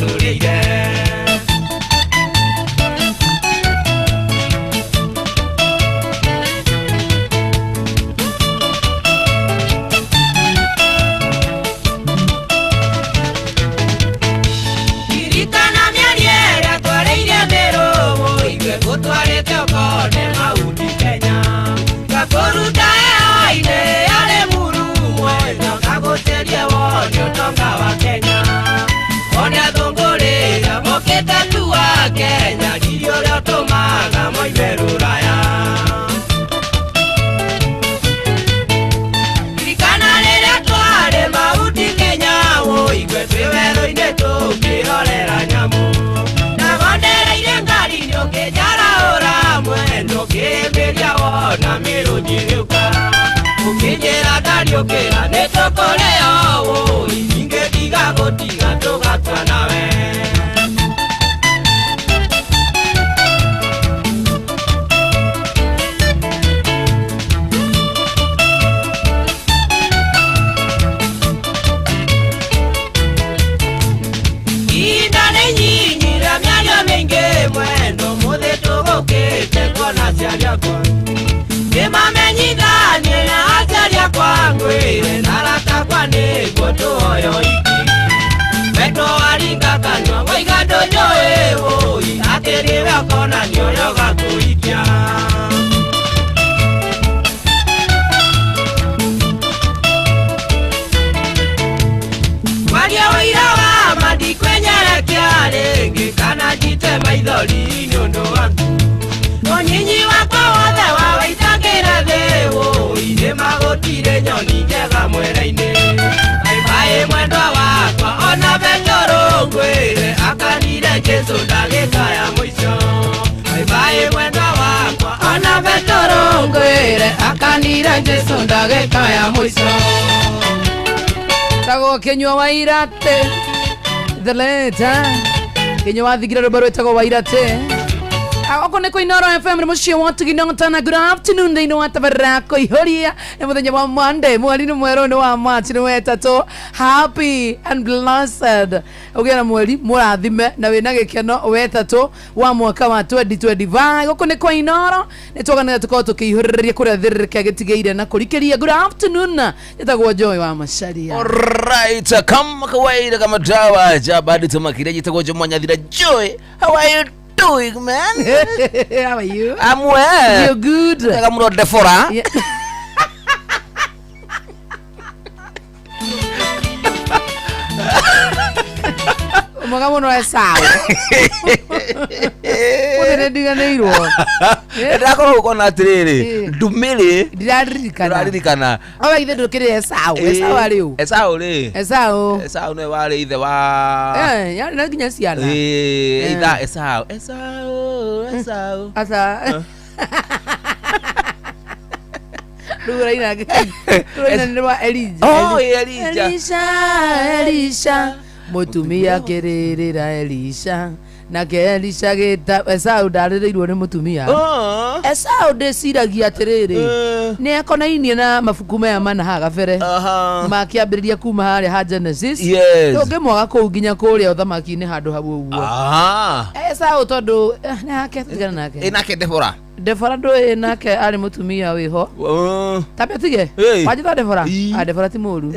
Tũrĩire. Ririkana mĩario ĩrĩa twarĩirie mĩrũmũ, ithuĩ ngũtwarĩte ũkone Mauti Kenya. Ngakũruta heho-inĩ ya Limuru mwena, ngagũceria wone ũtonga wa Kenya. One athũngũ rĩrĩa mokĩte tu wa Kenya, riri ũrĩa ũtũmaga moime rũraya. Ririkana rĩrĩa twarĩ Mauti Kenya, ũigue twĩ werũ-inĩ tũkĩrorera nyamũ. Ndagondereire ngari-inĩ ũkĩnjarahũra mwena, ũkĩmbĩria wona mĩrũthi ĩgĩũka. Ũkĩnjĩra ndariũkĩra nĩ tũkũrĩo wũi, ingĩtiga gũtiga tũgakua nawe. Ihinda nĩ inyinyi rĩa mĩario mĩingĩ mwendo, mũthĩ tũgũkĩte kuona aciari akwa. Nĩmamenyithanie na aciari akwa ngwĩre na arata akwa nĩguo tũhoyo iki. Wendo waringa kanua waiga ndũnjũĩ wũi, atĩ nĩwe ũkonania ũrĩa ũgakũhikia. Kwaria ũira wa ma ndikwenyerekia rĩngĩ kana njite maithori nĩ ũndũ waku. Ũnyinyi wakwa wothe wawaitagĩra thĩ wũi, nĩmagũtire nyoni njega mwere-inĩ. Bye bye mwendwa wakwa ona Petero ngwĩre akanire Jesũ ndagĩka ya mũico. Bye bye mwendwa wakwa ona Petero ngwĩre akanire Jesũ ndagĩka ya mũico. Tagwo Kinyua wa Irate the late Kinyua wa Thigira rwĩmbo rwĩtagwo wa Irate. Oko nĩ kũ Inooro FM nĩ mũciĩ wa Tugina good afternoon thĩinĩ wa tabarĩra kũihũria nĩ mũthenya wa Monday mweri nĩ mwerũ nĩ wa March nĩ wetatũ. Happy and blessed ũgĩe na mweri mũrathime na wĩna gĩkeno wetatũ wa mwaka wa 2025. Gũkũ nĩ kwa Inooro nĩ twoganĩra tũkorwo tũkĩihũrĩrĩria kũrĩa thĩrĩrĩka gĩtigĩire na kũrikĩria. Good afternoon, njĩtagwo Joy wa Macharia. Alright, kama kawaida kama dawa jabadi tumakiria jitagwo Jomo Nyathira. Joy, how are you doing, man? How are you? I'm well. You're good. Wega mũno Deborah. Yeah. Mwega mũno Esau. Ũthĩ nĩ ndiganĩirwo. Ndakorwo gũkona atĩrĩrĩ, ndumĩrĩ Ndiraririkana. ndũraririkana. Oga ithe ndũkĩrĩ Esau. Esau arĩ ũ? Esau rĩ. Esau. Esau nĩwe warĩ ithe wa Eh, yarĩ na nginya ciana. Itha Esau. Esau, Esau. Asa. Rĩu ũraina ũraina nĩ rwa Elijah. Oh, Elijah. Elisha, Elisha, mũtumia akĩrĩrĩra Elisha, nake Elisha gĩta Esau ndarĩrĩirwo nĩ mũtumia. Oh. Esau ndĩciragia atĩrĩrĩ, nĩ akonainie na mabuku maya mana haha gabere makĩambĩrĩria kuma harĩa ha Genesis. Yes. Ndũngĩmwaga kũu nginya kũrĩa ũthamaki-inĩ handũ hau ũguo. Esau tondũ nĩ hake tũtigane nake. Ĩ nake Deborah. Deborah ndũĩ nake arĩ mũtumia wĩho. Tambe ũtige. Hey. Wanjĩta Deborah? Ii. Ah, Deborah ti mũru.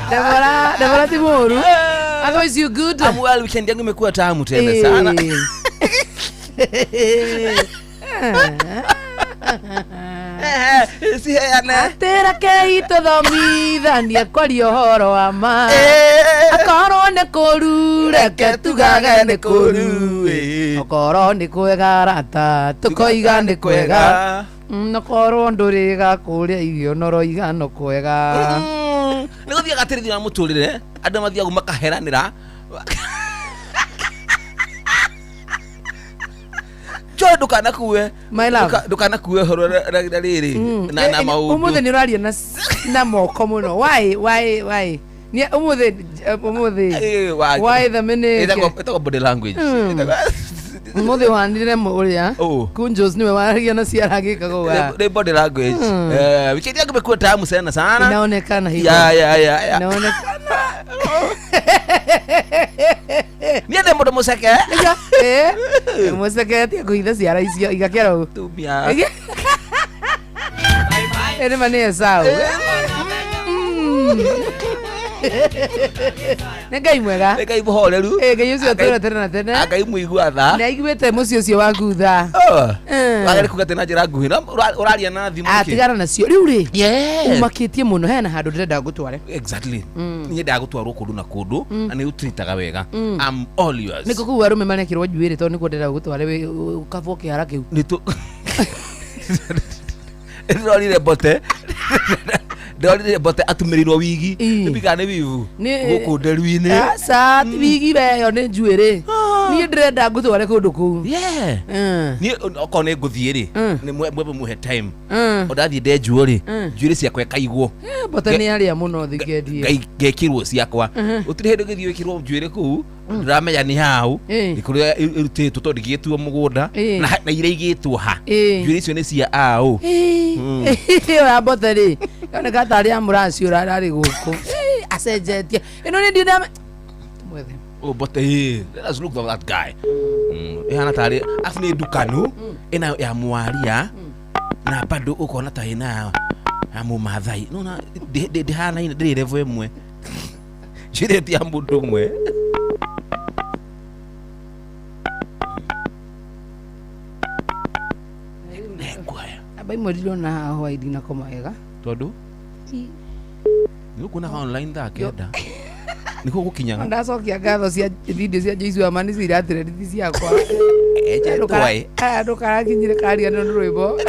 Deborah, Deborah ti mũru. Otherwise you good. I'm well, weekend yangu imekuwa tamu tena sana. Ciheane. Atĩra kei tũthomithanie kwaria ũhoro wa ma. Akorwo nĩ kũru reke tugage nĩ kũru. Okorwo nĩ kwega rata tũkoiga nĩ kwega. Nokorwo ndũrĩga kũrĩa irio noroiga no kwega. Nĩ gũthiaga atĩrĩ thĩinĩ wa mũtũrĩre andũ mathiaga makaheranĩra. Joy, ndũkanakue. My love. Ndũkanakue ũhoro na rĩrĩ na maũndũ. Ũmũthĩ nĩ ũraria na moko mũno. Why why why? Nĩ ũmũthĩ ũmũthĩ. Why the minute? Ĩtagwo body language. Ũmũthĩ wanire ũrĩa. Oh. Kunjos niwe waragia na ciara gĩkaga ũga. Nĩ body language. Weekend yangu imekuwa tamu sana sana. Inaonekana hivyo. Ya, ya, ya, ya. Inaonekana. Niĩ ndĩ mũndũ mũceke. Nĩguo, mũceke kũhitha ciara icio igakĩra ũũ. Tumia. Ĩrĩ ma nĩ Esau. Nĩ Ngai mwega. Nĩ Ngai mũhoreru. Ĩ, Ngai ũcio ũtũũra tene na tene. Ngai mũigua tha. Nĩ aiguĩte mũciĩ ũcio waku tha. Wagere kuga atĩ na njĩra nguhĩ no ũraria na thimũ Ah, nĩkĩ? tigana nacio rĩu rĩ Yes. ũmakĩtie mũno hena handũ ndĩrenda ngũtware. Exactly. Niĩ nyendaga gũtwarwo kũndũ na kũndũ na nĩ ũtritaga wega. I'm all yours. Nĩkũ kũu arũme marekĩrwo njuĩrĩ tondũ nĩkuo ndĩrenda gũtware ũkabwo kĩhara kĩu. Nĩ tũ ndĩrorire mbote, ndĩrorire mbote atumĩrĩirwo wigi. Ii. Nĩ nĩ wivu Nĩ- gũkũ nderu-inĩ. Aca ti wigi weyo nĩ njuĩrĩ. Niĩ ndĩrenda ngũtware kũndũ kũu. Yeah. Niĩ okorwo nĩ ngũthiĩ rĩ, nĩ mwembe muhe time. O ndathiĩ ndenjuo rĩ, njuĩrĩ ciakwa ĩkaigwo. Mbote nĩ arĩa mũno thikendie. Ngekĩrwo ciakwa. Gũtirĩ hĩndĩ ũgĩthiĩ wĩkĩrwo njuĩrĩ kũu ndĩramenya nĩ hau. Nĩ kũrĩa ĩrutĩtwo tondũ ndĩgĩtuo mũgũnda na iria igĩtwo ha. Njuĩrĩ icio nĩ cia aũ. Ĩyo ya mbote rĩ yoneka tarĩ ya mũraci ũrararĩ gũkũ. Acenjetie ĩno nĩ ndina mwethe. Oh, but hey, let us look at that guy. Ĩhana tarĩ afu nĩ ndukanu ĩna ya mwaria na bado ũkona ta ĩna ya mũmathai nona ndĩhanaine, ndĩrĩ level ĩmwe, njuĩrĩ ti ya mũndũ ũmwe. Nĩnguoya. Amba imwe ndirona haha hwaĩ ndinakoma wega. Tondũ nĩ ũkuonaga online thaa 9 nĩkuo gũkinyaga. Ndacokia ngatho cia video cia Joyce wa Mani ciratirenditi ciakwa. Ejentwaĩ. Aya ndũkarakinyire karia nĩ rwĩmbo.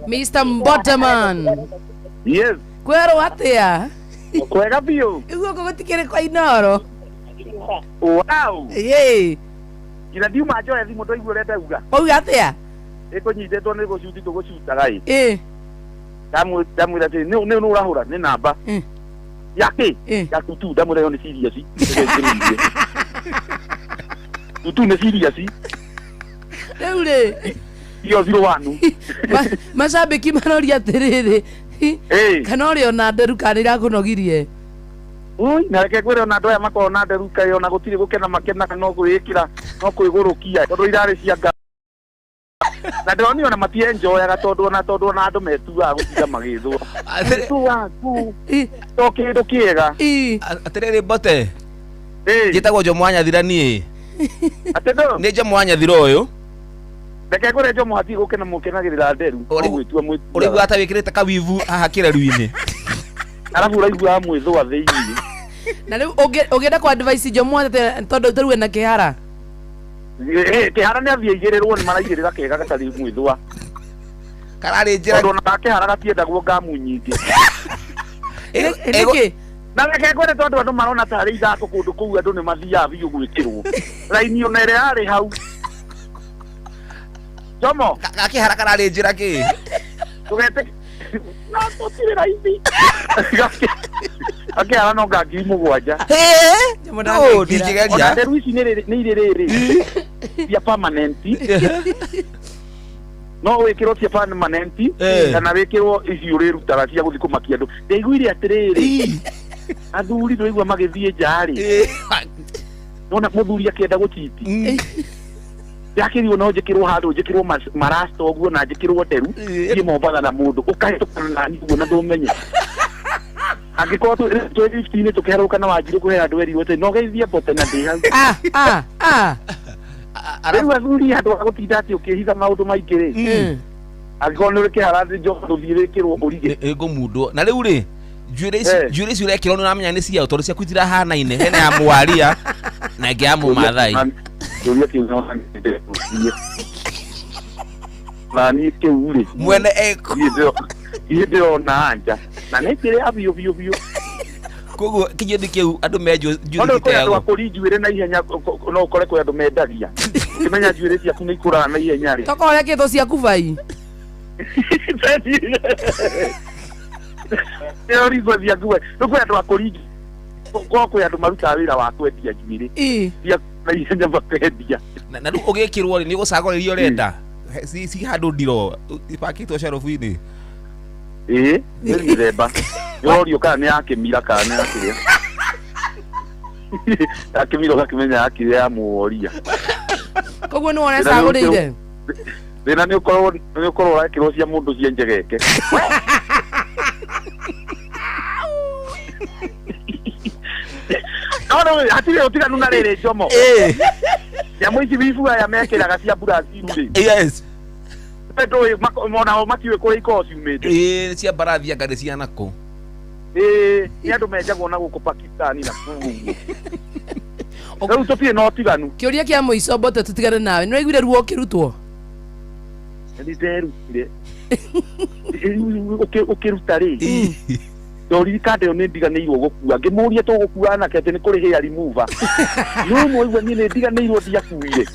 Mr. Mboteman. Yes. Kwerwo atia? Kwega biũ. Iguo gũtikĩrĩ kwa Inoro. Wow. Ĩĩ. Nginya ndiuma njoe thimũ ndaigua ũrĩa ndauga. Wauga atĩa? Ĩkũnyitĩtwo nĩ gũcuti tũgũcutaga ĩ. Ĩĩ. Ndamwĩra atĩ nĩ nĩ ũrahũra nĩ namba. Ya kĩ? Ya tutu, ndamwĩra ĩyo nĩ serious. Ĩgĩkĩrĩirie. Tutu nĩ serious. Rĩu rĩ. Iyo 01. Macambĩki maroria atĩrĩrĩ. Kana ũrĩ ona nderu kana nĩ irakũnogirie? Ui, na reke ngwĩre ona andũ aya makoragwo na nderu kaĩ ona gũtirĩ gũkena makenaga, no kwĩĩkĩra no kwĩgũrũkia tondũ irarĩ cia nga na ndĩronire ona matienjoyaga tondũ ona andũ metuaga gũtinda magĩthũa tu to kĩndũ kĩega. Atĩrĩrĩ mbote, njĩtagwo Jomo wa Nyathira niĩ. Atĩ ndũ? Nĩ Jomo wa Nyathira ũyũ. Reke ngwĩre Jomo hatirĩ gũkena mũkenagĩrĩra nderu no gwĩtua mwĩtuaga. Ũraigua ta wĩkĩrĩte kawivu haha kĩreru-inĩ. Arabu ũraiguaga mwĩthũa thĩinĩ. Na rĩu ũngĩenda kwa advice Jomo atĩa tondũ tarĩu ena kĩhara? Kĩhara nĩ athiĩ aigĩrĩrwo, nĩ maraigĩrĩra kega gatarĩ mwĩthũa. Kararĩ njĩra. Tondũ ona kĩhara gatiendagwo ngamu nyingĩ. Nĩkĩ? Na reke ngwĩre tondũ andũ marona tarĩ ithako kũndũ kũu, andũ nĩ mathiaga biũ gwĩkĩrwo raini ona ĩrĩa yarĩ hau Jomo. Gakĩhara kararĩ njĩra kĩ? Tũgete na tũtirĩ raithi. Gakĩhara no nga 7,000. Jomo. No, ndingĩgeria. Ona nderu ici nĩ irĩ rĩrĩ cia permanent, no wĩkĩrwo cia permanent kana wĩkĩrwo ici ũrĩrutaga cia gũthiĩ kũmakia andũ. Ndaiguire atĩrĩrĩ, athuri ndũraigua magĩthiĩ nja rĩ, nona mũthuri akĩenda gũchiti ndakĩrirwo no njĩkĩrwo handũ njĩkĩrwo marasta ũguo na njĩkĩrwo nderu thiĩ Mombatha na mũndũ ũkahĩtũkana nani ũguo na ndũmenye angĩkorwo twĩ lift-inĩ tũkĩharũka na Wanjirũ kũhe andũ erirwo atĩ no geithie mbote na ndĩ hau. Ah, ah, ah. Rĩu athuri handũ ha gũtinda atĩ ũkĩhitha maũndũ maingĩ rĩ, angĩkorwo nĩ ũrĩ kĩhara njoka tũthiĩ wĩkĩrwo ũrige. Ngũmundwo na rĩu rĩ, njuĩrĩ ici, njuĩrĩ ici ũrekĩrwo nĩ ũramenya nĩ ciao tondũ ciaku itirahanaine, hena ya mwaria na ĩngĩ ya mũmathai. Kĩũria kĩu no nĩ na niĩ kĩu rĩ mwene eko. Niĩ ndĩrona anja na nĩ kĩrĩa biũ biũ biũ. Koguo kĩnyũthi kĩu andũ menjwo njuĩrĩ Tondũ kwĩ andũ iteagwo. akũri njuĩrĩ na ihenya, no ũkore kwĩ andũ mendagia ũkĩmenya njuĩrĩ ciaku nĩ ikũraga na ihenya rĩ. Tokorwo ũrekĩtwo ciaku bai. Nĩũrigwo ciaku we rĩu kwĩ andũ akũri, korwo kwĩ andũ marutaga wĩra wa kwendia njuĩrĩ ciaku na ihenya makendia. Na rĩu ũgĩkĩrwo rĩ, nĩ ũgũcagũra iria ũrenda. Ci handũ ndiro ipakĩtwo shelf-inĩ. Ĩĩ, nĩ mĩthemba. Nĩũrorio kana nĩ ya kĩmira kana nĩ ya kĩrĩa. Ya kĩmira ũgakĩmenya ya kĩrĩa ya mũworia. Koguo nĩ wona ecagũrĩire. Thĩna nĩ ũkorwo ũrekĩrwo cia mũndũ cia njegeke. No no hatirĩ ũtiganu na rĩrĩ Njomo. Nyamũ ici wibu aya mekĩraga cia Brazil rĩ. Yes. Ndũĩ onao matiũĩ kũrĩa ikoragwo ciumĩte. Ĩĩ cia mbarathi anga nĩ cia nakũ. Ĩĩ nĩ andũ menjagwo na gũkũ Pakistan na kũu ũguo. Rĩu tũtirĩ na ũtiganu. Kĩũria kĩa mũico Mbote tũtigane nawe. Nĩ ũraiguire ruo ũkĩrutwo? Nĩ nderutire. Ũkĩruta rĩ. Ndoriri kanda ĩyo nĩ ndiganĩirwo gũkua. Ngĩmũria tũgũkua nake atĩ nĩ kũrĩ hair remover. No mwaigua niĩ nĩ ndiganĩirwo ndiakuire.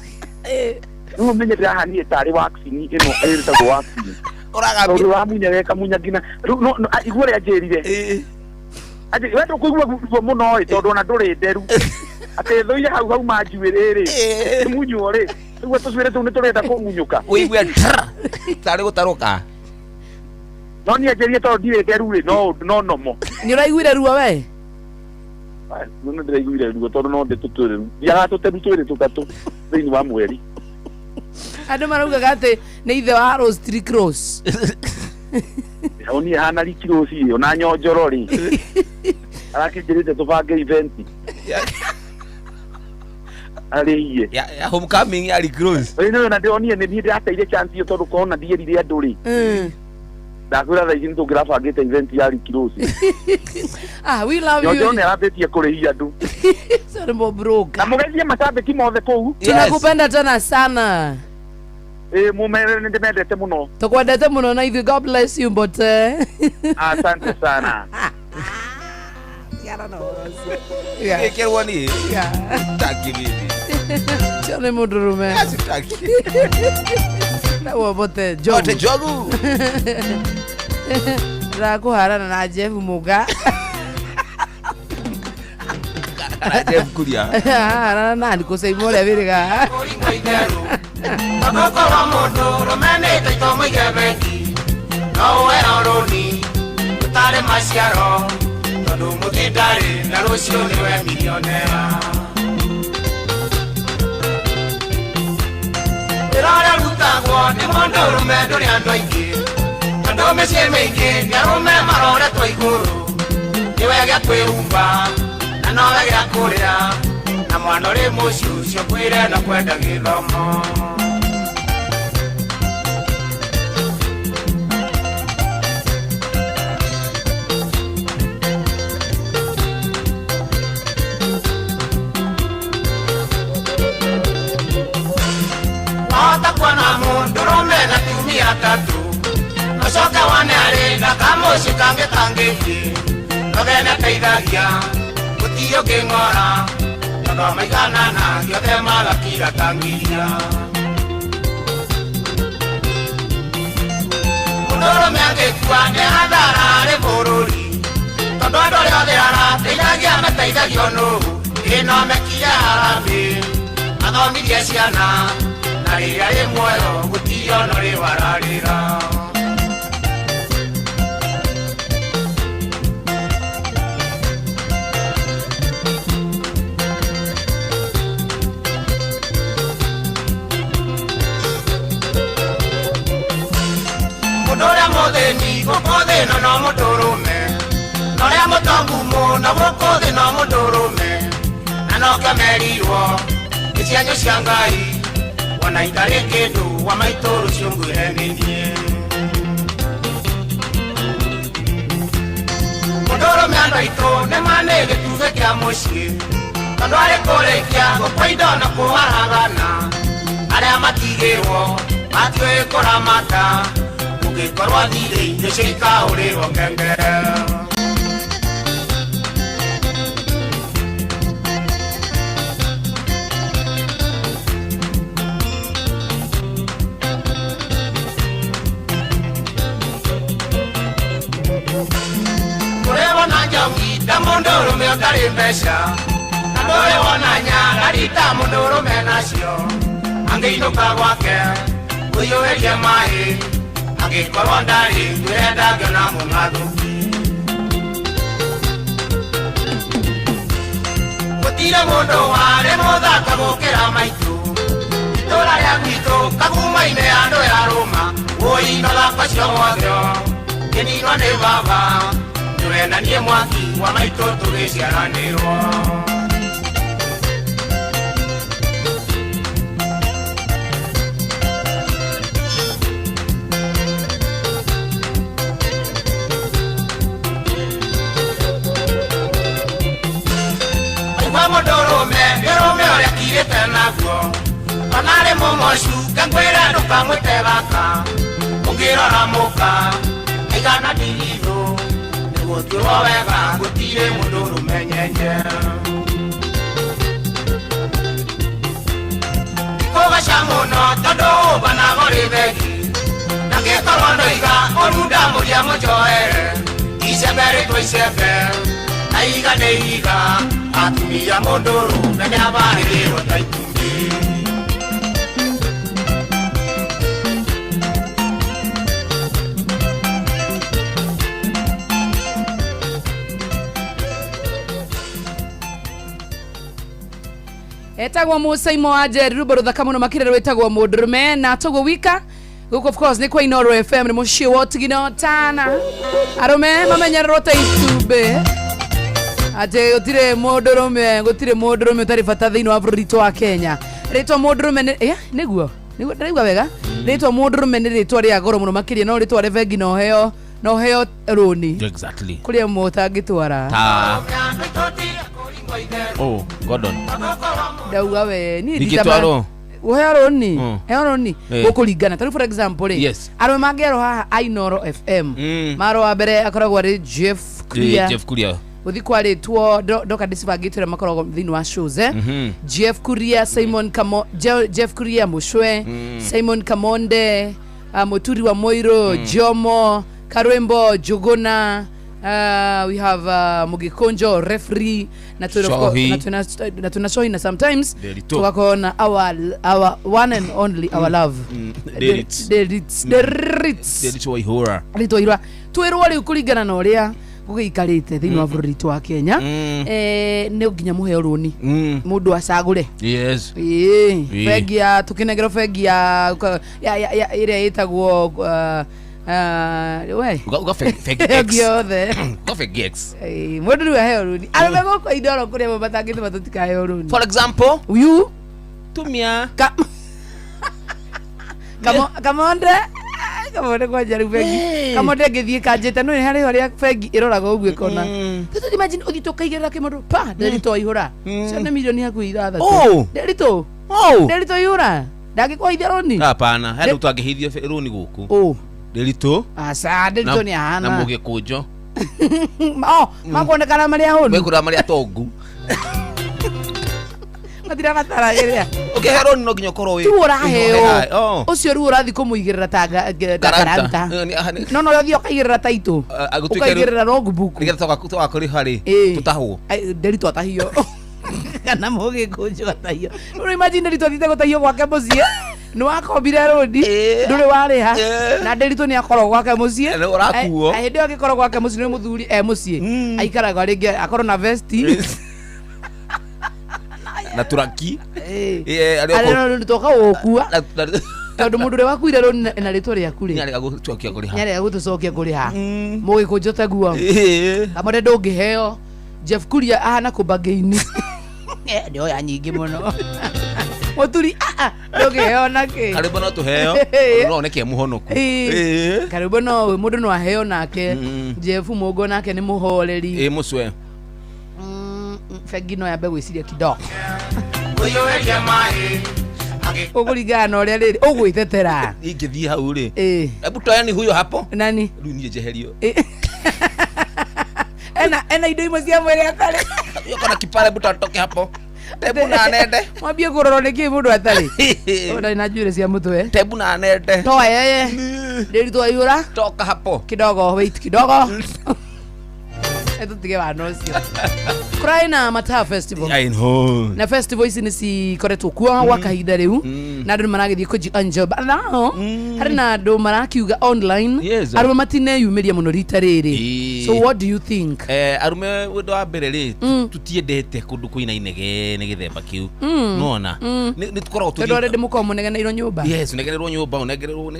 Rĩu ũmenye ndĩrahanire tarĩ waxing ĩno ĩtagwo waxing. Ũragambia. Tondũ ũramunya gekamunya nginya rĩu no igua ũrĩa anjĩrire. Atĩ we ndũkũigua ruo mũno ĩ tondũ ona ndũrĩ nderu. Atĩ thũire hau hauma njuĩrĩ rĩ. Munywo rĩ. Rĩu tũcuĩrĩ tũu nĩ tũrenda kũmunyũka. Ũigue tarĩ gũtarũka. No niĩ anjĩrire tondũ ndirĩ nderu rĩ no no nomo. Nĩ ũraiguire ruo we? No ndĩraiguire ruo tondũ no ndĩtũtwĩrĩ. Ndiaga tũteru twĩrĩ tũtatũ thĩinĩ wa mweri. Andũ maraugaga atĩ nĩ ithe wa Rose Tree Cross. Hau niĩ hana Ricky Rose ĩ ona nyonjoro rĩ. Arakĩnjĩrĩte tũbange event. Arĩie. Ya homecoming ya Rick Rose. Ĩĩ nĩ na ndĩronire nĩ niĩ ndĩrateire chance ĩyo tondũ korwo na ndierire andũ rĩ. Ndakwĩra thaa ici nĩ tũngĩrabangĩte event ya Ricky Rose. Ah, we love Nyonjoro you. nĩ arambĩtie kũrĩhia andũ. Sorry mo broke. Na mũgeithie macambĩki mothe kũu. Tunakupenda tena sana. Ĩĩ mũmere nĩ ndĩmendete mũno. Tukwendete mũno na ithuĩ. God bless you Mbote. Asante sana. Ĩkĩrwo niĩ. Taki bibi. Cio nĩ mũndũrũme. Taki. Naguo Mbote Njogu. Mbote Njogu. Ndakũharana na Jeff Muga. Kana Jeff Kuria. Harana nani kũcaima ũrĩa wĩrĩga. Tondũ mũndũ rũme nĩ taito mũige bengi no ũheo rũni ũtarĩ maciaro tondũ mũthĩ ndarĩ na rũciũ nĩwe milionea. Wĩra ũrĩa ũrutagwo nĩ mũndũ rũme ndũrĩ andũ aingĩ tondũ mĩciĩ mĩingĩ nĩ arũme maroretwo igũrũ nĩwe gĩa kwĩhumba na nowe gĩa kũrĩa na mwana ũrĩ mũciĩ ũcio kwĩre na kwenda gĩthomo. Wahota kuona mũndũ rũme na tumia atatũ ũcoke wone arĩ na kamũciĩ kangĩ kangĩthiĩ nogene teithagia gũtirĩ ũngĩng'ora tondũ maiganana gĩothe magakira tangiria. Mũndũ rũme angĩkua nĩ hathara harĩ bũrũri tondũ andũ arĩa othe arateithagia mateithagio nũũ ĩ no mekire harambee mathomirie ciana na rĩrĩa rĩ muoyo gũtirĩ ona ũrĩ wararĩra. Mũndũ ũrĩa mũthĩni gũkũ thĩ ĩno no mũndũrũme na ũrĩa mũtongu mũno gũkũ thĩ no mũndũrũme na nokĩo merirwo nĩ cianyu cia Ngai wona itarĩ kĩndũ wa maitũ rũciũ ngwĩre nĩ niĩ. Mũndũrũme andũ aitũ nĩ ma nĩ gĩtugĩ kĩa mũciĩ tondũ arĩ kũrĩkia gũkua indo na kũharagana arĩa matigĩrwo matiũĩ kũramata ũngĩkorwo thirĩ indo cikaũrĩrwo ngengere. Ndũrĩ wona njoki ta mũndũrũme ũtarĩ mbeca na ndũrĩ wona nyarari ta mũndũrũme nacio angĩinũka gwake ũiyũrĩrie maĩ Angĩkorwo ndarĩ ngwĩre ndangĩona mũng'athũki. Gũtirĩ mũndũ warĩ mũthaka gũkĩra maitũ. Itũra rĩa gwitũ Kagumainĩ andũ ya Rũma. Wũi mathako cio mothe ngĩninwo nĩ baba. Nĩwe na niĩ mwaki wa maitũ tũgĩciaranĩrwo. Aigua mũndũrũme nĩũrũme ũrĩa akirĩte naguo. Ona arĩ mũmocu ngangwĩra ndũkamwĩte gaka. Ũngĩrora mũka aigana ndigithũ. Nĩgũtuĩrwo wega gũtirĩ mũndũrũme nyenye. Ndikũgaca mũno tondũ ũbanago rĩ thegi. Na ngĩkorwo ndoiga ũrunda mũria mũnjoere. Icembe rĩtwo icembe na iga nĩ iga. Atumia mũndũrũme nĩabarĩrĩrwo ta itumbĩ. Etagwo Musaimo wa Njeri, rwĩmbo rũthaka mũno makĩria rwĩtagwo mũndũrũme na toguo wika gũkũ of course nĩ kwa Inooro FM nĩ mũciĩ wa ũtigino tana arũme mamenyererwo ta itumbĩ atĩ gũtirĩ mũndũrũme gũtirĩ mũndũrũme ũtarĩ bata thĩinĩ wa bũrũri witũ wa Kenya. Rĩtwa mũndũrũme nĩ nĩguo nĩguo ndĩraigua wega. Rĩtwa mũndũrũme nĩ rĩtwa rĩa goro mũno makĩria no rĩtwa rĩa bengi no heo no heo rũni. Exactly. Kũrĩa ĩmwe ũtangĩtwara. Ta oh Gordon. Ndauga we niĩ Ingĩtwarwo? Ũheo rũni heo rũni gũkũringana tarĩu for example rĩ Yes. arũme mangĩerwo haha a Inooro FM maro wa mbere akoragwo arĩ Jeff Kuria. Jeff Kuria. Gũthiĩ kwarĩtwo ndoka ndĩcibangĩte ũrĩa makoragwo thĩinĩ wa shows Jeff Kuria, Simon Kamo, Jeff Kuria Mushwe, Simon Kamonde, Muturi wa Moiro, Jomo Karwembo, Juguna, we have Mugikonjo referee na Shohi. na twina Shohi na sometimes Derito. tugakorwo na our one and only our love Deritz. Deritz. Deritz. Deritz Waihura. Rĩtwa irwa twĩrwo rĩu kũringana na ũrĩa gũgĩikarĩte thĩinĩ wa bũrũri witũ wa Kenya nĩ nginya mũheo rũni mũndũ acagũre. Yes. Ĩĩ, Ĩĩ. bengi ya tũkĩnengerwo bengi ya ĩrĩa ĩtagwo we Uga uga fake bengi X. yothe. Uga fake X. Ĩĩ, mũndũ rĩu aheo rũni arũme gũkũ Inooro kũrĩa amwe matangĩtũma tũtikaheo rũni. For example, you tumia Kamonde Kamonde kwanja rĩu bengi Kamonde ngĩthiĩ kanjĩte no nĩ harĩ harĩa bengi ĩroraga ũguo ĩkona. Tũtũ imagine ũthiĩte ũkaigĩrĩra kĩmũndũ pa Nderitũ aihũra cio nĩ milioni hakuhĩ ithathatũ. Oh. Nderitũ Oh. Nderitũ aihũra ndangĩkũheithia rũni. Hapana, hena utangĩheithio rũni gũkũ. Ũ Nderitũ aca Nderitũ nĩ na ahana mũgĩkũnjo. Oh, makuonekana marĩ ahũnu. Wekũra marĩ atongu. Matirabatara ĩrĩa Ũkĩhe rũni no nginya ũkorwo wĩ tu ũraheo Oh. ũcio rĩu ũrathiĩ kũmũigĩrĩra ta Guarantor. garanta no no ũthiĩ ũkaigĩrĩra taitũ Agũtuĩke rĩu- ũkaigĩrĩra logbook. Nĩgetha tũgakũrĩha rĩ Ĩĩ. tũtahwo. Nderitũ atahio kana mũgĩkũnjo atahio. Rĩu imagine Nderitũ athiĩte gũtahio gwake mũciĩ nĩ wakombire rũni ndũrĩ warĩha na Nderitũ nĩ akorwo gwake mũciĩ. Nĩ ũrakuo. Hĩndĩ ĩyo angĩkorwo gwake mũciĩ nĩ mũthuri e mũciĩ aikaraga rĩngĩ akorwo na vesti Na turaki. Ĩĩ. Ĩĩ, arĩa Arĩa no toka gũgũkua Na- na- tondũ mũndũ ũrĩa wakuire rũni na rĩtwa rĩaku rĩ Nĩarega gũcokia kũrĩha. nĩarega gũtũcokia kũrĩha mũgĩkũnjo taguo. Ĩĩ. Kamande ndũngĩheo. Jeff Kuria ahana kũmbangĩini nĩoya nyingĩ mũno. Mũturi ndũngĩheo nakĩ. Karĩmbo no tũheo no oneke mũhonoku. Ĩĩ. Ĩĩ. Karĩmbo no mũndũ no aheo nake. Jeff Mũgo nake nĩ mũhoreri. Ĩĩ mũcwe. Bengi no yambe gwĩciria kidogo. Ũiyũrĩrie maĩ. Ũkũringana na ũrĩa rĩrĩ ũgwĩtetera. Ingĩthiĩ hau rĩ Ĩĩ. hebu toeni huyo hapo Nani? rĩu niĩ njeherio. Ĩĩ. Ena indo imwe cia mwĩrĩ atarĩ. Huyo kona kipara hebu totoke hapo tebu na nende. Mwambie kũrorwo nĩ kĩ mũndũ atarĩ. Ona na njuĩrĩ cia mũtwe. Tebu na nende. Toa yeye. Ndĩritũ aihũra. Toka hapo. Kidogo wait kidogo. Tũtige wana ũcio. Kũrarĩ na Mataa Festival. I know. Na festival ici nĩ cikoretwo kuo gwa kahinda rĩu, na andũ nĩ maragĩthiĩ kũji-enjoy. But now harĩ na andũ marakiuga online, arũme matineyumĩria mũno rita rĩrĩ. So what do you think? Arume, ũndũ wa mbere rĩ, tutiendete kũndũ kwĩna inegene gĩthemba kĩu, nona nĩ tũkoragwo Tondũ already mũkoragwo mũnegeneirwo nyũmba. Yes, unegererwo nyũmba, unegererwo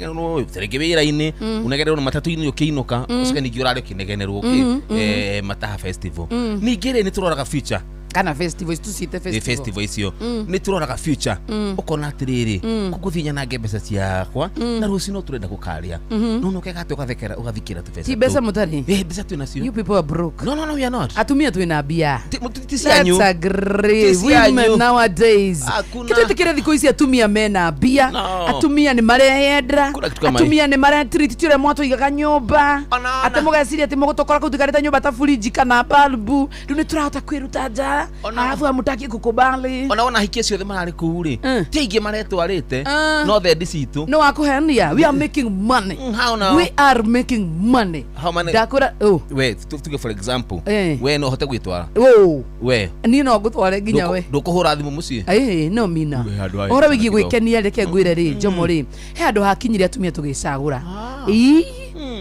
tarĩngĩ wĩra-inĩ, unegererwo na matatũ-inĩ ũkĩinũka, ũcoke ningĩ ũrarĩ ũkĩnegenerwo kĩ Mataha Festival. Ningĩ rĩ, nĩ tũroraga future. Kana festival ici tũciĩte festival. Festival icio nĩ tũroraga future, ũkona atĩrĩrĩ, kũgũthiĩ nyanange mbeca ciakwa na rũciũ no tũrenda gũkarĩa, no no kega atĩ ũgathekera ũgathikĩra tũbeca. Ti mbeca mũtarĩ. Eh, mbeca twĩ nacio. You people are broke. No, no, no, we are not. Atumia twĩna mbia. Ti cianyu. Let's agree. Ti cianyu. Women nowadays. Hakuna. Kitwĩtĩkĩre thikũ ici atumia mena mbia. No. Atumia nĩ mareyendra. Kuna kitu kama Atumia nĩ maretreat, ti ũrĩa mwatũigaga nyũmba. Ona, ona. Atĩ mũgeciria atĩ mũgũtũkora kũu tũikarĩte nyũmba ta fridge kana balbu. Rĩu nĩ tũrahota kwĩruta nja. Ona. Alafu hamutaki kukubali. Ona wona ahikia ciothe mararĩ kũu rĩ, ti aingĩ maretwarĩte, no thendi citũ. No wakũheania. We are making money. How now? We are making money. How many? Ndakwĩra oh. We tuge for example, we no ũhote gwĩtwara? Oh. We Niĩ no ngũtware nginya we. Ndũkũhũra thimũ mũciĩ? Ĩĩ, no mina We handũ ha ũhoro wĩgiĩ gĩthomo. gwĩkenia, reke ngwĩre rĩ, Njomo rĩ, he handũ hakinyire atumia tũgĩcagũra. Ĩĩ,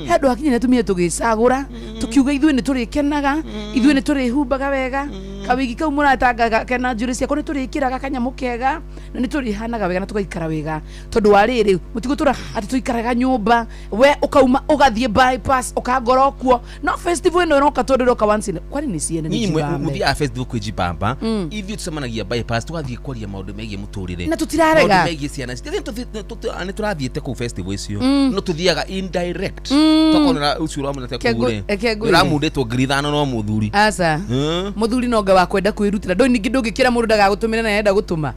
he handũ hakinyire atumia tũgĩcagũra, tũkiuga ithuĩ nĩ tũrĩkenaga, ithuĩ nĩ tũrĩhumbaga wega, kawigi kau mũratangaga kena njuĩrĩ ciakwa, nĩ tũrĩkĩraga kanyamũ kega na nĩ tũrĩhanaga wega na tũgaikara wega, tondũ wa rĩrĩ, mũtigũtũra atĩ tũikaraga nyũmba, we ũkauma ũgathiĩ bypass ũkangora kuo. No festival ĩno ĩroka tondũ ĩroka once in, kwani nĩ ciene nĩ Nyinyi njibambe. mũthiaga festival kwĩjibamba, ithuĩ tũcemanagia bypass, tũgathiĩ kwaria maũndũ megiĩ mũtũrĩre Na tũtirarega. maũndũ megiĩ ciana citũ. Nĩ tũrathiĩte kũu festival icio, no tũthiaga indirect, tũkonera ũcio ũramũnete kũu rĩ, Reke ngwĩre. ũramundĩtwo 5,000 no mũthuri. Aca. Mũthuri no nga wa kwenda kwĩrutĩra, ndũĩ ningĩ ndũngĩkĩra mũndũ ndagagũtũmĩre na enda gũtũma.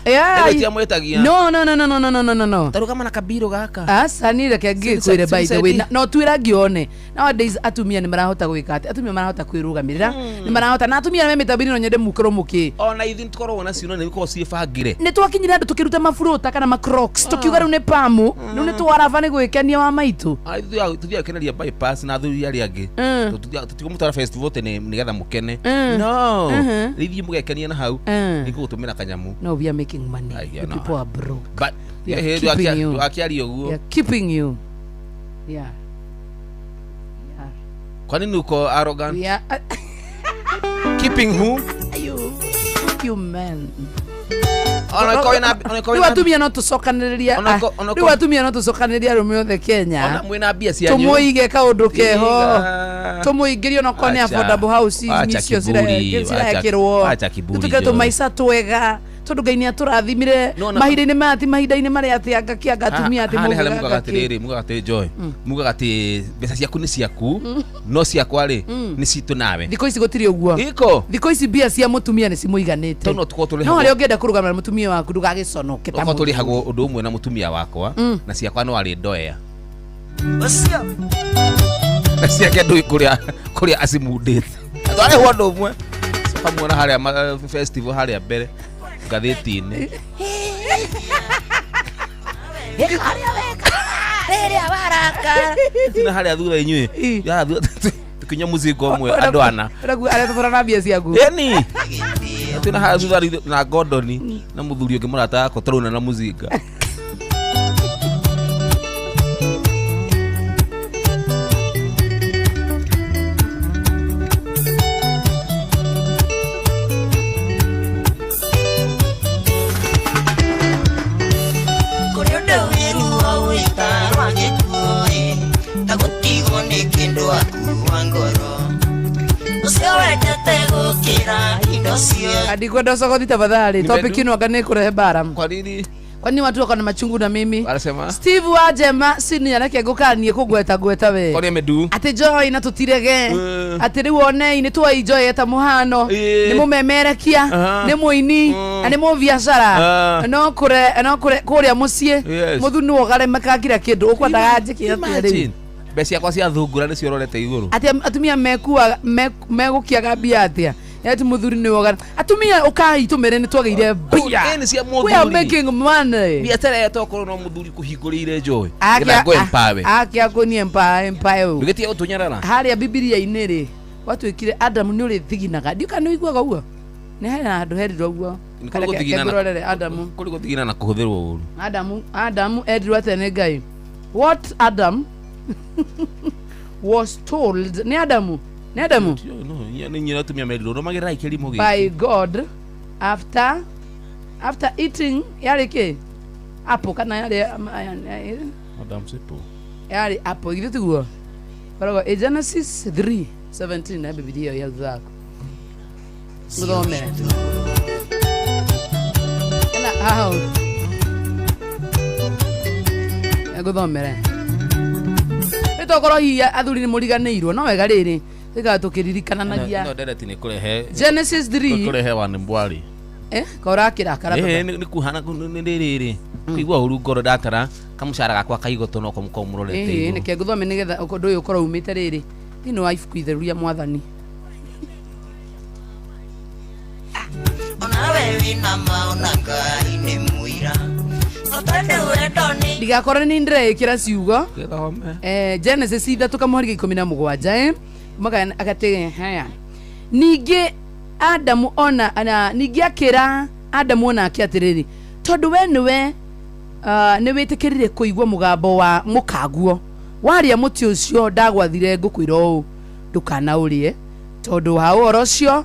Yeah. Ĩno tiamwĩtagia. No, no, no, no, no, no, no, no, no, no. Tarũgama na kabirũ gaka. Aca, niĩ reke ngĩkwĩre, by the way, Sinisaidie. no twĩra ngĩone nowadays atumia nĩ marahota gwĩka atĩ atumia marahota kwĩrũgamĩrĩra, nĩ marahota, na atumia me mĩtambo-inĩ, no nyende mũkorwo mũkĩ Ona ithuĩ nĩ tũkoragwo nacio, no nĩ ikoragwo ciĩbangĩre. Nĩ twakinyire andũ tũkĩruta maburũta kana macrocs, tũkiuga rĩu nĩ pamu, rĩu nĩ twaraba nĩ gwĩkenia wa maitũ. Ah, ithuĩ tũthiaga keneria bypass na athuri arĩa angĩ. Tũtigũmũtwara festival tene nĩgetha mũkene, no ithuĩ mũgekenia na hau, nĩngũgũtũmĩra kanyamũ. No, we are making money. Ai, You no. people are broke. But We are eh, keeping you. ndũgakĩarie We ũguo. are keeping you. Yeah, yeah. Kwa nini uko arrogant? We are Keeping who? You men. Ona ĩkorwo ona ĩkorwo Rĩu wĩna- atumia no tũcokanĩrĩria. Ona ona Rĩu atumia no tũcokanĩrĩria arũme othe ona Kenya, mwĩna mbia cianyu, tũmũige kaũndũ keho, Iga. tũmũingĩrie onokorwo nĩ Acha. affordable house Acha icio kiburi, cirekĩrwo, acha kiburi, tũtũke Joy. tũmaica twega, tondũ Ngai nĩ atũrathimire No, mahinda-inĩ maya, ti mahinda-inĩ marĩa atĩ anga kĩanga atumia atĩ Haha nĩ harĩa mũgũraga mugaga kĩ. atĩrĩrĩ, mugaga atĩ Joy, mugaga atĩ mbeca ciaku nĩ ciaku, no ciakwa rĩ, nĩ citũ nawe. Thikũ ici gũtirĩ ũguo. Iko Thikũ ici mbia cia mũtumia nĩ cimũiganĩte. Tondũ no tũkorwo tũrĩhagwo- No harĩa ũngĩenda kũrũgama na mũtumia waku, ndũgagĩconoke ta okorwo mũthuri. tũrĩhagwo ũndũ ũmwe na mũtumia wakwa, na ciakwa no arĩ ndoea, na ciake ndũĩ kũrĩa acimundĩte, twarĩhwo ũndũ ũmwe, ũkamuona harĩa festival harĩa mbere ngathĩti-inĩ. Tina harĩa thutha inyuĩ harĩa thutha tũkinyua mũcinga ũmwe andũ ana. Ũraigua arĩa tũtwara na mbia ciaku. Ĩni twĩna harĩa thutha na Gordoni na mũthuri ũngĩ mũrata wakwa tũrauna na mũcinga. Kũrĩ ũndũ wĩruo wĩta rwa gĩkuũ-ĩ, ta gũtigwo nĩ kĩndũ waku wa ngoro ũcio wendete gũkĩra indo ciothe. Andikwenda ũcogothi tafadhali. Nimedu- Topic ĩno anga nĩ ĩkũrehe mbara. Kwa nini? Kwani watu wako na machungu na mimi? Anasema Steve wa Njema senior, reke ngũkanie kũgweta ngweta we. kwani amedu Atĩ Joy na tũtirege, atĩ rĩu onei nĩ tuoi Joy eta mũhano, nĩ mũmemerekia, nĩ mũini, na nĩ mũbiacara, no kũre no kũre kũrĩa mũciĩ, mũthuri nĩwe ũgaremeka kira kĩndũ, ũkwendaga njĩke atĩa rĩu? Imagine. Mbeca ciakwa cia thungura nĩcio ũrorete igũrũ. Atĩ atumia mekuaga megũkiaga mbia atĩa ati mũthuri nĩwe ũgare atumia ũkai tũmere nĩ twagĩire mbia. Ĩĩ, nĩ cia We are mũthuri. making money. Biacara ĩyo tokorwo no mũthuri kũhingũrĩire Joy getha ngo empower. Akia kũni empower empower. Ndũgĩtige gũtũnyarara. Harĩa bibilia-inĩ rĩ, Gwatuĩkire Adamu nĩ ũrĩthiginaga. Ndiũ kana nĩ ũiguaga ũguo? Nĩ hena handũ herirwo ũguo. Nĩ kũrĩ gũthigina na- Reke Adamu. Kũrĩ gũthigina na kũhũthĩrwo ũru. Adamu erirwo atĩa nĩ Ngai? What Adam was told nĩ Adamu. Nĩ Adamu No, nĩ nyina atumia merirwo rũmagĩrĩrai kĩrimũ gĩkĩ. by God after eating yarĩ kĩ? Apple kana yarĩ Adam's apple. Yarĩ apple githĩ tiguo? Koragwo ĩ Genesis 3:17 na Bibilia ĩyo ya thutha waku. Mũthomere. Ena hau. Ngũthomere. Nĩ tokorwo hihi athuri nĩ mũriganĩirwo no wega rĩrĩ tũikara tũkĩririkananagia. No ndereti nĩ kũrehe Genesis 3 kũrehe wa mbwari. Korakĩrakara baba. Nĩ kuhana nĩ rĩrĩ kũigua ũru ngoro ndatara kamũcara gakwa kaigotwo no ko mũrorete igũrũ. Nĩke ngũthome nĩgetha ũndũ ũyũ ũkorwo umĩte rĩrĩ thĩinĩ wa ibuku itheru rĩa mwathani. Ndigakorwo nĩ ndĩreĩkĩra ciugo. Genesis 3 kamũhari 17 agatĩ haya. Ningĩ Adamu ona ningĩ akĩra Adamu onake atĩrĩrĩ, tondũ we nĩwe nĩ wĩtĩkĩrire kũigua mũgambo wa mũkaguo warĩa mũtĩ ũcio ndagwathire ngũkwĩra ũũ ndũkanaũrĩe, tondũ wa ũhoro ũcio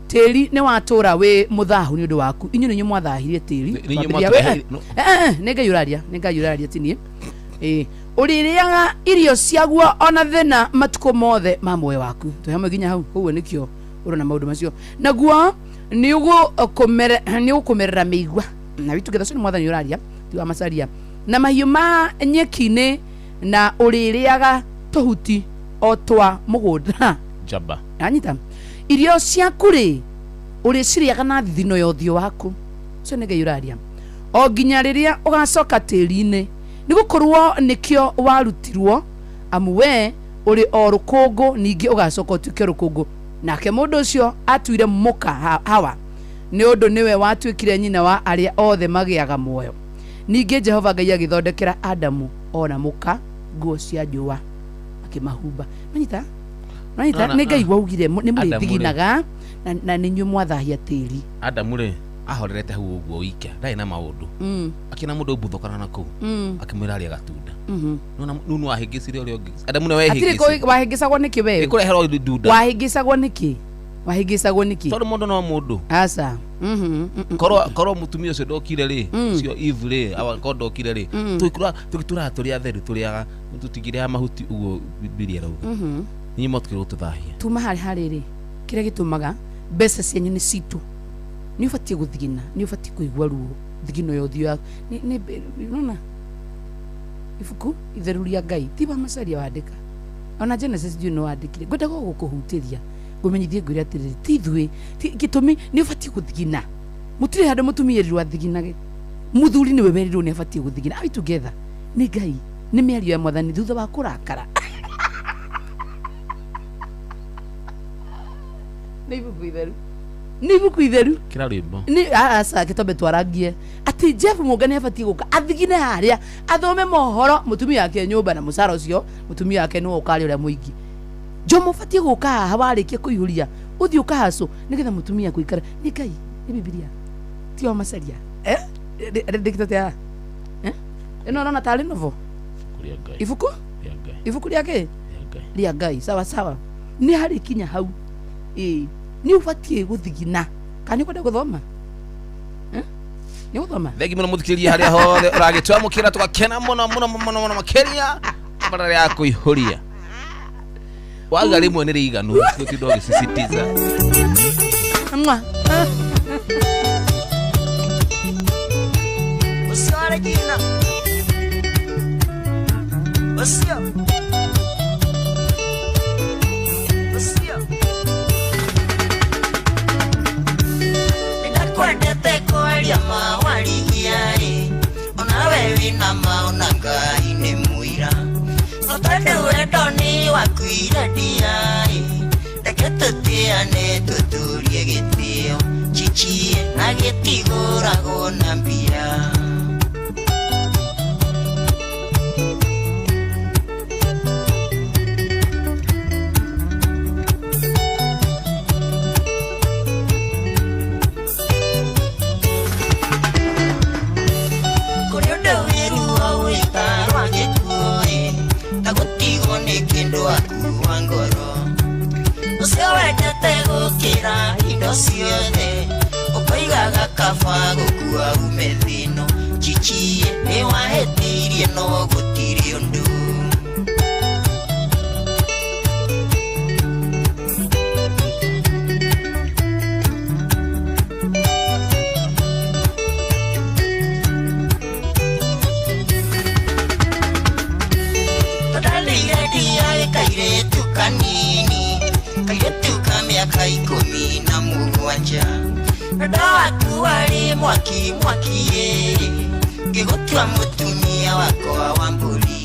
tĩri nĩ watũra wĩ mũthahu nĩ ũndũ waku. Inyuĩ nĩ inyuĩ mwathahirie tĩri. Nĩ Ngai ũraria, nĩ Ngai ũraria ti niĩ. Ũrĩrĩaga irio ciaguo ona thĩna matukũ mothe ma muoyo waku. Twĩ hamwe nginya hau, koguo nĩkĩo ũrona maũndũ macio. Naguo nĩ ũgũkũmerera mĩigua na wituge ũcio nĩ mwathani ũraria ti wa Macaria, na mahiũ ma nyeki-inĩ, na ũrĩrĩaga tũhuti o twa mũgũnda. Njamba. Anyita irio ciaku rĩ ũrĩcirĩaga na thithino ya ũthiũ waku. Ũcio nĩ Ngai ũraria. O nginya rĩrĩa ũgacoka tĩri-inĩ, nĩ gũkorwo nĩkĩo warutirwo, amu we ũrĩ o rũkũngũ, ningĩ ũgacoka ũtuĩke rũkũngũ. Nake mũndũ ũcio atuire mũka Hawa, nĩ ũndũ nĩwe watuĩkire nyina wa arĩa othe magĩaga muoyo. Ningĩ Jehova Ngai agĩthondekera Adamu ona mũka nguo cia njũa akĩmahumba. Manyita? Manyita? Nĩ Ngai waugire nĩ mũrĩthiginaga na nĩ inyuĩ mwathahia tĩri. Adamu rĩ ahorerete hau ũguo wike ndarĩ na maũndũ. Akĩona mũndũ ũmbuthũkana na kũu akĩmwĩra arĩe gatunda. Nona nunu wahĩngĩcire ũrĩa ũngĩ. Adamu nĩwe wehĩngĩcire. Hatirĩ wahĩngĩcagwo nĩkĩ we? Nĩkũreherwo ndunda. Wahĩngĩcagwo nĩkĩ? Wahĩngĩcagwo nĩkĩ? Tondũ mũndũ no mũndũ. Aca. Korwo mũtumia ũcio ndokire rĩ, ũcio Eve rĩ, korwo ndokire rĩ, tũgĩtũraga tũrĩ atheru, tũrĩaga tũtingĩrĩaga mahuti ũguo Bibilia ĩrauga. Niĩ motũkĩrwo gũtũthahia. Tuma harĩ rĩ, kĩrĩa gĩtũmaga mbeca cianyu nĩ citũ. Nĩ ũbatiĩ gũthigina, nĩ ũbatiĩ kũigua ruo, thigino ya ũthiũ yaku. Nĩ nona ibuku itheru rĩa Ngai ti wa Macaria wandĩka. Ona Genesis ndiũĩ no wandĩkire. Ngwendaga gũkũhutĩria ngũmenyithie ngwĩre atĩrĩrĩ, ti ithuĩ, gĩtũmi nĩ ũbatiĩ gũthigina. Mũtirĩ handũ mũtumia erirwo athiginage. Mũthuri nĩwe werirwo nĩ abatiĩ gũthigina. Are we together? Nĩ Ngai, nĩ mĩario ya mwathani thutha wa kũrakara. Nĩ ibuku itheru. Nĩ ibuku itheru. Kĩra rwĩmbo. Nĩ aca gĩtombe twarangie atĩ Jeff Mũnga nĩ abatiĩ gũka athigine harĩa athome mohoro mũtumia wake nyũmba na mũcara ũcio mũtumia wake nĩwe ũkarĩa ũrĩa mũingĩ. Jomo ũbatiĩ gũka haha warĩkia kũihũria ũthiĩ ũkahacwo nĩgetha mũtumia kũikara. Nĩ Ngai, nĩ Bibilia ti wa Macaria. Ndĩkĩte atĩa? Ĩno ũrona tarĩ novel? Ibuku? Ibuku rĩa kĩ? Rĩa Ngai. Sawa sawa. Nĩ harĩ kinya hau. Nĩ ũbatiĩ gũthigina. Kana nĩ ũkwenda gũthoma? Nĩ gũthoma? Thengi mũno mũthikĩrĩria harĩa hothe ũragĩtwamũkĩra tũgakena mũno mũno mũno mũno makĩria bara ya kũihũria. Wauga rĩmwe nĩ rĩiganu, gũtinda ũgĩsisitiza. Mwa. Ũcio Regina. Ũcio. Ũcio. Nĩndakwendete kwaria ma warigia-ĩ, onawe wĩna ma ona Ngai nĩ mũira. No tondũ wendo nĩ wakuire ndia-ĩ, reke tũtĩane tũtũrie gĩtĩo, chichie na gĩtigũragwo na mbia. Ũcio wendete gũkĩra indo ciothe ũkoigaga kaba gũkua ume thĩno chichie nĩ wahĩtirie no gũtirĩ ũndũ. Kairetu kanini kairetu ka mĩaka 17 wendo waku warĩ mwaki mwaki ngĩgũtua mũtumia wakwa wa mbũri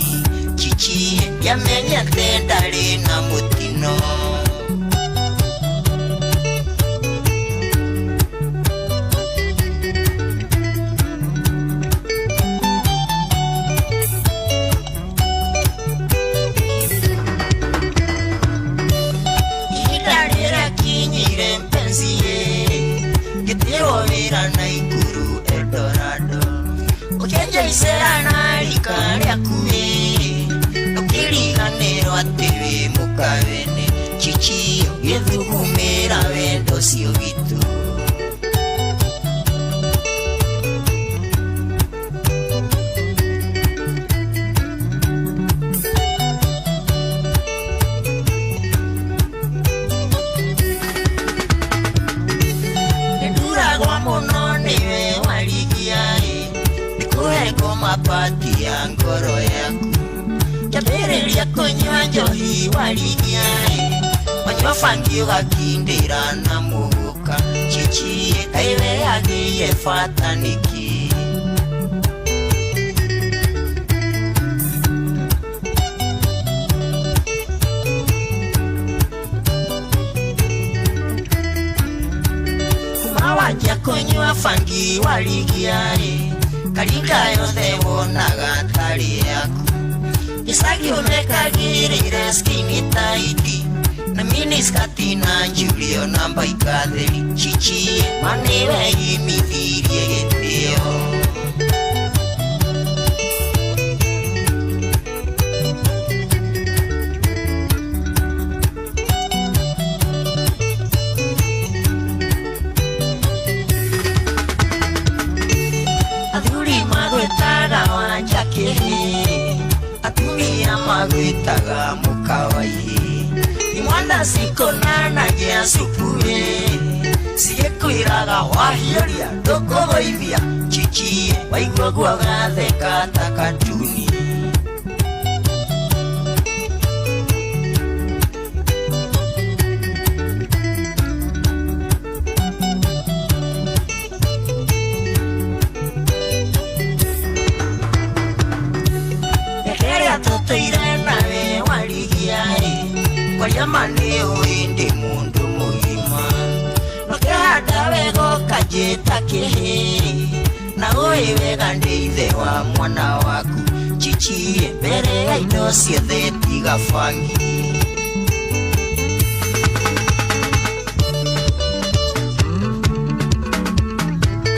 chichi ndiamenyete ndarĩ na mũtino. Ngĩtĩrwo wĩra Naikuru Eldorado ũkĩenja icera na rika rĩaku ũkĩriganĩrwo atĩ wĩ mũkawene chichi ũgĩthugumĩra wendo ũcio witũ. Mapati ya ngoro yaku kĩambĩrĩria kũnyua njohi warigia wanyua bangi ũgakindĩra na mũgũka chichi kaĩ we agĩire bata nĩkĩ. Kuma wanjia kũnyua bangi warigia karinga yothe wonaga tarĩ yaku gĩcagi ũmekagĩrĩire skinny tight na miniskati na Julio na mbaika theri chichi ma nĩwe imithirie gĩtĩo. Atumia magwĩtaga mũkawaihi imwana cikonanagia supu cigĩkwĩraga wahiũria ndũkũgũithia chichi waigua ũguo ũgatheka ta katuni. Tũtũire nawe warigia kwaria ma nĩ ũĩ ndĩ mũndũ mũgima ũkĩhanda wega ũkanjĩta kĩhĩ na ũĩ wega ndĩ ithe wa mwana waku chichi mbere ya indo ciothe tiga bangi.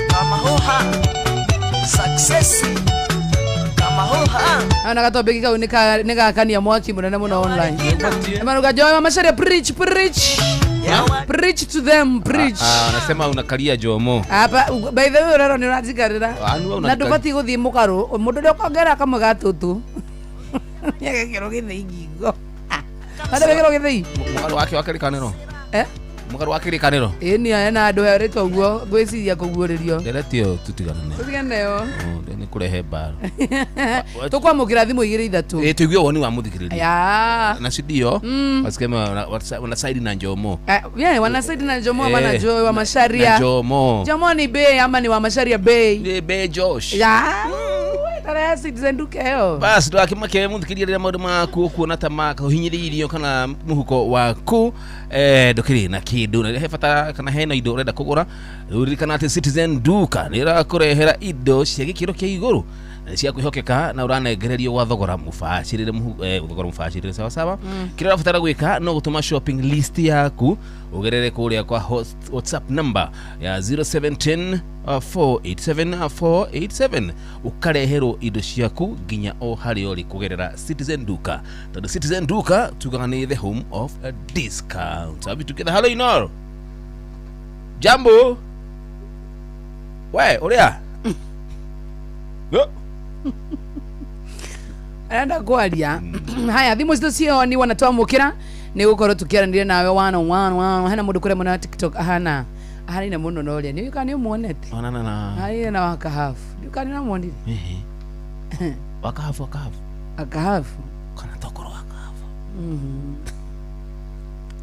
Kamahoha success Ana gatopic kau nĩ gakania mwaki mũnene mũno online. Emanuka Joy Mama Sharia preach preach. Preach to them preach. Anasema unakalia Jomo. Hapa by the way uraro ni urajikarira. Na ndubati guthii mukaru mundu uria ukongera kamwe gatutu. Nyagekero githii ngingo. Hata gekero githii. Mukaru wake wa kirikaniro. Eh? Mukaru wa kirikaniro. Ĩĩ ni ena andu heritwo uguo ngwiciria kuguũrĩrio. Nderetio tutigane. Tutigane yo. Nĩ kũrehe mbara. Tukwamũkĩra thimũ igĩrĩ ithatũ. Ĩĩ tuigue woni wa mũthikĩrĩria. Ya. Na si ndio? Wasikema wana side na Jomo. Yeah, wana side na Jomo ama na Joy wa Macharia. Na Jomo. Jomo ni bei ama ni wa Macharia bei? Ni bei Josh. Ya. Tara Citizen Duka ĩyo. Bas ndwakĩmake mũthikĩrĩria rĩrĩa maũndũ maku ũkuona ta makũhinyĩrĩirio kana mũhuko waku ndũkĩrĩ na kĩndũ na he bata kana hena indo ũrenda kũgũra ririkana atĩ Citizen Duka nĩ ĩrakũrehera indo cia gĩkĩro kĩa igũrũ cia kwĩhokeka na ũranengererio gwa thogora mũbacĩrĩre thogora mũbacĩrĩre sawa sawa. Kĩrĩa ũrabatara gwĩka no gũtũma shopping list yaku Ũgerere kũrĩa kwa host WhatsApp number ya 0710 487 487 ũkareherwo indo ciaku nginya o harĩa ũrĩ kũgerera Citizen Duka, tondũ Citizen Duka tugaga nĩ the home of a discount. Are we together? Hello Inoro, jambo. We ũrĩa? Yo. Arenda kwaria. Haya, thimũ citũ cio ni wanatwamũkĩra nĩ gũkorwo tũkĩaranĩria nawe one on one one. Hena mũndũ kũrĩa mwena wa TikTok ahana ahanaine mũno na ũrĩa nĩ kana nĩ ũmuonete. Onana na Ahanaine na wakahafu, ndiũ kana nĩ ũramuonire. Ehe. Wakahafu, wakahafu. Akahafu. Kana tokoro wakahafu.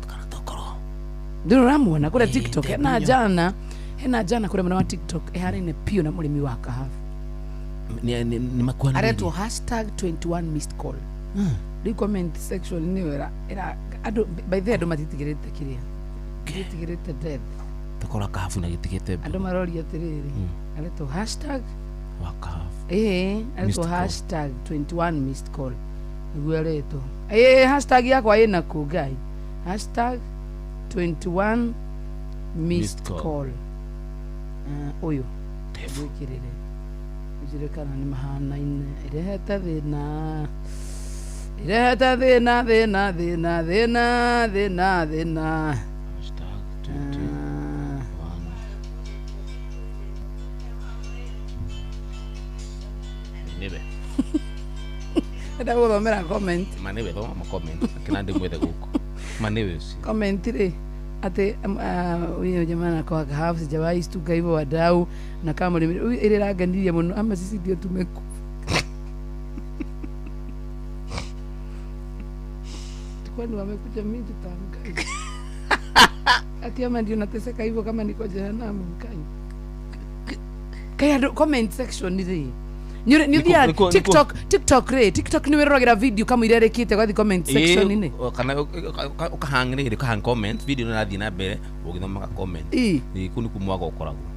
Kana tokoro. Ndũ ũramuona kũrĩa Eh, TikTok hena ndĩmenya. jana, hena jana kũrĩa mwena wa TikTok ĩhanaine piũ na mũrĩmi wa kahabu. Ni makuana. Aretwo #21 missed call. Rĩu comment section nĩyo ĩra andũ, by the way, andũ matitigĩrĩte kĩrĩa, matitigĩrĩte death. Tokoro wakahafu na gitigite. Andũ maroria atĩrĩrĩ, aretwo hashtag Wakahafu. ĩĩ, aretwo Missed call. #21 missed call nĩguo aretwo. Ĩĩ, hashtag yakwa ĩna kũ ngai, #21 missed Missed call. call. Ũyũ gwĩkĩrĩre njĩre kana nĩ mahanaine, ĩrehete thĩna, ĩrehete thĩna, thĩna, thĩna, thĩna, thĩna, thĩna. #21. Nibe. Enda gũthomera comment. Manibe thoma ma comment kina ndi mwethe guku manibe ucio. Comment rĩ atĩ huyo jamaa anakuwa kahafu, sijawahi stuka hivyo wadau, na kama mlimi huyu ile raganiria mũno ama sisi ndio tumekufa. Kwani wamekuja, mimi tutaamka ati ama ndio nateseka hivyo kama niko jehanamu kai kai. Andũ comment section rĩ nĩ ũthiaga TikTok, TikTok rĩ, TikTok nĩ wĩroragĩra video kama iria ĩrĩkĩte ũgathiĩ comment section inĩ. Ĩĩ, kana ũkahang rĩrĩ, ũkahang comment video nĩ ĩrathiĩ na mbere ũgĩthomaga comment. Ĩ. Ĩ, kũu nĩkuo mwaga ũkoragwo.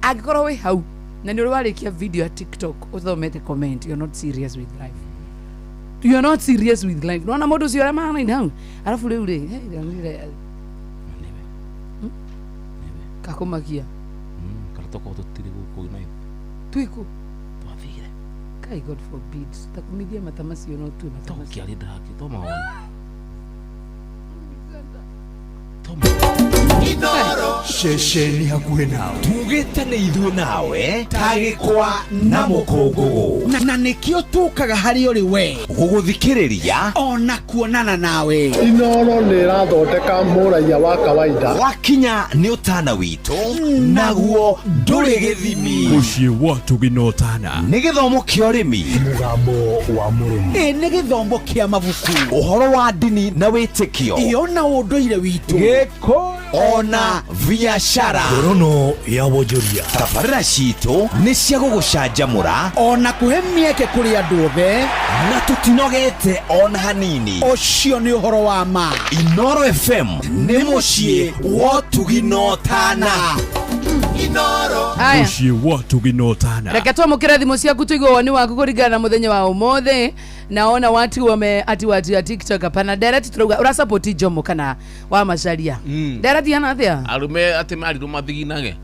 Angĩkorwo wĩ hau na nĩ ũrĩ warĩkia video ya TikTok ũthomete comment, you're not serious with life, you're not serious with life. Nona mũndũ ũcio ũrĩa mahanaine hau, arabu rĩu rĩ, hey, ndĩramwĩrire, Manibe. kakũmakia. Kana tokorwo tũtirĩ gũkũ na Twĩkũ? Twathire. Kai, God forbid, takumithia mata macio no tue mata macio. Tũkĩaria ndĩrakĩ toma Ceceni hakuhĩ nawe tugĩte nĩ ithuĩ nawe ta gĩkwa na mũkũngũgũ, na nĩkĩo tũkaga harĩ ũrĩ we gũgũthikĩrĩria ona kuonana nawe. Inoro nĩ ĩrathondeka mũraiya wa kawaida. Wakinya nĩ ũtana witũ naguo ndũrĩ gĩthimi. Mũciĩ wa Tũgina Ũtana. Nĩ gĩthomo kĩa ũrĩmi. Mũgambo wa mũrĩmi. Ĩ nĩ gĩthomo kĩa mabuku. Ũhoro wa ndini na wĩtĩkio. Ĩ ona ũndũire witũ. Gĩkũyũ ona biacara. Ngorono ya wonjoria. Tabarĩra citũ nĩ cia gũgũcanjamũra ona kũhe mĩeke kũrĩ andũ othe, na tũtinogete ona hanini. Ũcio nĩ ũhoro wa ma. Inoro FM nĩ mũciĩ wa ũtugi na ũtana. Haya. Mũciĩ wa Tũgina Ũtana. Reke twamũkĩre thimũ ciaku tũigue woni waku kũringana na mũthenya wa ũmũthĩ. Naona watu wame ati watu ya TikTok hapana direct turauga urasupport Jomo kana wa Macharia. Direct hana atia? Arume atĩ marirwo mathiginage.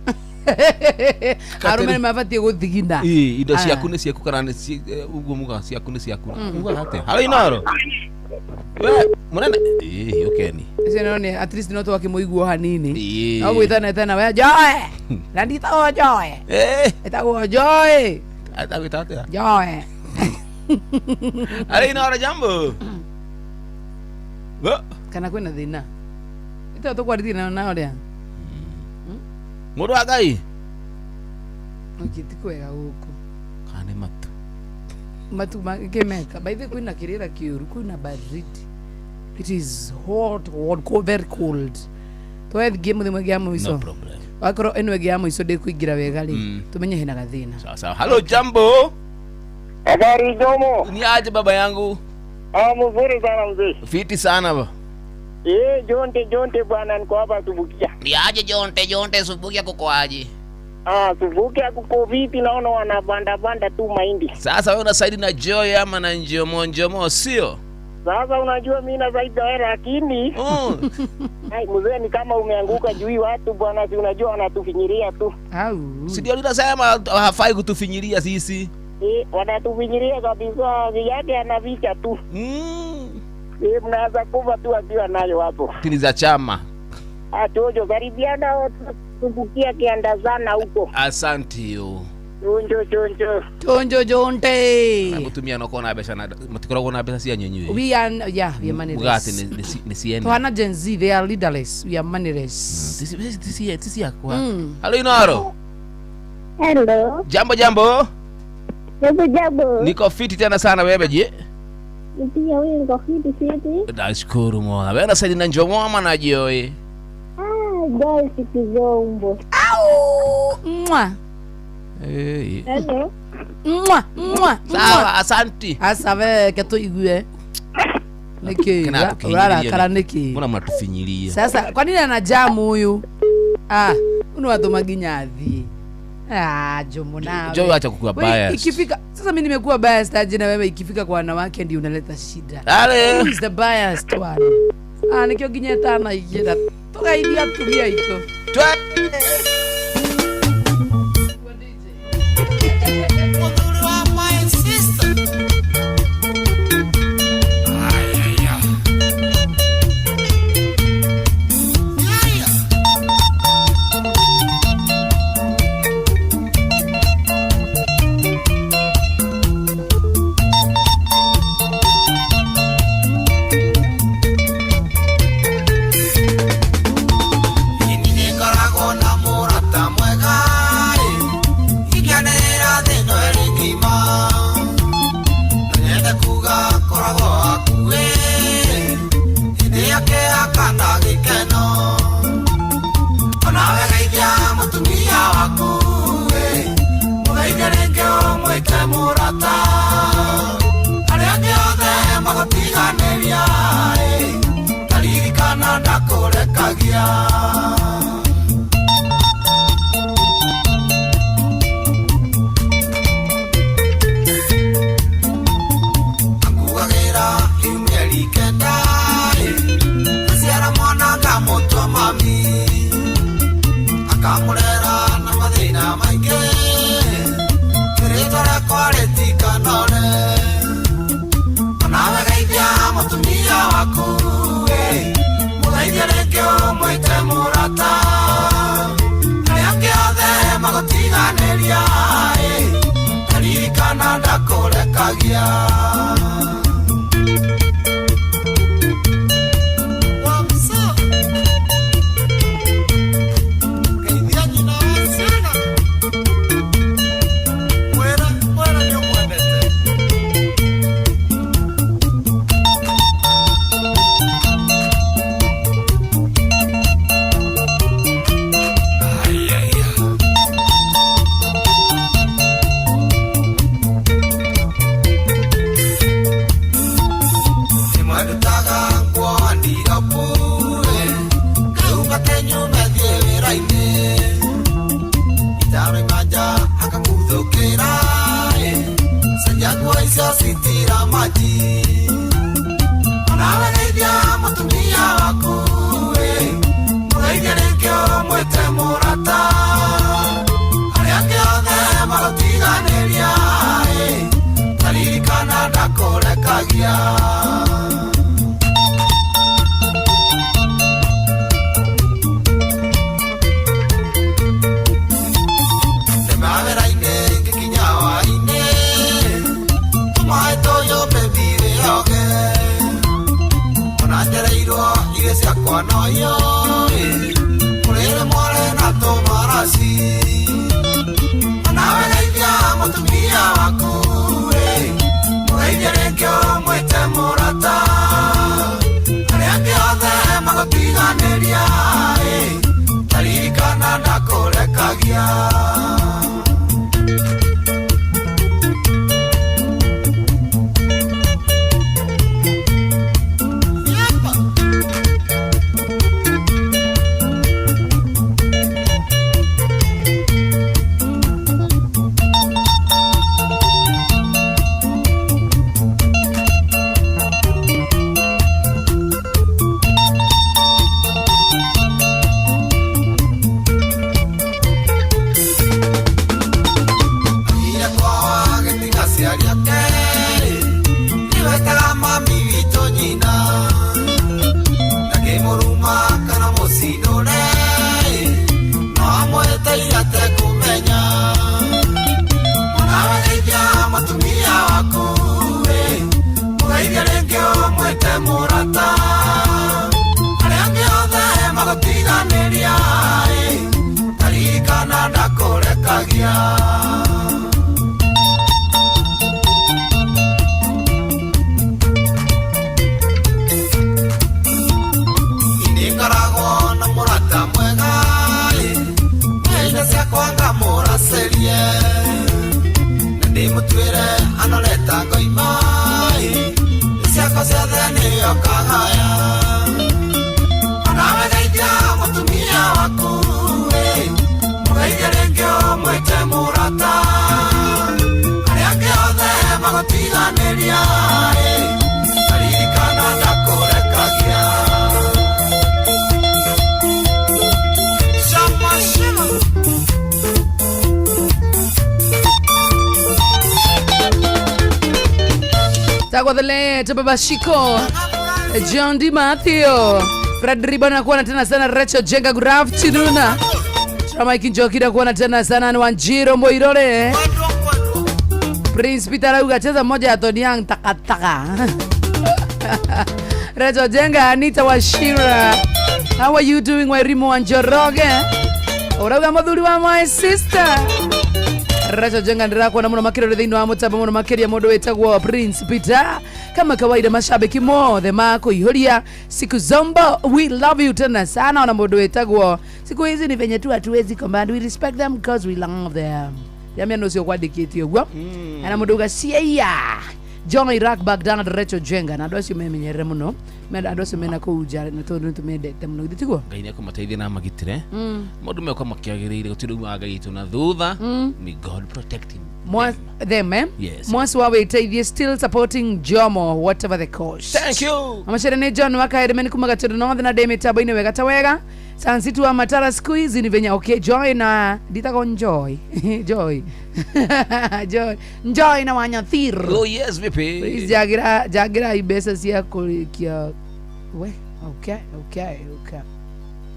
Arume nĩ mabatiĩ gũthigina. Ĩ, indo Aya. ciaku nĩ ciaku kana nĩ ũguo mugaga ciaku nĩ ciaku, ugaga atĩa? Halo Inoro, we mũnene. Ĩ, ũkeni. Ũcio no nĩ at least no twakĩmũiguo hanini. Ĩ. No gwĩtana ĩtana we Joy, na nditagwo Joy. Ĩ. Ĩtagwo Joy. Atagwĩta atĩa? Joy. Halo Inoro, jambo. We, kana kwĩna thĩna ĩtagwo tũkwarithia nayo na ũrĩa. Mũndũ wa Ngai. Okay, ti kwega gũkũ. Kana nĩ matu. Matu makĩmeka by the way, kwĩna kĩrĩra kĩũru, kwĩna baridi, it is hot, hot, cold, very cold. Twethigie mũthenya ũngĩ ya mũico. No problem. Wakorwo ĩno ĩngĩ ya mũico ndĩkũingĩra wega rĩ, tũmenye hena gathĩna. Sawa sawa. Halo, jambo. Habari Jomo. Ni aje baba yangu? Ah, mzuri sana mzee. Fiti sana ba. Eh, Jonte Jonte bwana, niko hapa Subukia. Ni aje Jonte Jonte, Subukia kuko aje? Ah, Subukia kuko vipi? Naona wanapanda panda tu mahindi. Sasa wewe unasaidi na Joy ama na Njomo Njomo sio? Sasa unajua mimi na zaidi wewe lakini ai mzee ni kama umeanguka juu watu bwana, si unajua wanatufinyiria tu. Au. Si ndio ninasema hafai kutufinyiria sisi. Wanatufinyiria kabisa, yake anavicha tu. Mnaanza kuva tu akiwa nayo hapo. Tini za chama. Atojo karibiana tumbukia kiandazana huko. Asante yo. Chonjo chonjo. Chonjo jonte. Mutumia no kona mbeca na mutikoragwo na mbeca cia nyenywe. We are yeah, we are moneyless. Mugate ni ciene. Twana Gen Z, they are leaderless. We are moneyless. Tisi yakwa. Hello Inoro. Hello. Jambo jambo. Jambo jambo. Niko fiti tena sana wewe je? Pia wewe niko fiti fiti. Nashukuru Mola. Wewe na na njomo ama na joy? Ah, guys kizombo. Au! Mwa. Eh. Hello. Mwa, mwa. Sawa, asanti. Asa we keto igue. Niki. Urara niki. Mbona mnatufinyilia? Sasa kwa nini ana jamu huyu? Ah, uno ginya athie. Ah, Jomo nawe. Jomo acha kukua biased. Ikifika sasa mimi nimekuwa biased aje na wewe ikifika kwa wanawake ndio unaleta shida. Ale. Who is the biased one? Ah, nikio ginya tana igira. Tugaidia tumia ito. Aririkana ndakũrekagia. Shama Tagwa the late Baba Shiko, John D. Matthew, Fred Ribana kuona tena sana, Rachel Jenga, good afternoon. Tramike Njokira kuona tena sana ni Wanjiro Moirore. Prince Peter auga cheza moja ya Tony takataka. Rachel Jenga, Anita Washira. How are you doing, Wairimu Wanjoroge? Urauga muthuri wa my sister. Rachel Jenga, ndĩrakuona mũno makĩria thĩinĩ wa mũtambo mũno makĩria mũndũ wĩtagwo Prince Peter. Kama kawaida, mashabiki mothe makũihũria siku zombo, we love you tena sana. Ona mũndũ wĩtagwo siku hizi ni venye tu hatuwezi command, we respect them because we love them. Yamia ũcio kwandĩkĩte ũguo na mũndũ uga ciaia John Iraq Baghdad Rachel Jenga na andũ acio memenyerere mũno, mena andũ acio mena kũu nja na tondũ nĩtũmendete mũno, githĩ tiguo? Ngai nĩakũmateithia na amagitĩre. Maũndũ mekwa makĩagĩrĩire, gũtirĩ umaga Ngai witũ na thutha. May God protect him. Them, eh? Yes. Mwasi wa wĩteithie, still supporting Jomo whatever the cost. Thank you. Amacere nĩ John wakaeremeni kuma Gatundu North na ndĩ mĩtambo-inĩ wega ta wega. Sansitu wa Matara siku hizi ni venye okay Joy na nditagwo Joy Joy Joy Joy na Wanyathir. Oh yes, vipi? Please jagira jagira mbeca cia kũrĩkia we. Okay,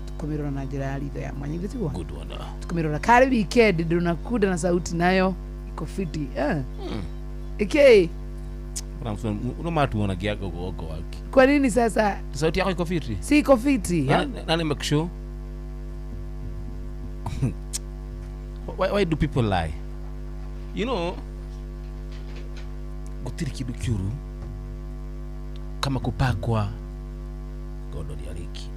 tukumirora na njĩra ya ritho ya mwanya, githĩ tiguo? Good one. Tukumirora kari weekend ndũnakuda na sauti nayo iko fiti, eh. Okay. Uno matuonagia gogo wake. Kwa nini sasa? Sauti yako iko fiti. Si iko fiti ya? Nani make sure? Why do people lie? You know, gũtirĩ kĩndũ kĩũru kama kupakwa gondo rĩa rĩki.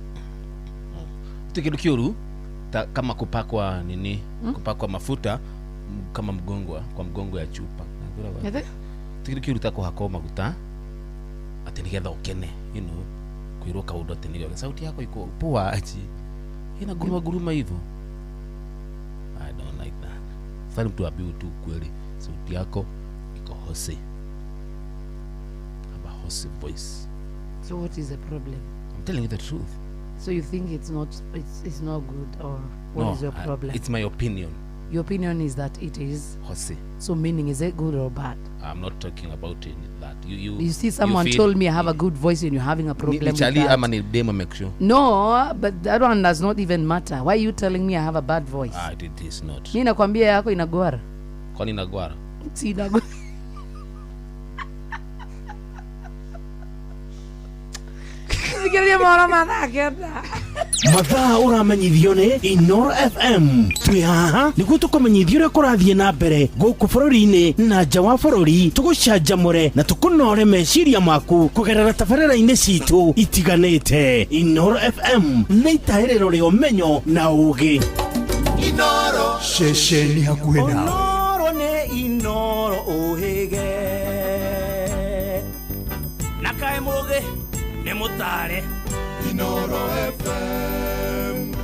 Gũtirĩ kĩndũ kĩũru ta kama kupakwa nini, kupakwa mafuta kama mgongo kwa mgongo ya chupa. Ete? Gũtirĩ kĩndũ kĩũru ta kũhakwo maguta atĩ nĩgetha ũkene, kwĩrwo kaũndũ atĩ nĩgetha sauti yako iko poa achi ina guruma guruma hivyo. I don't like that. Sasa mtu aambiwe tu ukweli, sauti yako iko hoarse. Have a hoarse voice. So what is the problem? I'm telling you the truth. So you think it's not good, or what No, is your problem? It's my opinion. Your opinion is that it is hoarse. So meaning, is it good or bad? I'm not talking about it, that. You You see, someone you feel, told me I have a good voice and you're having a problem Ni with chali that. ama ni demo make sure. No, but that one does not even matter. Why are you telling me I have a bad voice? Ah, it is not. Mi nakwambia yako inagwara. Kwani inagwara? Si inagwara. Fikiria mwana mathaketa. Mathaa ũramenyithio nĩ Inoro FM. Twĩ haha nĩguo tũkũmenyithia ũrĩa kũrathiĩ na mbere gũkũ bũrũri-inĩ na nja wa bũrũri, tũgũcanjamũre na tũkũnore meciria maku kũgerera tabarĩra-inĩ citũ itiganĩte. Inoro FM nĩ itahĩrĩro rĩa ũmenyo na ũgĩ. Ceceni hakuhĩ nawe. Onoro nĩ Inoro ũhĩge na kaĩ mũgĩ nĩ mũtare. Inoro FM.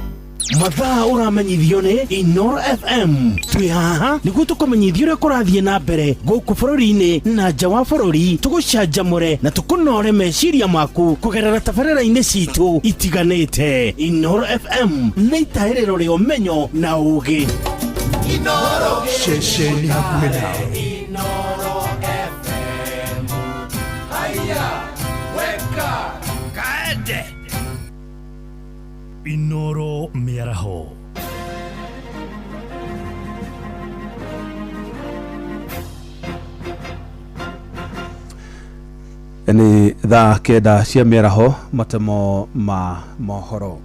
Mathaa ũramenyithio nĩ Inoro FM. Twĩ haha nĩguo tũkũmenyithia ũrĩa kũrathiĩ na mbere gũkũ bũrũri-inĩ na nja wa bũrũri, tũgũcanjamũre na tũkũnore meciria maku kũgerera tabarĩra-inĩ citũ itiganĩte. Inoro FM nĩ itahĩrĩro rĩa ũmenyo na ũgĩ. Ceceni hakuhĩ nawe. Inoro FM. Haya, weka kaende. Inoro mĩaraho. Nĩ thaa 9 cia mĩaraho, matemo ma mohoro.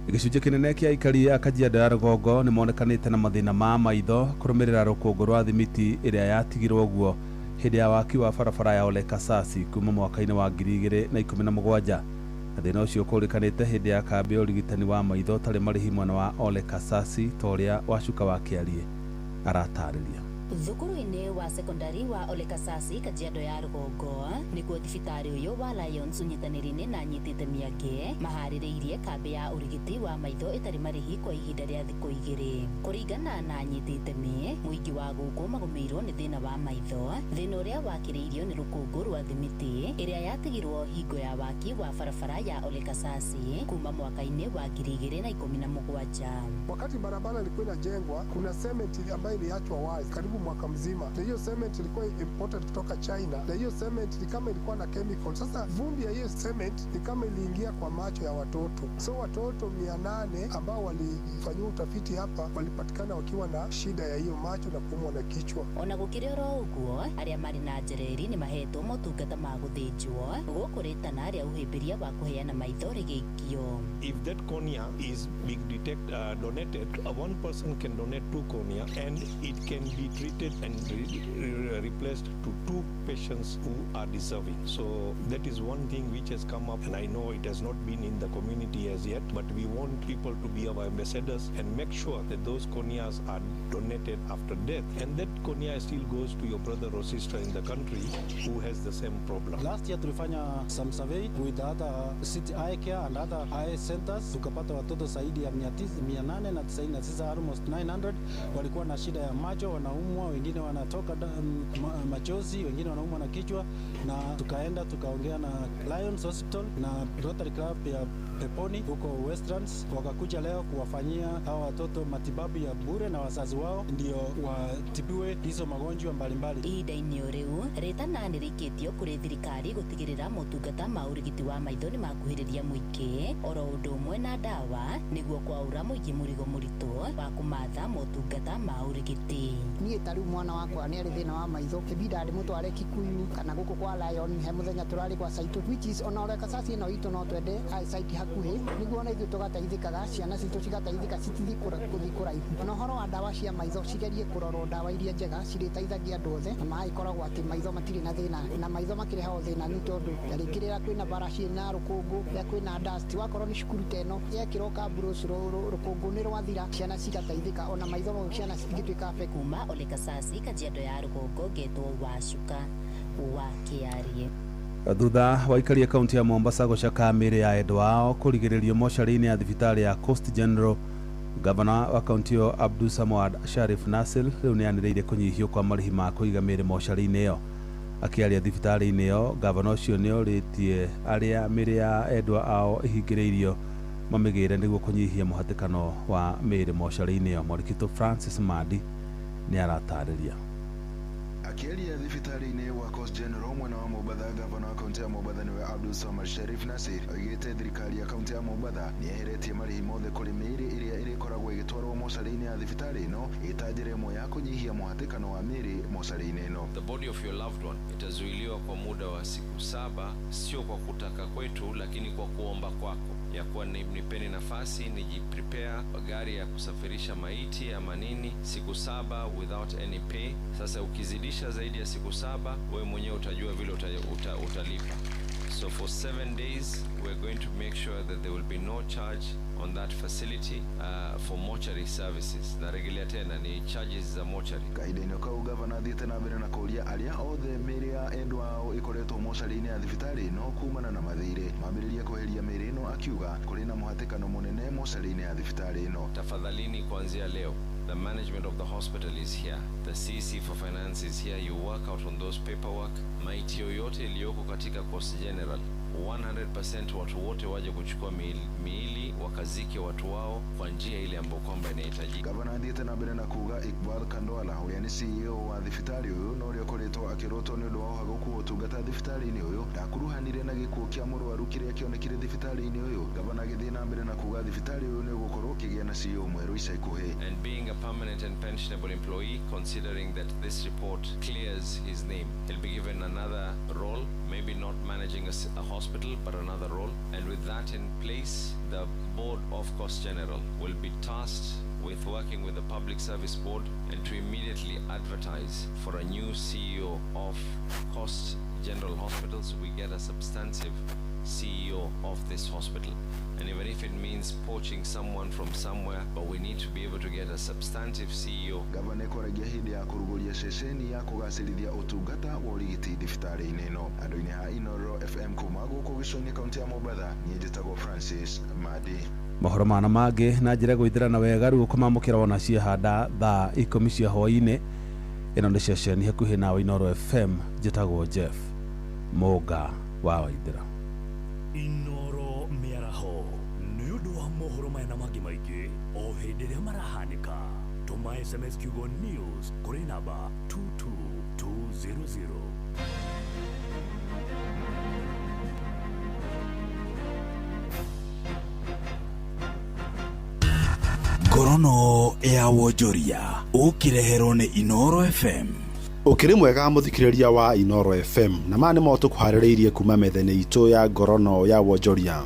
Gĩcunjĩ kĩnene kĩa aikari a Kajiado ya rũgongo nĩ monekanĩte na mathĩna ma maitho kũrũmĩrĩra rũkũngũ rwa thimiti ĩrĩa yatigirwo ũguo hĩndĩ ya waki wa barabara ya Ole Kasasi kuma mwaka-inĩ wa 2017, na thĩna ũcio ũkũrĩkanĩte hĩndĩ ya kambĩ ya ũrigitani wa maitho ũtarĩ marĩhi mwena wa Ole Kasasi, ta ũrĩa Wacuka wa Kĩarie aratarĩria. Thukuru-inĩ wa sekondari wa Olekasasi Kajiado ya rũgongo nĩkuo thibitarĩ ũyũ wa Lions ũnyitanĩri-inĩ na anyitĩte mĩangĩ maharĩrĩirie kambĩ ya ũrigiti wa maitho ĩtarĩ marĩhi kwa ihinda rĩa thikũ 2. Kũringana na anyitĩte mĩ mũingĩ wa gũkũ magũmĩirwo nĩ thĩna wa maitho, thĩna ũrĩa wakĩrĩirio nĩ rũkũngũ rwa thimiti ĩrĩa yatigirwo hingo ya waki wa barabara ya Olekasasi kuma mwaka-inĩ wa 2017. Wakati barabara ilikuwa inajengwa, kuna cement ambayo iliachwa wazi karibu mwaka mzima, na hiyo cement ilikuwa imported kutoka China, na hiyo cement ni kama ilikuwa na chemical. Sasa vumbi ya hiyo cement ni kama iliingia kwa macho ya watoto, so watoto 800 ambao walifanyiwa utafiti hapa walipatikana wakiwa na shida ya hiyo macho na kuumwa na kichwa. Ona gũkĩrĩ oro ũguo, arĩa marĩ na njereri nĩ mahetwo motungata ma gũthĩnjwo gũkũ rĩtana rĩa ũhĩmbĩria wa kũheana maitho rĩgĩikio. If that cornea is being donated, one person can donate 2 cornea and it can be treated and replaced to 2 patients who are deserving. So that is one thing which has come up, and I know it has not been in the community as yet, but we want people to be our ambassadors and make sure that those corneas are donated after death, and that cornea still goes to your brother or sister in the country who has the same problem. Last year tulifanya some survey with other city eye care and other eye centers, tukapata watoto zaidi ya 899, almost 900 walikuwa na shida ya macho, wanaumwa, wengine wanatoka machozi, wengine wanaumwa na kichwa, na tukaenda tukaongea na Lions Hospital na Rotary Club ya Peponi huko Westlands, wakakuja leo kuwafanyia hawa watoto matibabu ya bure na wazazi wao ndio watibiwe hizo magonjwa mbalimbali. Ihinda-inĩ o rĩu rĩtana nĩ rĩikĩtio kũrĩ thirikari gũtigĩrĩra motungata ma ũrigiti wa maitho nĩ makuhĩrĩria mũingĩ oro ũndũ ũmwe na ndawa nĩguo kwaũra mũingĩ mũrigo mũritũ wa kũmatha motungata ma ũrigiti. Niĩ ta rĩu mwana wakwa nĩ arĩ thĩna wa maitho, ĩbida ndĩmũtware Kikuyu kana gũkũ kwa Lion, he mũthenya tũrarĩ kwa Saitũ, which is ona Olekasasi ĩno itũ no twende site hakuhĩ nĩguo ona ithuĩ tũgateithĩkaga, ciana citũ cigateithĩka, citithiĩ gũthiĩ kũraihu. Na ũhoro wa ndawa cia maitho, cigerie kũrorwo ndawa iria njega cirĩteithagia andũ othe, na maĩkoragwo atĩ maitho matirĩ na thĩna, na maitho makĩreha o thĩna nĩ tondũ rĩngĩ rĩrĩa kwĩna bara ciĩna rũkũngũ, rĩrĩa kwĩna dust, wakorwo nĩ cukuru ta ĩno yekĩrwo kabros rũkũngũ nĩ rwathira, ciana cigateithĩka, ona maitho mau ciana citingĩtuĩka affected. Kuma Olekasasi Kajiado ya rũgongo, ngetwo Wacuka wa Kĩarie. Thutha wa aikari a kaunti ya Mombasa gũcaka mĩĩrĩ ya endwa ao kũrigĩrĩrio mocarĩ-inĩ ya thibitarĩ ya Coast General, gavana wa kaunti ĩyo Abdul Samad Sharif Nassir rĩu nĩ anĩrĩire kũnyihio kwa marĩhi ma kũiga mĩĩrĩ mocarĩ-inĩ ĩyo. Akĩaria thibitarĩ-inĩ ĩyo, gavana ũcio nĩ orĩtie arĩa mĩĩrĩ ya endwa ao ĩhingĩrĩirio mamĩgĩre nĩguo kũnyihia mũhatĩkano wa mĩĩrĩ mocarĩ-inĩ ĩyo. Mwarikitũ Francis Mandi nĩ aratarĩria. Akĩaria thibitarĩ-inĩ wa Coast General mwena wa Mombatha, gavana wa kaunti ya Mombatha nĩwe Abdul Samad Sharif Nassir oigĩte thirikari ya kaunti ya Mombatha nĩ yeheretie marĩhi mothe kũrĩ mĩĩrĩ ĩrĩa ĩrĩkoragwo ĩgĩtwarwo mocarĩ-inĩ ya thibitarĩ ĩno ĩta njĩra ĩmwe ya kũnyihia mũhatĩkano wa mĩĩrĩ mocarĩ-inĩ ĩno. The body of your loved one itazuiliwa kwa muda wa siku 7, sio kwa kutaka kwetu, lakini kwa kuomba kwako ya kuwa nipeni nafasi nijiprepare gari ya kusafirisha maiti ama nini, siku 7 without any pay. Sasa ukizidisha zaidi ya siku 7, wewe mwenyewe utajua vile utalipa. So for 7 days we're going to make sure that there will be no charge on that facility for mortuary services. Na regelea tena ni charges za mortuary. Kahinda-inĩ kau gavana athiĩte na mbere na kũũria arĩa othe mĩĩrĩ ya endwa ao ĩkoretwo mocarĩ-inĩ ya thibitarĩ ĩno kumana na mathirĩ mambĩrĩrie kweheria mĩĩrĩ ĩno, akiuga kũrĩ na mũhatĩkano mũnene mocarĩ-inĩ ya thibitarĩ ĩno. Tafadhalini, kuanzia leo the management of the hospital is here, the CC for finance is here, you work out on those paperwork. Maiti yoyote iliyoko katika Coast General 100% watu wote waje kuchukua miili wakazike watu wao kwa njia ile ambayo kwamba inahitajika. Gavana athiĩte na mbere na kuga Iqbal Kandwala ũrĩa nĩ CEO wa thibitarĩ ũyũ na ũrĩa ũkoretwo akĩrotwo nĩ ũndũ wa ũhagũku wa ũtungata thibitarĩ-inĩ ũyũ ndakuruhanire na gĩkuũ kĩa mũrwaru kĩrĩa kĩonekire thibitarĩ-inĩ ũyũ. Gavana agĩthiĩ na mbere na kuga thibitarĩ ũyũ nĩ ũgũkorwo ũkĩgĩa na CEO mwerũ ica ikuhĩ. And being a permanent and pensionable employee, considering that this report clears his name, he'll be given another role, maybe not managing a hospital, but another role. And with that in place, the board of Coast General will be tasked with working with the Public Service Board and to immediately advertise for a new CEO of Coast General Hospital, so we get a substantive CEO of this hospital. And even if it means poaching someone from somewhere, but we need to be able to get a substantive CEO. Gavana ekoragia hĩndĩ ya kũrugũria ceceni ya kũgacĩrithia ũtungata wa ũrigiti thibitarĩ-inĩ ĩno. Andũ-inĩ a Inoro FM kuma gũkũ gĩcũa-inĩ kaunti ya Mombatha, niĩ njĩtagwo Francis Madi. Mohoro mana mangĩ na njĩra gwĩthĩra na wega rĩu ũkũmamũkĩra wona ciehanda thaa 10 cia hwaĩ-inĩ. Ĩno nĩ ceceni hakuhĩ nawe Inoro FM, njĩtagwo Jeff Mũnga wa Waithĩra. Inoro mĩaraho nĩ ũndũ wa mohoro maya na mangĩ maingĩ o hĩndĩ ĩrĩa marahanĩka. Tũma SMS kiugo news kũrĩ namba 22200. Ngorono ya wonjoria ũkĩreherwo nĩ Inoro FM. Ũkĩrĩ mwega mũthikĩrĩria wa Inoro FM, na maya nĩmo tũkũharĩrĩirie kuma metha-inĩ itũ ya ngorono ya wonjoria.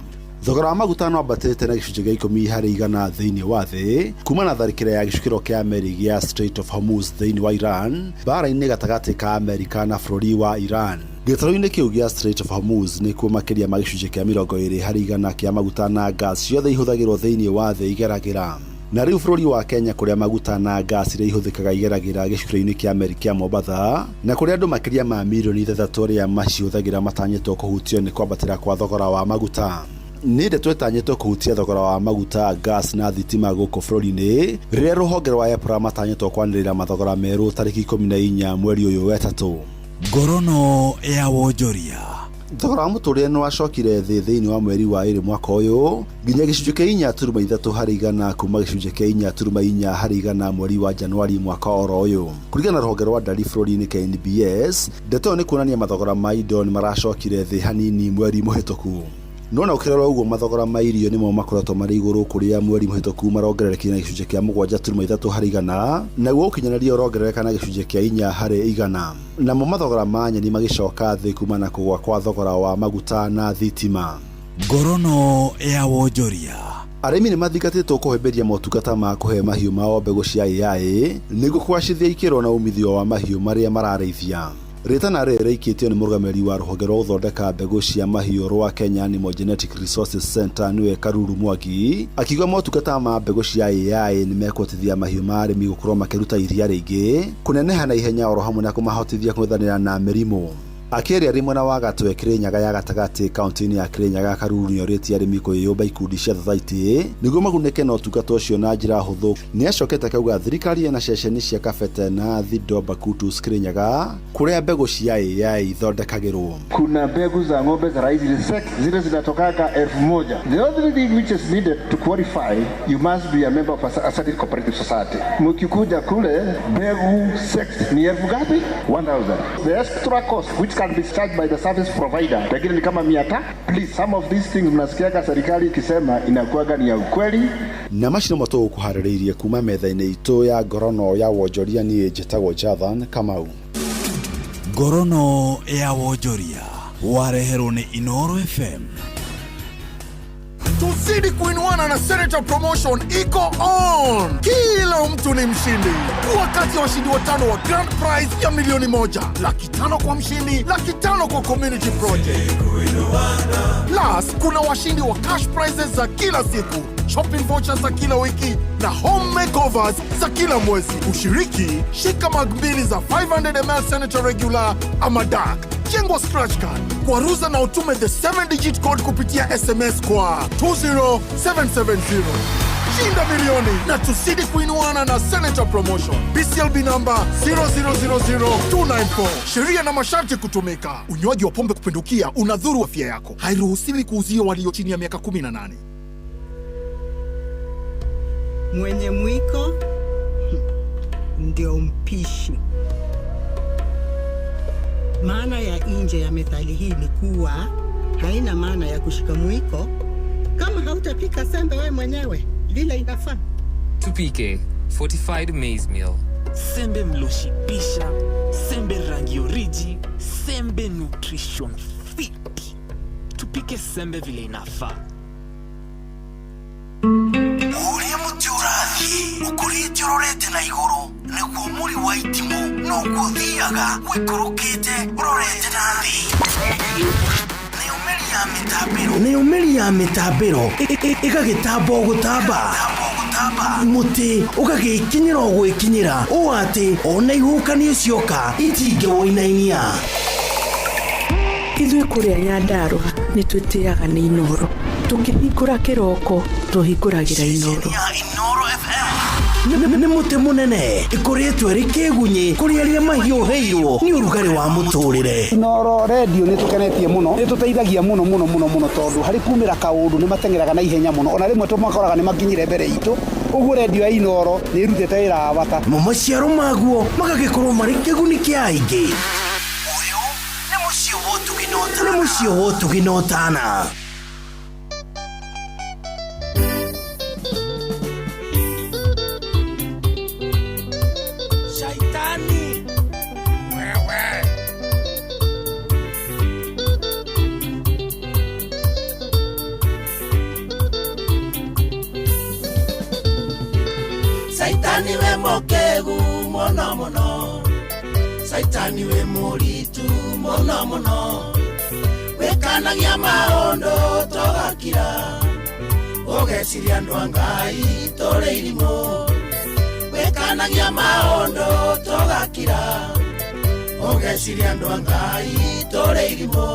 Thogora wa maguta no ambatĩte na gĩcunjĩ gĩa 10% thĩinĩ wa thĩ kuma na tharĩkĩra ya gĩcukĩro kĩa meri gĩa Strait of Hormuz thĩinĩ wa Iran, mbara-inĩ gatagatĩ ka Amerika na bũrũri wa Iran. Gĩtarũ-inĩ kĩu gĩa Strait of Hormuz nĩkuo makĩria ma gĩcunjĩ kĩa 20% kĩa maguta na gas ciothe ihũthagĩrwo thĩinĩ wa thĩ igeragĩra. Na rĩu bũrũri wa Kenya kũrĩa maguta na gas iria ihũthĩkaga igeragĩra gĩcukĩro-inĩ kĩa meri kĩa Mombatha, na kũrĩa andũ makĩria ma milioni 3 arĩa macihũthagĩra matanyĩtwo kũhutio nĩ kwambatĩra kwa thogora wa maguta. Nĩ ndeto ĩtanyĩtwo kũhutia thogora wa maguta, gas na thitima gũkũ bũrũri-inĩ rĩrĩa rũhonge rwa EPRA matanyĩtwo kwanĩrĩra mathogora merũ tarĩki 14 mweri ũyũ wetatũ. Ngorono ya wonjoria. Thogora wa mũtũrĩre nĩ wacokire thĩ thĩinĩ wa mweri wa 2 mwaka ũyũ nginya gĩcunjĩ kĩa 4.3% kuma gĩcunjĩ kĩa 4.4% mweri wa Januari mwaka oro ũyũ. Kũringana na rũhonge rwa ndari bũrũri-inĩ KNBS, ndeto ĩyo nĩ kuonania mathogora ma indo nĩ maracokire thĩ hanini mweri mũhĩtũku. No na ũkĩrora ũguo mathogora ma irio nĩmo makoretwo marĩ igũrũ kũrĩa mweri mũhĩtũku marongererekire na gĩcunjĩ kĩa 7.3% naguo ũkinyanĩria ũrongerereka na gĩcunjĩ kĩa 4%. Namo mathogora ma nyeni magĩcoka thĩ kuma na kũgũa kwa thogora wa maguta na thitima. Ngorono ya wonjoria. Arĩmi nĩ mathingatĩtwo kũhĩmbĩria motungata ma kũhe mahiũ mao mbegũ cia AI nĩguo kũgacĩrithia ikĩro na umithio wa mahiũ marĩa mararĩithia. Rĩtana rĩrĩ rĩikĩtio nĩ mũrũgamĩrĩri wa rũhonge rwa gũthondeka mbegũ cia mahiũ rwa Kenya Animal Genetic Resources Center nĩwe Karuru Mwangi, akiuga motungata ma mbegũ cia AI nĩ mekũhotithia mahiũ ma arĩmi gũkorwo makĩruta iria rĩingĩ, kũneneha na ihenya oro hamwe na kũmahotithia kũng'ethanĩra na mĩrimũ. Akĩaria arĩ mwena wa Gatwe Kirinyaga ya gatagatĩ kaunti-inĩ ya Kirinyaga, Karuru nĩorĩtie arĩmi kwĩyũmba ikundi cia thothaitĩ nĩguo magunĩke na ũtungata ũcio na njĩra hũthũ. Nĩacokete akauga thirikari ĩna ceceni cia Kabete na Thindo Bakutus Kirinyaga kũrĩa mbegũ cia AI ithondekagĩrwo. Kuna mbegu za ng'ombe za rahisi zile zinatokaga 1000. The only thing which is needed to qualify, you must be a member of a certain cooperative society. Mkikuja kule mbegu sex ni elfu ngapi? 1000. The extra cost which can be charged by the service provider lakini ni kama 300. Please, some of these things mnasikiaga serikali ikisema inakuwaga ni ya ukweli. Na macio nĩmo tũgũkũharĩrĩirie kuma metha-inĩ itũ ya ngorono ya wonjoria. Niĩ njĩtagwo Jathan Kamau. Ngorono ya wonjoria wareherwo nĩ Inoro FM. Tuzidi kuinuana na Senator Promotion iko on. Kila mtu ni mshindi. Kuwa kati ya washindi 5 wa grand prize ya 1,000,000, 500,000 kwa mshindi, 500,000 kwa community project. Plus kuna washindi wa cash prizes za kila siku, shopping vouchers za kila wiki na home makeovers za kila mwezi. Ushiriki, shika mug 2 za 500 ml Senator Regular ama Dark. Jengwa scratch card kwaruza na utume the 7-digit code kupitia SMS kwa 20770. Shinda milioni na tuzidi kuinuana na Senator Promotion. BCLB number 0000294. Sheria na masharti kutumika. Unywaji wa pombe kupindukia unadhuru afya yako. Hairuhusiwi kuuzia walio chini ya miaka 18. Mwenye mwiko ndio mpishi. Maana ya nje ya methali hii ni kuwa haina maana ya kushika mwiko kama hautapika sembe wewe mwenyewe vile inafaa. Tupike fortified maize meal. Sembe mloshibisha, sembe rangi oriji, sembe nutrition fit. Tupike sembe vile inafaa. Ũrĩa mũtĩ ũrathiĩ ũkũrĩte ũrorete na igũrũ nĩguo mũri wa itimũ noguo ũthiaga ũikũrũkĩte ũrorete na thĩ. Nayo mĩri Nayo mĩri ya mĩtambĩro ĩgagĩtamba o gũtamba, mũtĩ ũgagĩkinyĩra o gwĩkinyĩra ũũ atĩ ona ihuhũkanio cioka itingĩwũinainia. Ithuĩ kũrĩa Nyandarũa nĩ twĩtĩaga nĩ Inooro. Tũkĩhingũra kĩroko tũhingũragĩra Inooro. Nĩ mũtĩ mũnene ĩkũrĩtwo ĩrĩ kĩgunyĩ kũrĩ arĩa mahiũhĩirwo nĩ ũrugarĩ wa mũtũrĩre. Inooro redio nĩ tũkenetie mũno, nĩ tũteithagia mũno mũno mũno mũno, tondũ harĩ kumĩra kaũndũ nĩ mateng'eraga na ihenya mũno, ona rĩmwe tũmakoraga nĩ makinyire mbere itũ. Ũguo redio ya Inooro nĩ ĩrutĩte wĩra wa bata. Mo maciaro maguo magagĩkorwo marĩ kĩguni kĩa aingĩ. Ũyũ nĩ mũciĩ wa ũtugi na ũtana. Nĩ mũciĩ wa ũtugi na ũtana. Shaitani wewe. Saitani we mokegu mono mono, Saitani we moritu mono mono, wekanagia maondo togakira, ugeciria andu a Ngai tũrĩ irimũ, wekanagia maondo togakira, ugeciria andu a Ngai tũrĩ irimũ.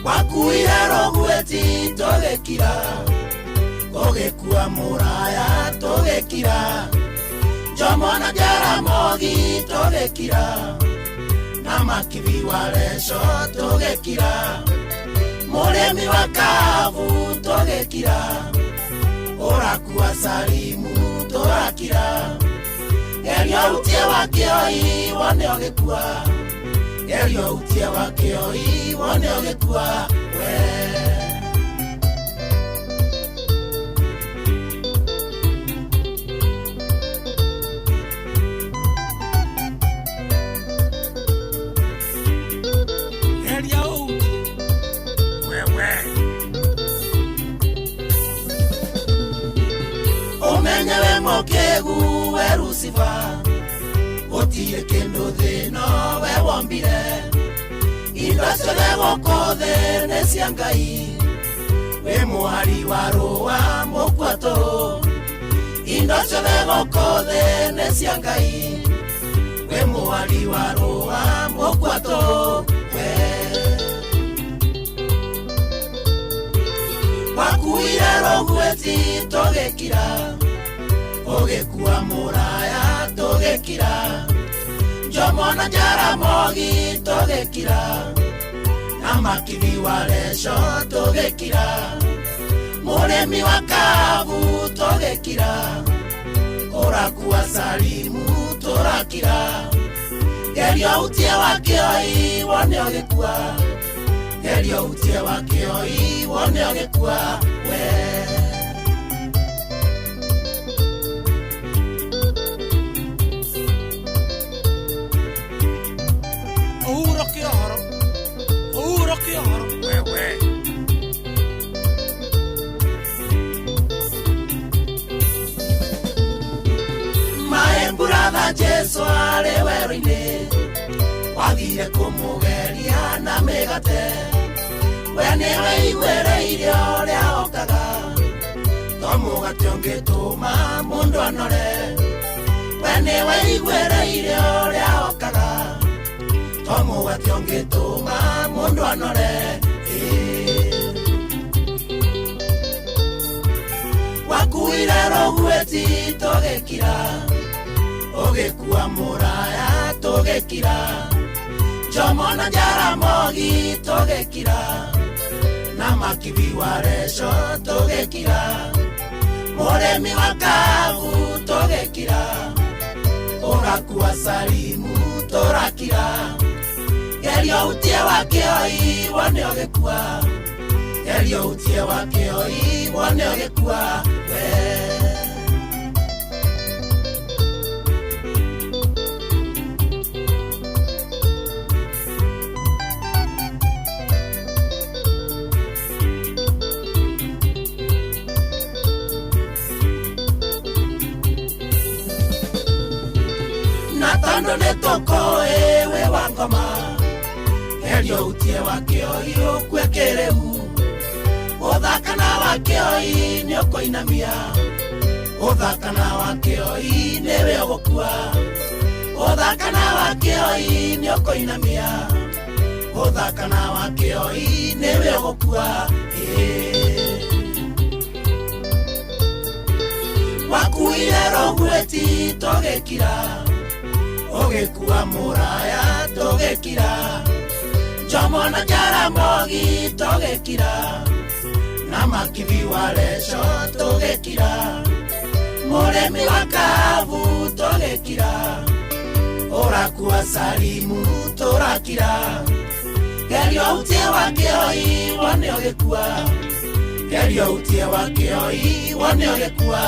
Wakuire rũgweti tũgĩkira, ũgĩkua mũraya tũgĩkira, Jomo na Jaramogi tũgĩkira, na Makibi wa Leso tũgĩkira, mũrĩmi wa Kavu tũgĩkira, ũrakua Salimu tũrakira, geria ũtie wa Kĩoi wone ũgĩkua, geria ũtie wa Kĩoi wone ũgĩkua we. Geria ũtie wewe. Ũmenye we mũkĩgu we Lucifer, gũtirĩ kĩndũ thĩ no we wombire, indo ciothe gũkũ thĩ nĩ cia Ngai, wĩ mũhari wa rũa mũkwatũ, indo ciothe gũkũ thĩ nĩ cia Ngai, wĩ mũhari wa rũa mũkwatũ we. Wakuire rũgweti tũgĩkira, ũgĩkua mũraya tũgĩkira, Jomo na Jaramogi tũgĩkira, na Makibi wa Leso tũgĩkira, mũrĩmi wa Kavu tũgĩkira, ũrakua Salimu tũrakira, geria ũtie wa Kĩoi wone ũgĩkua, geria ũtie wa Kĩoi wone ũgĩkua we. Uhuru kĩohoro, Uhuru kĩohoro wewe. Maĩ mburatha Jesu arĩ werũ-inĩ, wathire kũmũgeria na mĩgate, we nĩwe iguĩrĩire ũrĩa okaga, to mũgate ũngĩtũma mũndũ anore, we nĩwe iguĩrĩire ũrĩa okaga, to mũgate ũngĩtũma mũndũ anore. Wakuire rũgweti tũgĩkira, ũgĩkua mũraya tũgĩkira, Jomo na Jaramogi tũgĩkira, na Makibi wa Leso tũgĩkira, mũrĩmi wa Kavu tũgĩkira, ũrakua Salimu tũrakira, geria ũtie wa Kĩoi wone ũgĩkua, geria ũtie wa Kĩoi wone ũgĩkua we. Na tondũ nĩ tũkũĩ wĩ wa ngoma, Geria ũtie wa kĩoi ũkue kĩrĩu. Ũthaka na wa kĩoi nĩ ũkũinamia. Ũthaka na wa kĩoi nĩwe ũgũkua. Ũthaka na wa kĩoi nĩ ũkũinamia. Ũthaka na wa kĩoi nĩwe ũgũkua. Wakuire rũgweti tũgĩkira, ũgĩkua mũraya tũgĩkira, Jomo na Jaramogi tũgĩkira, na Makibi wa Leso tũgĩkira, mũrĩmi wa Kavu tũgĩkira, ũrakua Salimu tũrakira. Geria ũtie wa kĩoi wone ũgĩkua. Geria ũtie wa kĩoi wone ũgĩkua.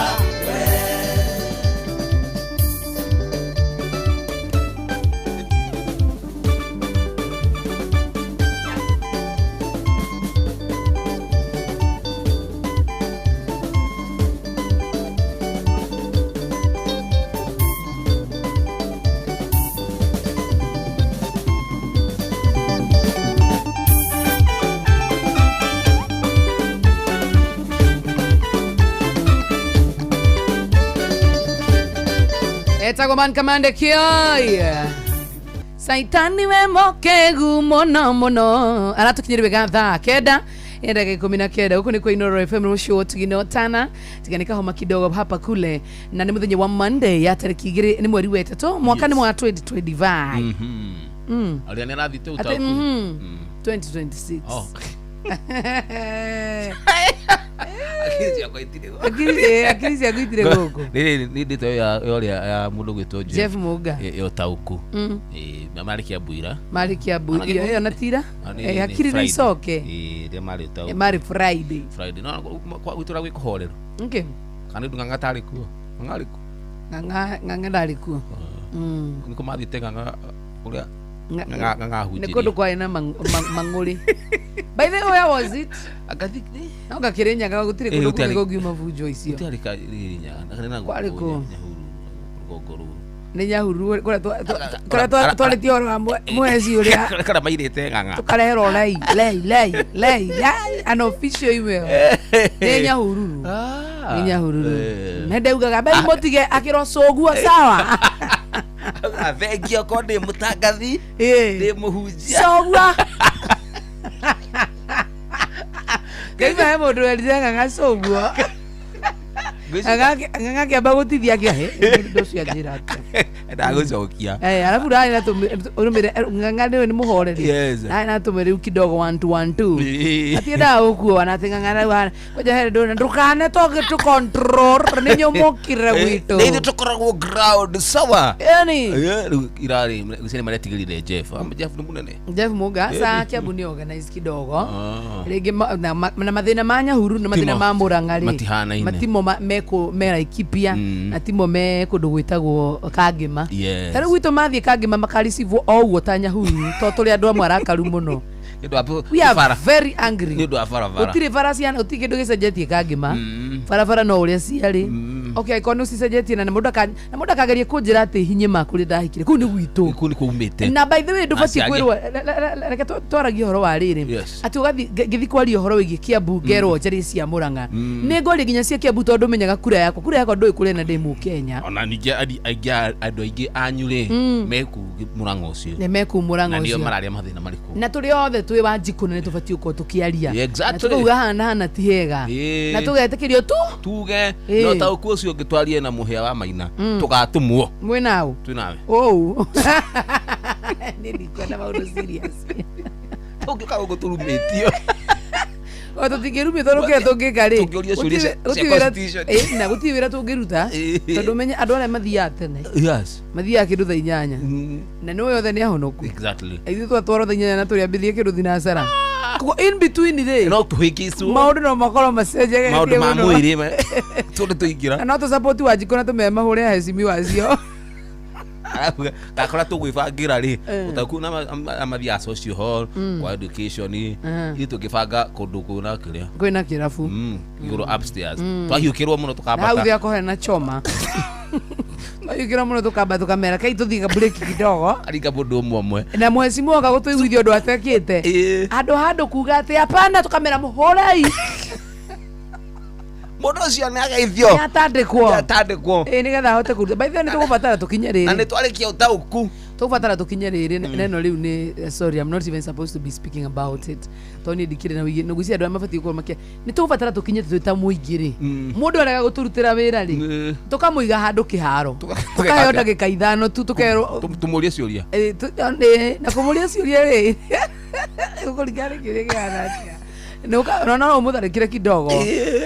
Etagwo Man Kamande Kioi. Saitani we mokegu muno muno. Aratukinyire wega thaa 9 ndagika 19. Huku ni kwa Inooro FM rucio tugino tana tiganika homa kidogo hapa kule, na ni muthenya wa Monday ya tariki 2 ni mweri wa 3 mwaka ni mwa 2025. Aria ni arathite utaku 2026. Oh. Akiri ciakwa itirĩ gũkũ. Nĩ ndĩtwa ya ũrĩa ya mũndũ gwĩtwo Jeff Muga. Ya ũtaũku. Marĩ Kĩambuira. Marĩ Kĩambuira. Ĩyo na tira. Hakiri nĩ icoke. Rĩrĩa marĩ ũtaũku. Marĩ Friday. Friday. No gwitũra gwĩ kũhoreru. Okay. Kana nĩ Ng'ang'a tarĩ kuo. Ng'ang'a arĩ kuo. Ng'ang'a ndarĩ kuo. Nĩkũ mathiĩte Ng'ang'a ũrĩa Ng'ang'a ahunjĩria. Nĩ kũndũ kwarĩ na mang'ũrĩ. By the way, where was it? No Gakirinyaga gũtirĩ kũndũ kũngĩ kũngiuma bunjo icio. Gũtiarĩ Kĩrĩnyaga. Kwarĩ kũ? Rũgongo rũrũ. Nĩ Nyahururu kũrĩa twarĩtie ũhoro wa mweci ũrĩa. Kũrĩa mairĩte Ng'ang'a. Tũkareherwo lei lei lei lei an official email. Nĩ Nyahururu. Nĩ Nyahururu. Nĩ ndaugaga mbei mũtige akĩrwo cũguo sawa. Thengia okorwo ndĩ mũtangathi, ndĩ mũhunjia. Cũguo. Kaima he mũndũ werire Ng'ang'a cũguo. Ng'ang'a akĩamba gũtithia akĩohe mũndũ ũcio anjĩra atĩa. Ndagũcokia. Alafu ndari na tũmĩre Ng'ang'a nĩwe nĩ mũhoreri. Ndari na tũmĩre rĩu kidogo 1 2 1 2. Atiendaga gũkuoa na atĩ Ng'ang'a rĩu hana kwanja he ndũ ndũkane tũngĩ tũ control nĩ nyũmũkire gwitũ. Nĩ ithuĩ tũkoragwo ground sawa. Yani. Rĩu irarĩ ngwĩciria maretigĩrire Jeff. Jeff nĩ mũnene. Jeff Muga sa Kiambu nĩ organize kidogo. Rĩngĩ na mathĩna ma Nyahururu na mathĩna ma Murang'a rĩ matihanaine. Matimo meko me Laikipia na timo me kũndũ gwĩtagwo Kangĩma. Ta rĩu gwitũ mathiĩ Kangĩma makaricivwo o ũguo ta Nyahururu tondũ tũrĩ andũ amwe arakaru mũno. We are very angry. Nĩ ũndũ wa barabara. Gũtirĩ bara ciana, gũtirĩ kĩndũ gĩcenjetie Kangĩma. Barabara no ũrĩa ciarĩ. Okay, angĩkorwo nĩ ũcicenjetie na mũndũ akageria kũnjĩra atĩ hinyĩma kũrĩa ndahikire. Kũu nĩ gwitũ. Kũu nĩ kwaumĩte. Na by the way ndũbatiĩ kwĩrwo, reke twaragie ũhoro wa rĩrĩ. Atĩ ũgathiĩ ngĩthiĩ kwaria ũhoro wĩgiĩ Kiambu ngerwo njarie cia Murang'a. Nĩ ngwaria nginya cia Kiambu tondũ menyaga kura yakwa. Kura yakwa ndũĩ kũrĩa na ndĩ Mũkenya. Ona ningĩ andũ aingĩ anyu rĩ meku Murang'a ũcio. Nĩ meku Murang'a Na ũcio. nĩo mararia mathĩna marĩkũ. Na tũrĩ othe twĩ Wanjikũ na nĩ tũbatiĩ gũkorwo tũkĩaria. Na tũkauga hana hana ti hega. Na tũgetĩkĩrio tu. Tuge no taũku ũcio ũngĩ twarie na mũhĩa wa Maina. Tũgatũmwo. Mwĩ naũ? Twĩ nawe. Ũũ. Nĩ ndikwenda maũndũ serious. Tũngĩũka gũkũ tũrumĩtio. O tũtingĩrumio tondũ kĩrĩa tũngĩka rĩ. Tũngĩũrio ciũria cia constitution. Na gũtirĩ wĩra tũngĩruta tondũ menye andũ arĩa mathiaga tene. Yes. Mathiaga kĩndũ thaa 8. Na nĩ othe nĩ ahonoku. Exactly. Ithuĩ twatwarwo thaa 8 na tũrĩambithie kĩndũ thinacara. Koguo in between rĩ. No tũhĩngĩcwo. Maũndũ no makorwo macenjetie Maũndũ ma mwĩrĩ tũndũ tũingĩra. Na no tũ support Wanjikũ na tũmere mahũre ahecimiwa acio. Gakora tũgwĩbangĩra rĩ ũtaku na mathiaga social hall kwa education ithuĩ tũngĩbanga kũndũ kwĩna kĩrĩa kwĩna kĩrabu igũrũ upstairs twahiũkĩrwo mũno tũkambata hau thĩ akohe na choma. Mayukira muno tukamba tukamera kai tuthiga break kidogo. Aringa mundu umwe umwe. Na mheshimiwa oka gutuiguithia undu atekite. Andu handu kuga ati hapana tukamera muhurai. Mundu ucio ni ageithio. Ni atandikwo. Ni atandikwo. Ĩ nigetha ahote kuruta. By the way nitugubatara tukinye riri. Na nitwarikia utauku. Tugubatara tukinye riri neno riu ni sorry I'm not even supposed to be speaking about it. Tondu ni ndikire na wigi nugucia andu arĩa mabatiĩ gukorwo makia. Nitugubatara tukinye twĩ ta mũingĩ rĩ. Mundu arega guturutira wĩra rĩ. Tukamũiga handũ kĩharo. Tukaheo ndagĩka 5 tu tukerwo tumurie ciũria. Na kũmũria ciũria rĩ. Gũkũringana nĩ kĩũria kĩhana atĩa. No no mutharikire kidogo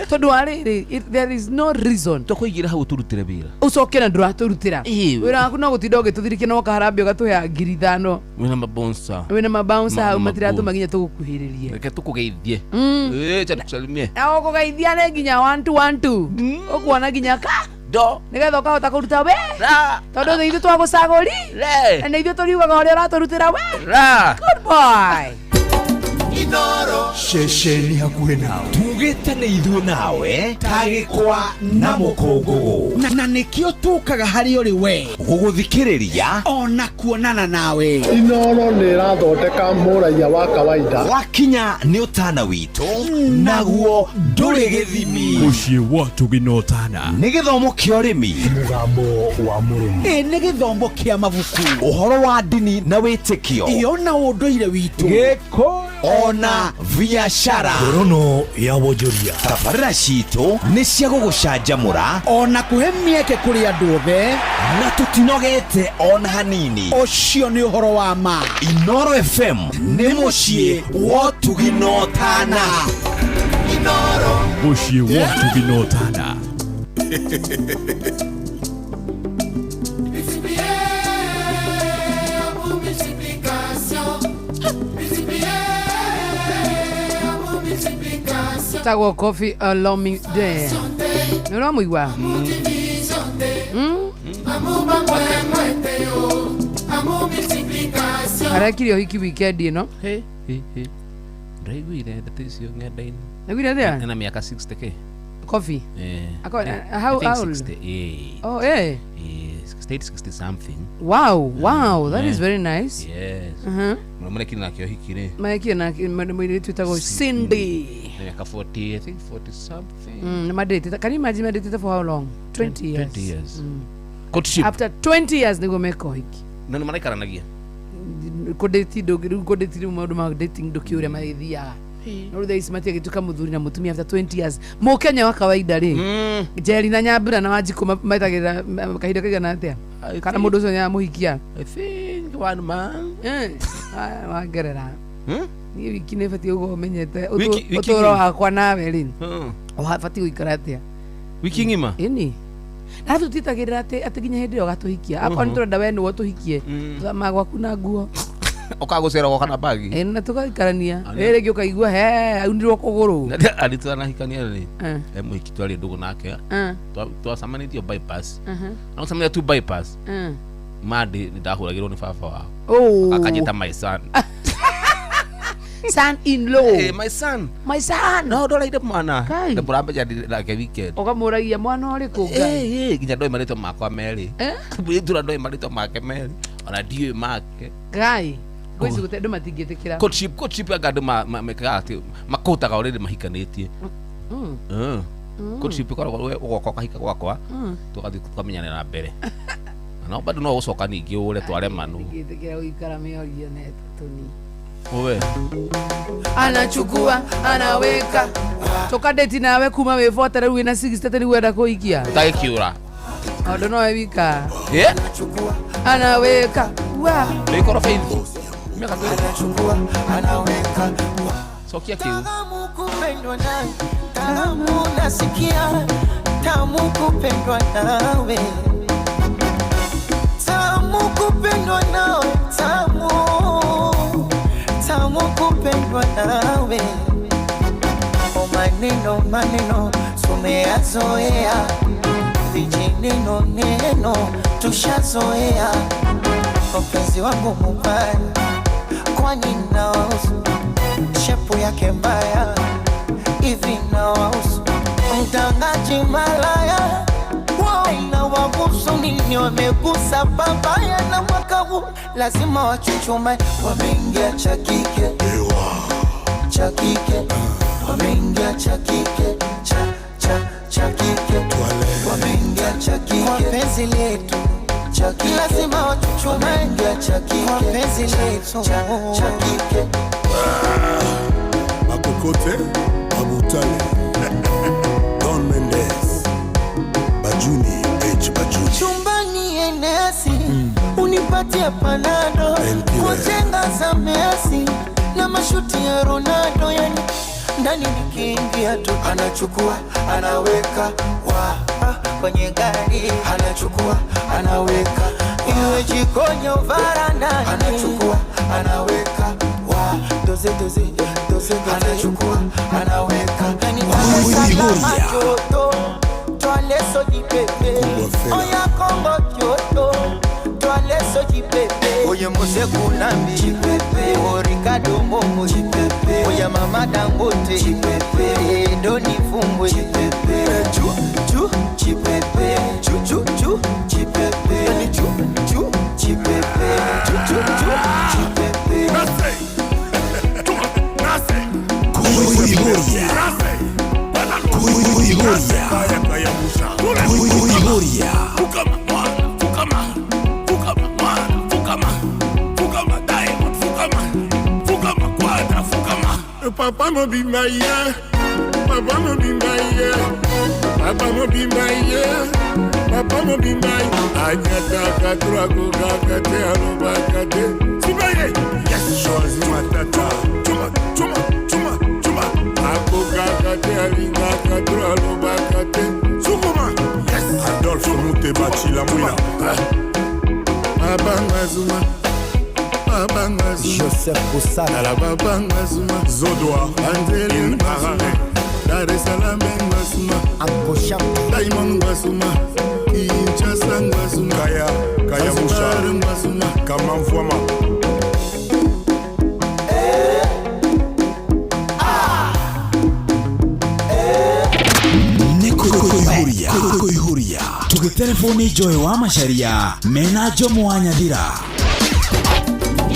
tondu wa riri there is no reason tukuigira hau turutire wira ucoke na nduraturutira wira waku no gutinda ugituthirikia no kaharambia ugatuhe 5,000 wina mabonsa wina mabouncer hau matiratuma nginya tugukuhiririe reke tukugeithie cha tusalimie na ugugeithia ni nginya 1 2 1 2 ukuona nginya ka do nigetha ukahota kuruta we tondu ithuĩ twagucagũri na ithuĩ tũriugaga ũrĩa ũratũrutĩra we. Good boy. Ceceni hakuhĩ nawe tugĩte nĩ ithuĩ nawe tagĩkwa na mũkũngũgũ na nĩkĩo tũkaga harĩ ũrĩ we gũgũthikĩrĩria ona kuonana nawe. Inoro nĩ ĩrathondeka mũraiya wa kawaida. Wakinya nĩ ũtana witũ naguo ndũrĩ gĩthimi. Mũciĩ wa Ũtugi na Ũtana nĩ gĩthomo kĩa ũrĩmi, mũgambo wa mũrĩmi, ĩ nĩ gĩthomo kĩa mabuku, ũhoro wa ndini na wĩtĩkio, ĩ ona ũndũire witũ, Gĩkũyũ ona biashara. Ngorono ya wonjoria. Tabarĩra citũ nĩ cia gũgũcanjamũra ona kũhe mĩeke kũrĩ andũ othe na tũtinogete ona hanini. Ũcio nĩ ũhoro wa ma. Inoro FM nĩ mũciĩ wa Ũtugi na Ũtana. Mũciĩ wa Ũtugi na Ũtana. Tagwo Kofi Olomide. Nĩ ũramũigua? Arekire ũhiki weekend ĩno. Ndaiguire ndeto icio ng'enda-inĩ. Ndaiguire atĩa? Ena mĩaka 60 kĩ? Kofi? How old? 68. Oh, eh. 68, 60 something. Wow, wow, that is very nice. Yes. Mũrekire nake ũhiki rĩ? Marekire nake mũirĩtu wĩtagwo Cindy. Miaka 40, I think 40 something. Madate. Can you imagine madate for how long? 20 years. 20 years. Courtship. After 20 years niguo meka ũhiki. Na nĩ maraikaranagia? Kũdate ndũngĩ kũdate rĩu maũndũ ma dating ndũkĩũria magĩthiaga. No rĩu thaa ici matiagĩtuĩka mũthuri na mũtumia after 20 years. Mũkenya wa kawaida rĩ. Njeri na Nyambura na Wanjikũ maetagĩrĩra kahinda kaigana atĩa? Kana mũndũ ũcio nĩaramũhikia? I think 1 month. Wangerera. Niĩ wiki nĩ batiĩ gũkorwo menyete ũtũũro wakwa nawe rĩ. Ũbatiĩ gũikara atĩa? Wiki ng'ima? Ĩni. Na tũtietagĩrĩra atĩ nginya hĩndĩ ĩyo ũgatũhikia. Akorwo nĩ tũrenda we nĩwe ũtũhikie. Tũthamaga gwaku na nguo. Ũkagũcera gwoka na bagi. Ĩ na tũgaikarania. Rĩrĩ rĩngĩ ũkaigua he aunirwo kũgũrũ. Arĩ twanahikania rĩ. He mũhiki twarĩ ndũgũ nake. Twacemanĩtio bypass. Na gũcemania tu bypass. Mande nĩ ndahũragĩrwo nĩ baba wao. Akanjĩta my son. Son in law. Hey, my son. My son. No ndoraire mwana. Ndamũramenya nake weekend. Ũkamũragia mwana ũrĩkũ Ngai? Nginya ndoĩ marĩtwa makwa merĩ. Mũirĩtu ndoĩ marĩtwa make merĩ. Ona ndiũĩ make. Ngai. Ngwĩciria gũte andũ matingĩtĩkĩra. Courtship anga andũ mekaga atĩ makũtaga already mahikanĩtie. Courtship ĩkoragwo we ũgoka ũkahika gwakwa tũgathiĩ tũkamenyanĩra mbere. No bado no gũcoka ningĩ ũre twaremanwo. Ndingĩtĩkĩra gũikara mĩario na ĩtatũ. Wewe anachukua anaweka tukadeti nawe kuma wi 40 riu wina 60 ni wenda kuikia utagikiura ondu no we wika yeah anaweka wa ni koro faith miaka anachukua anaweka sokia kiu tamu kupendwa nawe tamu nasikia tamu kupendwa nawe tamu kupendwa nawe tamu tamu kupendwa nawe. O maneno maneno tumeyazoea, vijineno neno tushazoea. Mpenzi wangu mubaya kwani nawahusu, shepu yake mbaya hivi nawahusu, mtangaji malaya wao inawahusu. Inawahusu nini wamegusa babaya na mwaka huu lazima wachuchume. Wameingia cha kike, cha kike, wameingia cha kike, cha cha cha kike, wameingia cha kike. Kwa penzi letu cha kike, lazima wachuchume. Wameingia cha kike, kwa penzi letu cha cha kike. Makokote Abutale Don Mendes Bajuni H Bajuni chumbani enesi unipatie panado kujenga za Messi na mashuti ya Ronaldo. Yani ndani nikiingia tu anachukua anaweka wa kwenye gari anachukua anaweka iwe jikoni au varandani anachukua anaweka wa doze doze doze anachukua anaweka yani joto toaleso jipepe oya Kongo joto toaleso jipepe oye Mose Kunambi jipepe o Ricardo Momo jipepe oya Mama Dangote jipepe Doni Fumbwe jipepe chu chu jipepe chu chu chu jipepe yani chu chu jipepe chu chu chu jipepe nase nase Kuihuria Kuihuria Kuihuria Fukama fukama fukama fukama fukama diamond fukama fukama quadra fukama. Papa mobimba papa mobimba papa mobimba papa mobimba anyata katura kukakate alobakate sibaye yes choisi matata chuma chuma chuma chuma akokakate alinga katura alobakate sukuma yes Adolphe Muteba Chilamwina Abangazuma Abangazuma Joseph Boussana la Babangazuma Zodwa Angeline Harare Dar es Salaam Ngazuma Akosha Diamond Ngazuma Kinshasa Ngazuma Kaya Kaya Musha Ngazuma Kamamvwama Kuihuria Kuihuria tugitelefoni Joy wa Macharia mena Jomo wa Nyathira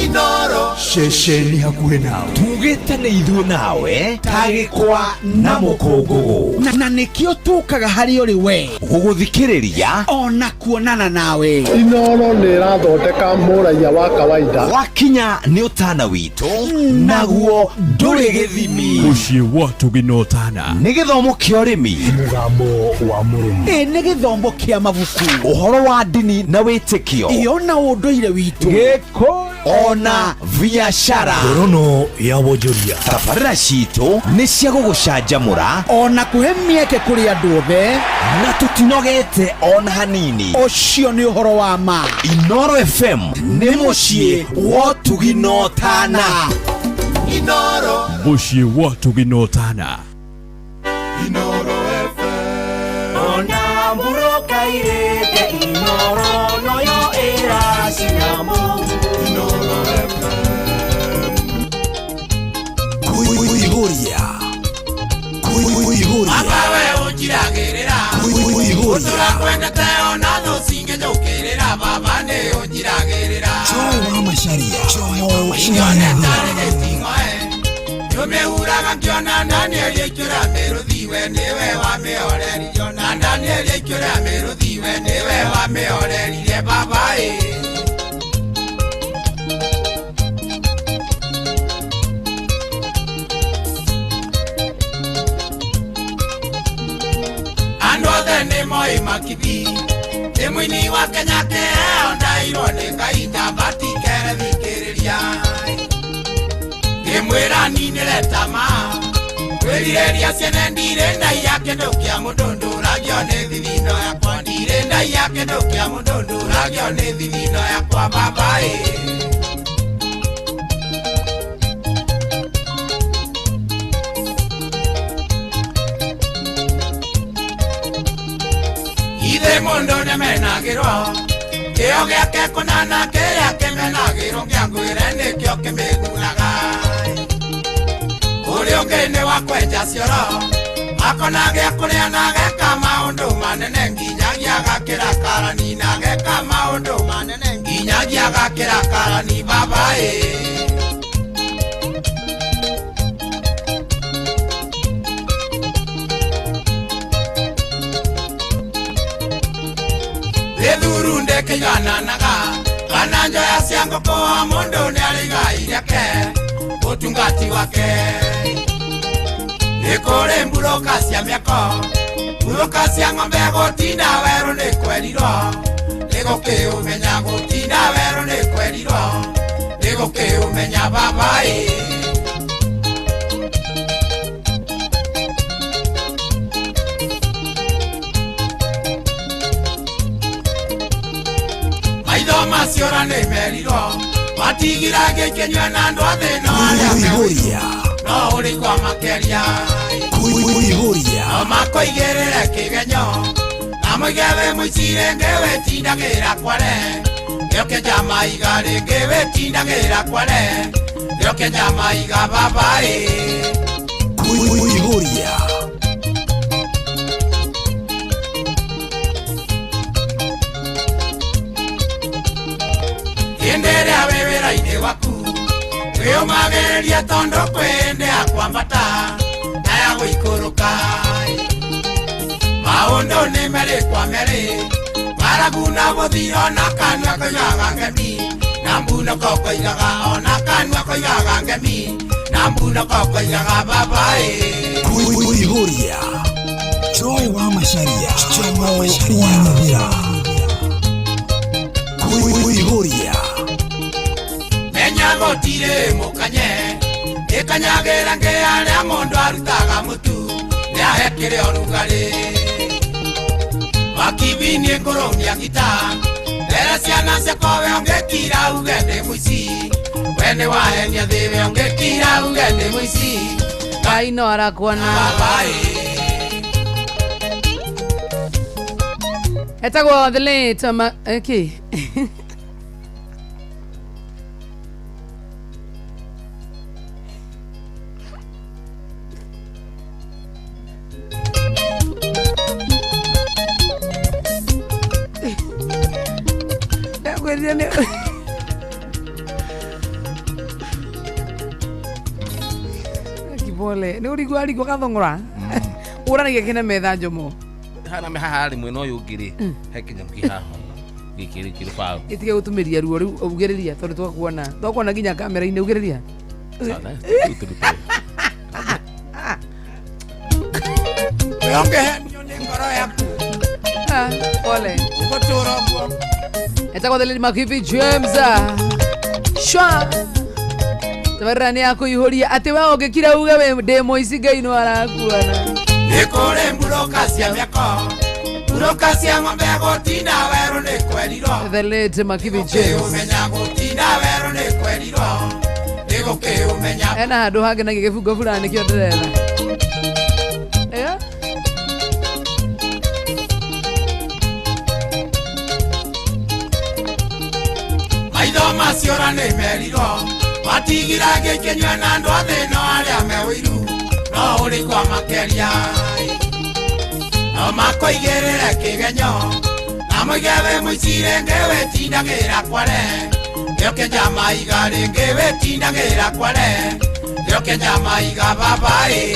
Inoro ceceni hakuhĩ nawe tugĩte nĩ ithuĩ nawe tagĩkwa na mũkũngũgũ na nĩkĩo tũkaga harĩ ũrĩ we gũgũthikĩrĩria ona kuonana nawe. Inoro nĩ ĩrathondeka mũraiya wa kawaida wakinya nĩ ũtana witũ naguo ndũrĩ gĩthimi. Mũciĩ wa Tũgĩ na Ũtana nĩ gĩthomo kĩa ũrĩmi mũgambo wa mũrĩmi ĩ nĩ gĩthomo kĩa mabuku ũhoro wa ndini na wĩtĩkio ĩyo na ũndũire witũ gĩkũyũ ona biashara Ngorono ya wonjoria tabarĩra citũ nĩ cia gũgũcanjamũra ona kũhe mĩeke kũrĩ andũ othe na tũtinogete ona hanini. Ũcio nĩ ũhoro wa ma. Inoro FM nĩ mũciĩ wa ũtugi na ũtana. Inoro mũciĩ wa ũtugi na ũtana. Inoro FM ona mburoka irĩte Inoro noyo ĩracinamo Inoro FM Kuihuria Kuihuria Baba we unjiragĩrĩra Kuihuria Tũrakwendete ona thũ cingĩnjũkĩrĩra baba nĩ ũnjiragĩrĩra Joy wa Macharia Jomo wa Nĩũmĩhuraga ngĩona Daniel aikĩra mĩrũthi we nĩwe wamĩoreririo na Daniel aikĩra mĩrũthi we nĩwe wamĩoreririe baba ĩ. Andũ othe nĩ moĩ Makithi nĩ mũini wa Kenya kĩheo ndairwo nĩ Ngai ndambatikere thikĩrĩria ngĩmwĩra ninĩre tama kwĩrirĩria ciene ndirĩ ndaiya kĩndũ kĩa mũndũ ndũragio nĩ thithino yakwa ndirĩ ndaiya kĩndũ kĩa mũndũ ndũragio nĩ thithino yakwa baba ĩ. Ithe mũndũ nĩmenagĩrwo kĩo gĩake kũnana kĩrĩa kĩmenagĩrwo kĩangwĩre nĩkĩo kĩmĩgunaga ũrĩa ũngĩ nĩ wa kwenja cioro Akona gĩa kũrĩa na geka maũndũ manene nginyagia gakĩra karani na geka maũndũ manene nginyagia gakĩra karani baba ĩ. Gĩthuru ndĩkĩigananaga kana njoya cia ngũkũ o mũndũ nĩarĩ igai rĩake ũtungati wake. Nĩ kũrĩ mburũka cia mĩako mburũka cia ng'ombe gũtinda werũ nĩ kwerirwo nĩgũkĩũmenya gũtinda werũ nĩ kwerirwo nĩgũkĩũmenya baba ĩ. Maitho macio ora nĩ merirwo matigiragia ikĩnyua na andũ a thĩ no arĩa Kuihuria. No ũrĩ kwa makeria Kuihuria. No makoigĩrĩre kĩgenyo na moige wĩ mũici rĩngĩ wĩtindagĩra kware nĩũkĩnja maiga rĩngĩ wĩtindagĩra kware nĩũkĩnja maiga baba ĩ. Kuihuria. Hĩndĩ ĩrĩa wĩ wĩra-inĩ waku wĩyũmagĩrĩrie tondũ kwĩ hĩndĩ ya kwambata na ya gũikũrũka. Maũndũ nĩ merĩ kwa merĩ maragu na gũthira ona kanua koigaga ngemi na mbunoko koigaga ona kanua koigaga ngemi na mbunoko koigaga baba ĩ. Kuihuria. Joy wa Macharia. Jomo wa Nyithira. Kuihuria. Menya gũtirĩ mũkanye ĩkanyagĩra ngĩ arĩa mũndũ arutaga mũtu nĩahe kĩrĩa ũrugarĩ. Makibi nĩ ngũrũmia ngita mbere ciana ciakwa we ũngĩkira uge ndĩ mũici we nĩ wahenia thĩ we ũngĩkira uge ndĩ mũici Ngai no arakuona. Baba ĩ. Etagwo the late ma okay. Kibole nĩ ũrigua arigua gathong'ora ũranagia kĩna metha njomo hana me haha rĩ mwena ũyũ ũngĩ rĩ he kĩnyamũ kĩ haha gĩkĩ rĩ kĩrĩ bao ĩtige gũtumĩria ruo rĩu ugĩrĩria tondũ twakuona nginya kamera-inĩ ugĩrĩria. We ũngĩhenio nĩ ngoro yaku pole ũgũtũra ũguo. Etagwo the late Makibi James shwa tabarĩra nĩ yakũihũria atĩ we ũngĩkira uge wĩ ndĩ mũici Ngai no arakuona. Nĩ kũrĩ mburũka cia mĩako mburũka cia ng'ombe gũtinda werũ nĩ kwerirwo the late Makibi James ũmenya gũtinda werũ nĩ kwerirwo nĩgũkĩũmenya ena handũ hangenagia gĩbungo fulani nĩkĩo ndĩretha. Maitho macio ora nĩ merirwo matigiragia ikĩnyua na andũ a thĩ no arĩa me ũiru no ũrĩ kwa makeria no makoigĩrĩre kĩgenyo na moige wĩ mũici rĩngĩ wĩtindagĩra kware nĩũkĩnja maiga rĩngĩ wĩtindagĩra kware nĩũkĩnja maiga baba ĩ.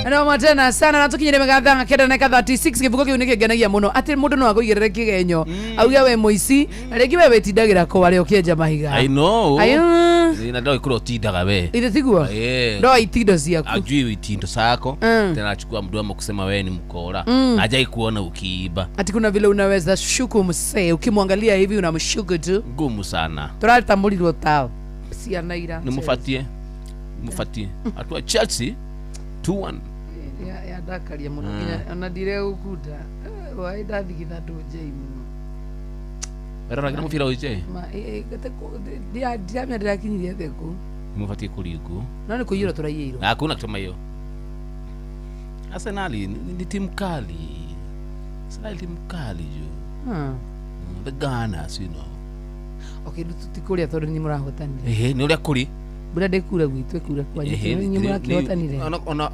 No matena sana na tukinyire megatha kenda na 36 kibugo kiu nikingenagia muno ati mundu no aguigirire kigenyo auge we muici na ringi we witindagira ko ari ukienja mahiga. I know. Ayo na ndo ikuro tindaga we ithe tiguo ndo itindo ciaku ajui itindo sako tena achukua mdomo kusema wewe ni mkora hajai kuona ukiiba ati kuna vile unaweza shuku msee ukimwangalia hivi unamshuku tu ngumu sana turatamburirwo tao ciana ira ni mufatie atua Chelsea 2-1 ya ndakaria muno nginya ona ndire gukunda wai ndathigitha ndunjei muno Rora mubira uje ma ndiramenya ndirakinyirie theku mufatie kuringu no ni kuiyũrwo tũraiyĩirwo hakuna kutuma hiyo. Arsenal ni timu kali. Arsenal timu kali jo. The Gunners, you know. Okay, tutikuria tondu ni murahotanire. Ni uria kuri. Mbura ndĩkura gwitũ, ĩkura kwanyu. Inyuĩ mũrakĩhotanire.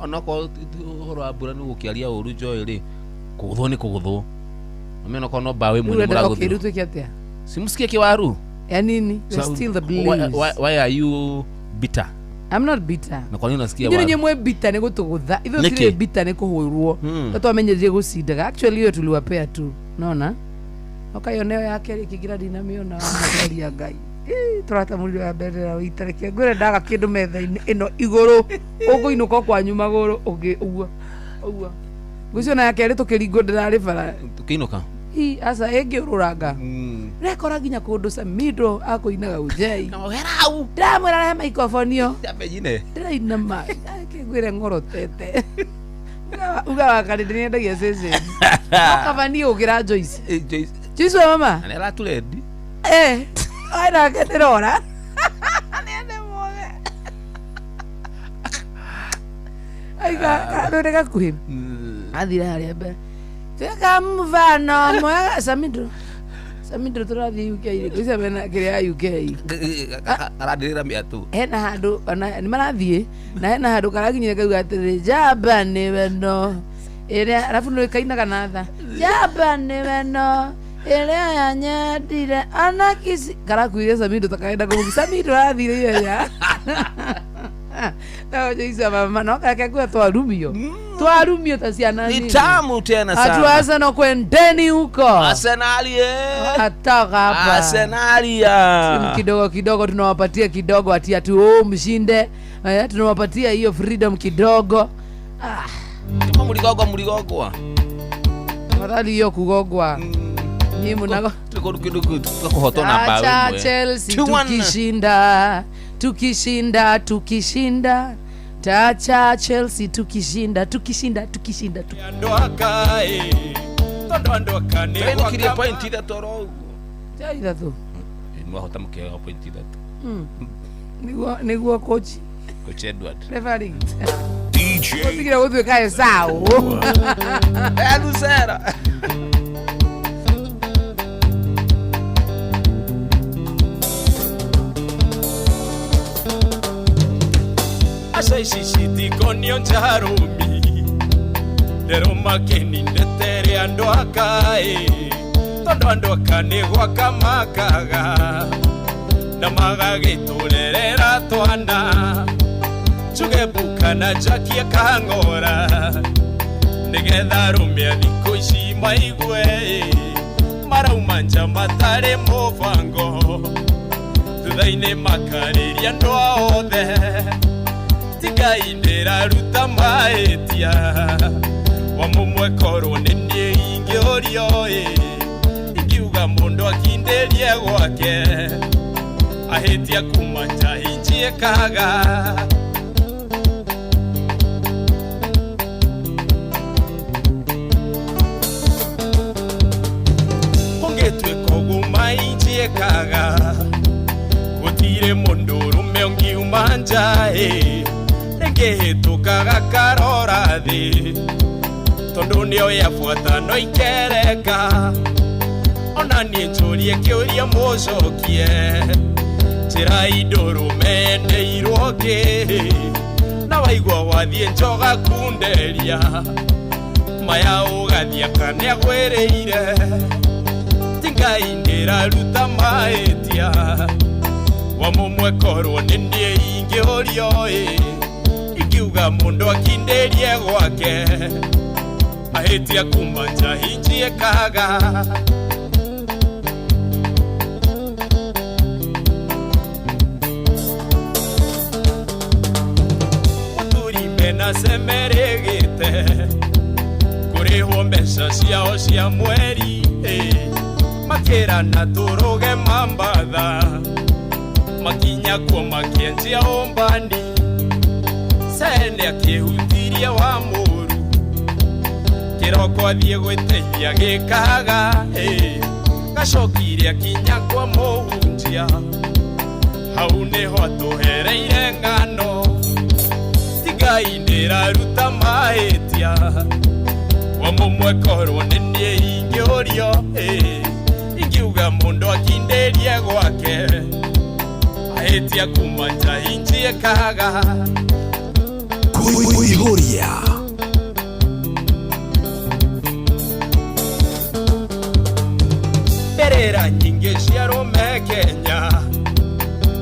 Onakorwo ũhoro wa mbura nĩ gũkĩaria ũru njoĩ rĩ, kũgũthwo nĩ kũgũthwo. Amena okorwo no mbaũ ĩmwe Rĩu nĩ ũrenda- okay, mũragũthirwo. rĩu twĩke atĩa? Simusikie kĩwaru. Ya nini? We So, still the blues. Why are you bitter? I'm not bitter. Na kwa nini unasikia Inyuĩ waru? nĩ mwĩ bitter nĩ gũtũgũtha. Ithuĩ Nĩkĩ? tũtirĩ bitter nĩ kũhũrwo. Hmm. No twamenyerie gũcindaga. Actually hiyo tuliwapea tu. Unaona? Oka ĩyo nĩyo ya kerĩ ĩkĩingĩra ndinamĩona mageria Ngai. Ĩ, tũratamũrire ya bendera wĩita reke ngwĩre ndaga kĩndũ metha-inĩ ĩno igũrũ ũkũinũka kwanyu magũrũ ũngĩ ũguo ũguo ngwĩciria ona ya kerĩ tũkĩringwo ndĩrarĩ bara. Tũkĩinũka. Hi, aca ĩngĩũrũranga rekora nginya kũndũ Samido akũinaga ujei ndĩramwĩra rehe microphone ĩyo ndĩrainama ngwĩre ng'orotete uga wakarĩ ndĩnendagia ceceni no kaba niĩ ũkĩra Joyce. Joyce wa mama. Na nĩ araturendi. Eh, nake ndĩrora aiga rũrĩ gakuhĩ athire harĩa mbere tuĩka mfano mwega Samido Samido tũrathiĩ UK rĩ ngwĩciria mena kĩrĩa ya UK. Arandĩrĩra mĩatũ. Hena handũ ona nĩ marathiĩ na hena handũ karakinyire kauga atĩrĩ njamba nĩ wendo ĩrĩa arabu nĩ kainaga na tha njamba nĩ wendo ĩrĩa yanyendire anakisi karakuire Samido takarenda kũmũki Samido arathire ihenya no Joyce mama no kake kuwa twarumio twarumio ta ciana Ni nini. tamu tena sana. Atu Arsenal kwendeni huko. Arsenal ye. Atoka hapa. Arsenal ya. Timu kidogo kidogo tunawapatia kidogo ati ati oh mshinde. Eh, tunawapatia hiyo freedom kidogo. Ah, Kama muligogwa muligogwa. Afadhali hiyo kugogwa. Nyinyi mnago Tuko kidogo tukakuhotwo na mbaũ Acha ĩmwe. Chelsea 2-1. tukishinda tukishinda tukishinda tacha Chelsea tukishinda tukishinda tukishinda Andũ aka ĩ, tondũ andũ aka nĩ Tũrainũkirie gwaka point ithatũ oro ũguo. Ja ithatũ. Mwahota mũkĩoya point ithatũ. Niguo niguo coach Coach Edward. referee. DJ Gũtigire gũtuĩka Esau. Lucera. Aca ici citikonio njarũmi rero makeni ndetere andũ aka ĩ, tondũ andũ aka nĩ gwaka makaga na magagĩtũrerera twana njuge mbuka na njakie kang'ora nĩgetha arũme a thikũ ici maigue ĩ, marauma nja matarĩ mũbango thutha-inĩ makarĩria andũ othe tigai ndĩraruta mahĩtia wa mũmwe korwo nĩ niĩ ingĩũrio ĩ ingiuga mũndũ akindĩrie gwake ahĩtia kuma nja injiĩkaga ũngĩtuĩka ũguo mainjiĩkaga gũtirĩ mũndũ ũrũme ũngiuma nja ĩ rĩngĩhĩtũkaga karora thĩ tondũ nĩo yabuata no ikereka ona niĩ njũrie kĩũria mũcokie njĩra indũrũme endeirwo kĩ na waigua wathiĩ njoga kunderia maya ũgathiĩ kana agwĩrĩire ti Ngai ndĩraruta mahĩtia wa mũmwe korwo nĩ niĩ ingĩũrio ĩ ingiuga mũndũ akindĩrie gwake ahĩtia kuma nja injiĩkaga mũthuri mena cemerĩgĩte kũrĩhwo mbeca ciao cia mweri ĩ, makĩrana tũrũge mambatha makinya kuo makĩenjia ũmbani Sene akĩhutirie wa mũru kĩroko athiĩ gwĩteithia gĩkaga ĩ, gacokire akinya kwa mũhunjia hau nĩho atũhereire ng'ano ti Ngai ndĩraruta mahĩtia wa mũmwe korwo nĩ niĩ ingĩũrio ĩ, ingiuga mũndũ akindĩrie gwake Wahĩtia kuma nja injiĩkaga. Kuihuria. Mbĩrĩra nyingĩ cia arũme Kenya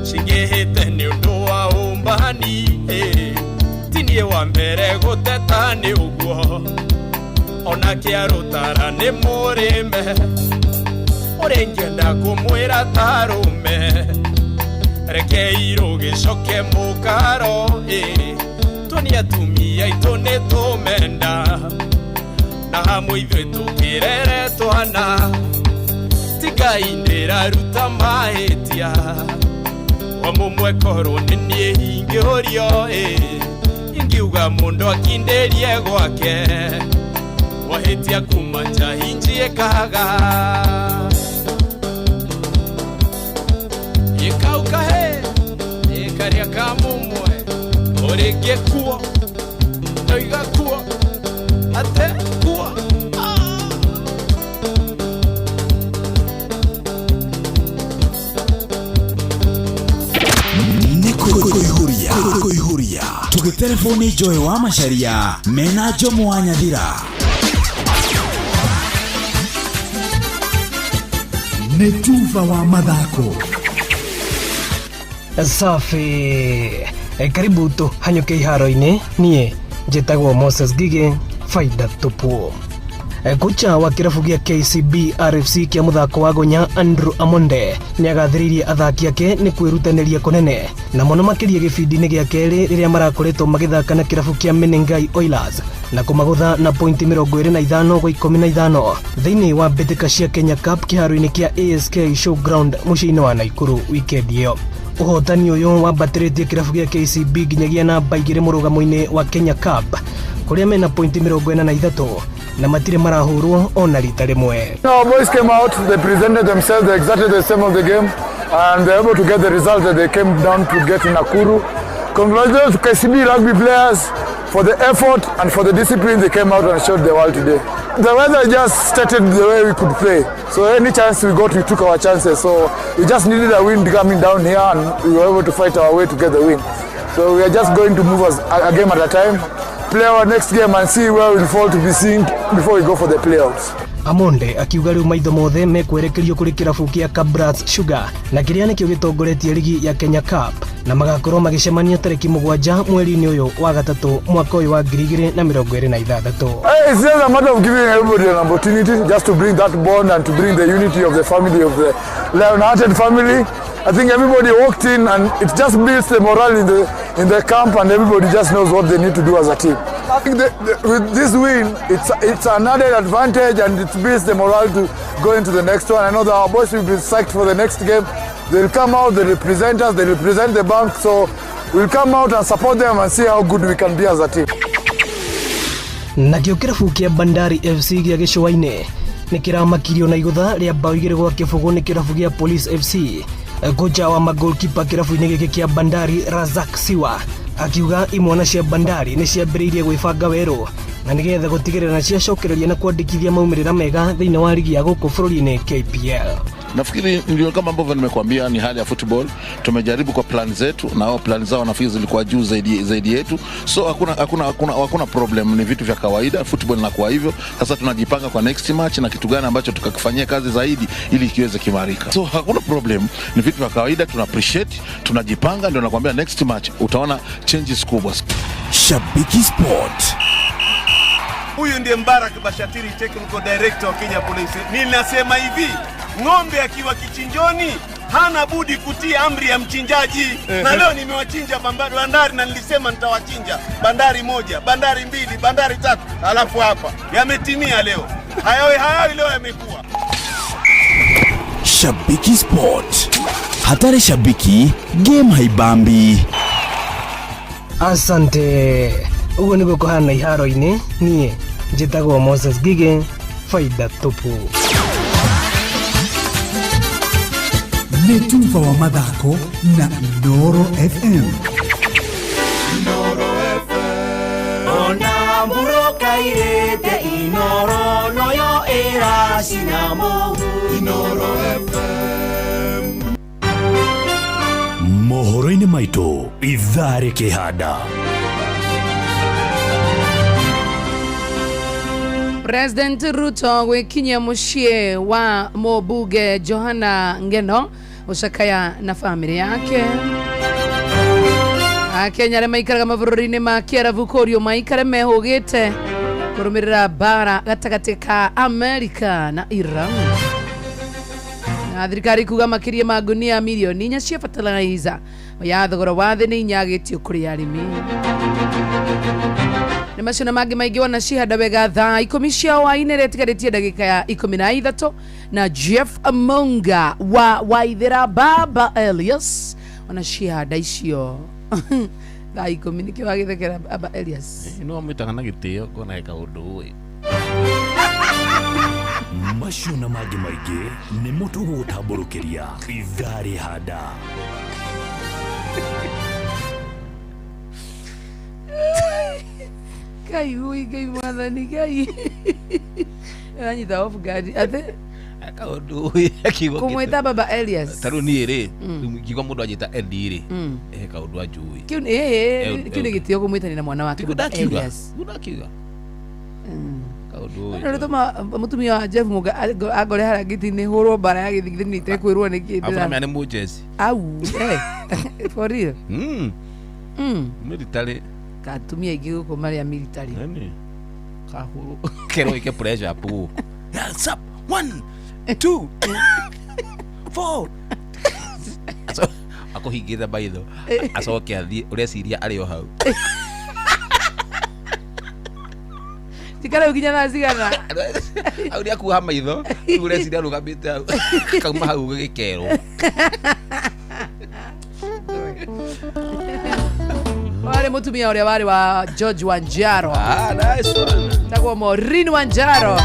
cingĩhĩte nĩ ũndũ wa ũmbani, ti niĩ wa mbere gũteta nĩ ũguo ona kĩarũtara nĩ mũrĩme ũrĩngĩenda kũmwĩra tarũme reke irũgĩcoke mũkaro, tuonie atumia aitũ nĩ tũmenda na hamwe ithuĩ tũkĩrere twana ti Ngai ndĩraruta mahĩtia wa mũmwe korwo nĩ niĩ ingĩũrio, ingiuga mũndũ akindĩrie gwake wahĩtia kuma nja injiĩkaga ĩkauka he ĩkarĩa ka mũmwe ũrĩngĩ kuo ndoiga kuo ate kuo. Kuihuria kuihuria tugitelefoni Joy wa Macharia mena Jomo wa Nyathira. Nĩ tuba wa mathako. Safi. Karibu tu hanyuke iharo-inĩ. Niĩ njĩtagwo Moses Gige faida tupu. Kocha wa kĩrabu gĩa KCB RFC kĩa mũthako wa gonya Andrew Amonde nĩagathĩrĩirie athaki ake nĩ kwĩrutanĩria kũnene na mũno makĩria gĩbindi-inĩ gĩa kerĩ rĩrĩa marakoretwo magĩthaka na kĩrabu kĩa Menengai Oilers na kũmagũtha na pointi 25 gwa 15 thĩinĩ wa mbĩtĩka cia Kenya Cup kĩharo-inĩ kĩa ASK Showground mũciĩ-inĩ wa Naikuru wikendi ĩyo. Ũhotani ũyũ wambatĩrĩtie kĩrabu gĩa KCB nginyagia namba 2 mũrũgamo-inĩ wa Kenya Cup kũrĩa mena pointi 43 na matirĩ marahũrwo ona rita rĩmwe. Our boys came out, they presented themselves exactly the same of the game and they were able to get the result that they came down to get in Nakuru. Congratulations to KCB rugby players for the effort and for the discipline they came out and showed the world today. The weather just started the way we could play. So any chance we got, we took our chances. So we just needed a win coming down here and we were able to fight our way to get the win. So we are just going to move us a game at a time, play our next game and see where we'll fall to be seen before we go for the playoffs. Amonde akiuga rĩu maitho mothe mekwerekerio kũrĩ kĩrabu kĩa Kabras Sugar na kĩrĩa nĩkĩo gĩtongoretie ligi ya Kenya Cup na magakorwo magĩcemania tarĩki 7 mweri-inĩ ũyũ wa gatatũ mwaka ũyũ wa 2026. It's just a matter of giving everybody an opportunity just to bring that bond and to bring the unity of the family, of the Lion-hearted family. I think everybody walked in and it just builds the morale in the camp and everybody just knows what they need to do as a team. I think with this win, it's an added advantage and it builds the morale to go into the next one. I know that our boys will be psyched for the next game. They'll come out, they represent us, they represent the bank, so we'll come out and support them and see how good we can be as a team. Nakĩo kĩrabu kĩa Bandari FC gĩa gĩcũa-inĩ nĩ kĩramakirio na igũtha rĩa bao 2-0 nĩ kĩrabu gĩa Police FC. Kocha wa magolkipa kĩrabu-inĩ gĩkĩ kĩa Bandari Razak Siwa akiuga imwana cia Bandari nĩ ciambĩrĩirie gwĩbanga werũ na nĩgetha gũtigĩrĩra na ciacokereria na kwandĩkithia maumĩrĩra mega thĩinĩ wa ligi ya gũkũ bũrũri-inĩ KPL. Nafikiri ndio kama ambavyo nimekuambia, ni hali ya football. Tumejaribu kwa plan zetu na wao plan zao nafikiri zilikuwa juu zaidi yetu, so hakuna problem, ni vitu vya kawaida, football inakuwa hivyo. Sasa tunajipanga kwa next match na kitu gani ambacho tukakifanyia kazi zaidi ili kiweze kimarika. So hakuna problem, ni vitu vya kawaida, tuna appreciate, tunajipanga, ndio nakwambia next match utaona changes kubwa. Shabiki Sport. Huyu ndiye Mbarak Bashatiri, technical director wa Kenya Police. Ninasema hivi, ng'ombe akiwa kichinjoni hana budi kutii amri ya mchinjaji. Na leo nimewachinja Bandari na nilisema nitawachinja Bandari 1, Bandari 2, Bandari 3, alafu hapa yametimia leo. Hayawi leo yamekuwa. Shabiki Sport. Hatari shabiki, game haibambi. Asante. Uguo nĩguo kũhana iharo-inĩ. Niĩ njĩtagwo Moses Gige faida tupu. Nĩ tuba wa mathako na Inooro FM. Inooro FM. Ona mburoka irĩte Inooro noyo ĩracina mũhu. Inooro FM. Mohoro-inĩ maitũ ithaa rĩkĩhanda. President Ruto gwikinyia muciĩ wa mũmbunge Johana Ngeno gũcakaya na bamĩrĩ yake. Akenya arĩa maikaraga mabũrũri-inĩ ma Kĩarabu kũrio maikare mehũgĩte kũrũmĩrĩra mbara gatagatĩ ka Amerika na Iran. Na thirikari kuga makĩria ma ngunia milioni 4 cia fertilizer ya thogora wa thĩ nĩ inyagĩtio kũrĩ arĩmi. Nĩ macio na mangĩ maingĩ wona cihanda wega thaa 10 cia hwaĩ-inĩ ĩrĩa ĩtigarĩtie ndagĩka ya 13 na Jeff Amunga wa Waithĩra Baba Elias ona cihanda icio thaa 10 nĩkĩo wagĩthekera Baba Elias. No amwĩtaga na gĩtĩo ngona he kaũndũ ũĩ. Macio na mangĩ maingĩ nĩmo tũgũgũtambũrũkĩria ithaa rĩhanda. Ngai ui Ngai mwathani Ngai anyita off guard atĩ kaũndũ ũĩ akiuga kũmwĩta Baba Elias ta rĩu niĩ rĩ ngiuga mũndũ anjĩta Eddie rĩ he kaũndũ anjũĩ. Kĩu nĩ gĩtĩo kũmwĩtania na mwana wake Baba Elias. Tiguo ndakiuga kaũndũ ũĩ. Nĩ tũma mũtumia wa Jeff Muga angore harĩa ngĩti-inĩ hũrwo mbara ya gĩthigithini nĩ itekwĩrwo nĩkĩ. Arabu namenya nĩ mũjeci. Au for real. Military. Katumia aingĩ gũkũ marĩa military. Nani kahũrwo kerwo ike pressure up gũkũ. Hands up 1 2 4. Akũhingĩte maitho acoke athiĩ ũreciria arĩ o hau. Tikara nginya thaa cigana. Hau nĩ akuoha maitho rĩu ũreciria arũgamĩte hau kauma hau gĩkerwo. Warĩ mũtumia ũrĩa warĩ wa George Wanjaro. Ah, nice one. Tagwo Maureen Wanjaro.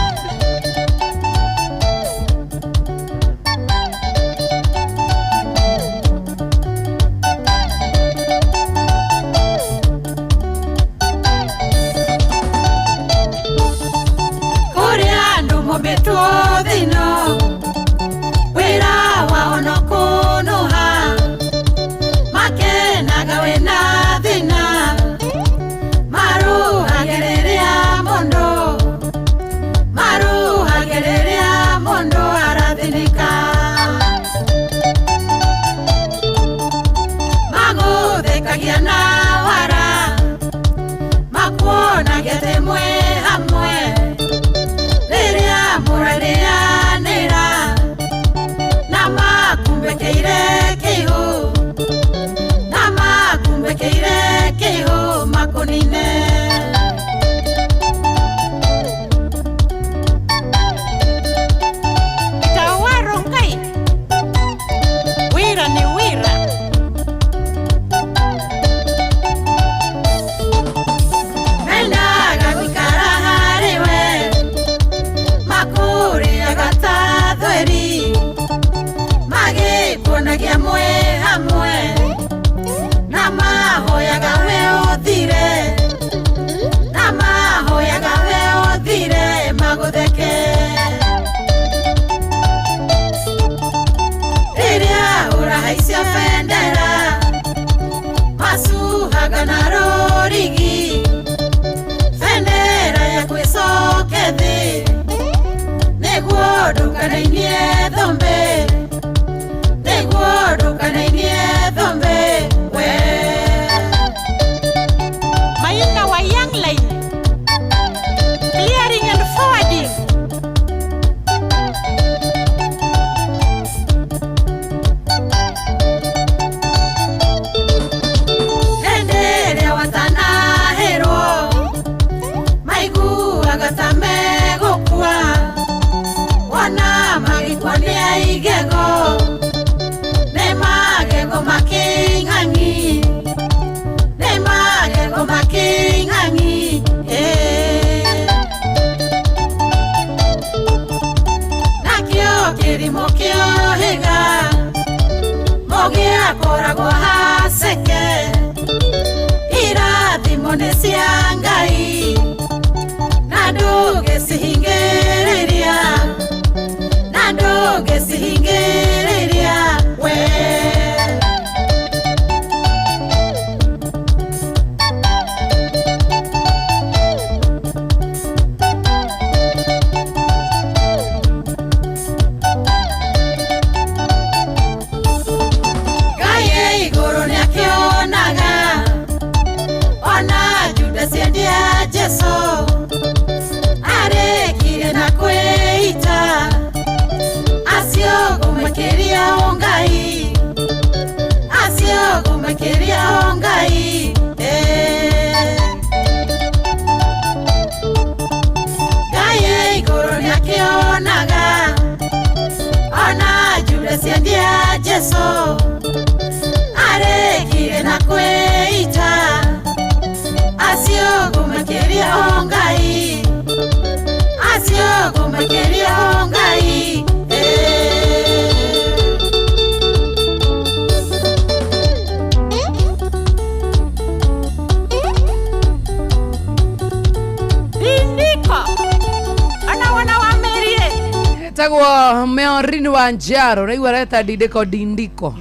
Maina wa Young Line Clearing and Forwarding. Endelea watanahero maiguaga ta megũkua wona magĩ makĩria o Ngai Ngai igũrũ nĩakĩonaga ona Judas endia Jesu arekire na kwĩita acio makĩria o Ngai acio makĩria o Ngai Tagwo Maureen Wanjaro na iwa reta dindiko dindiko.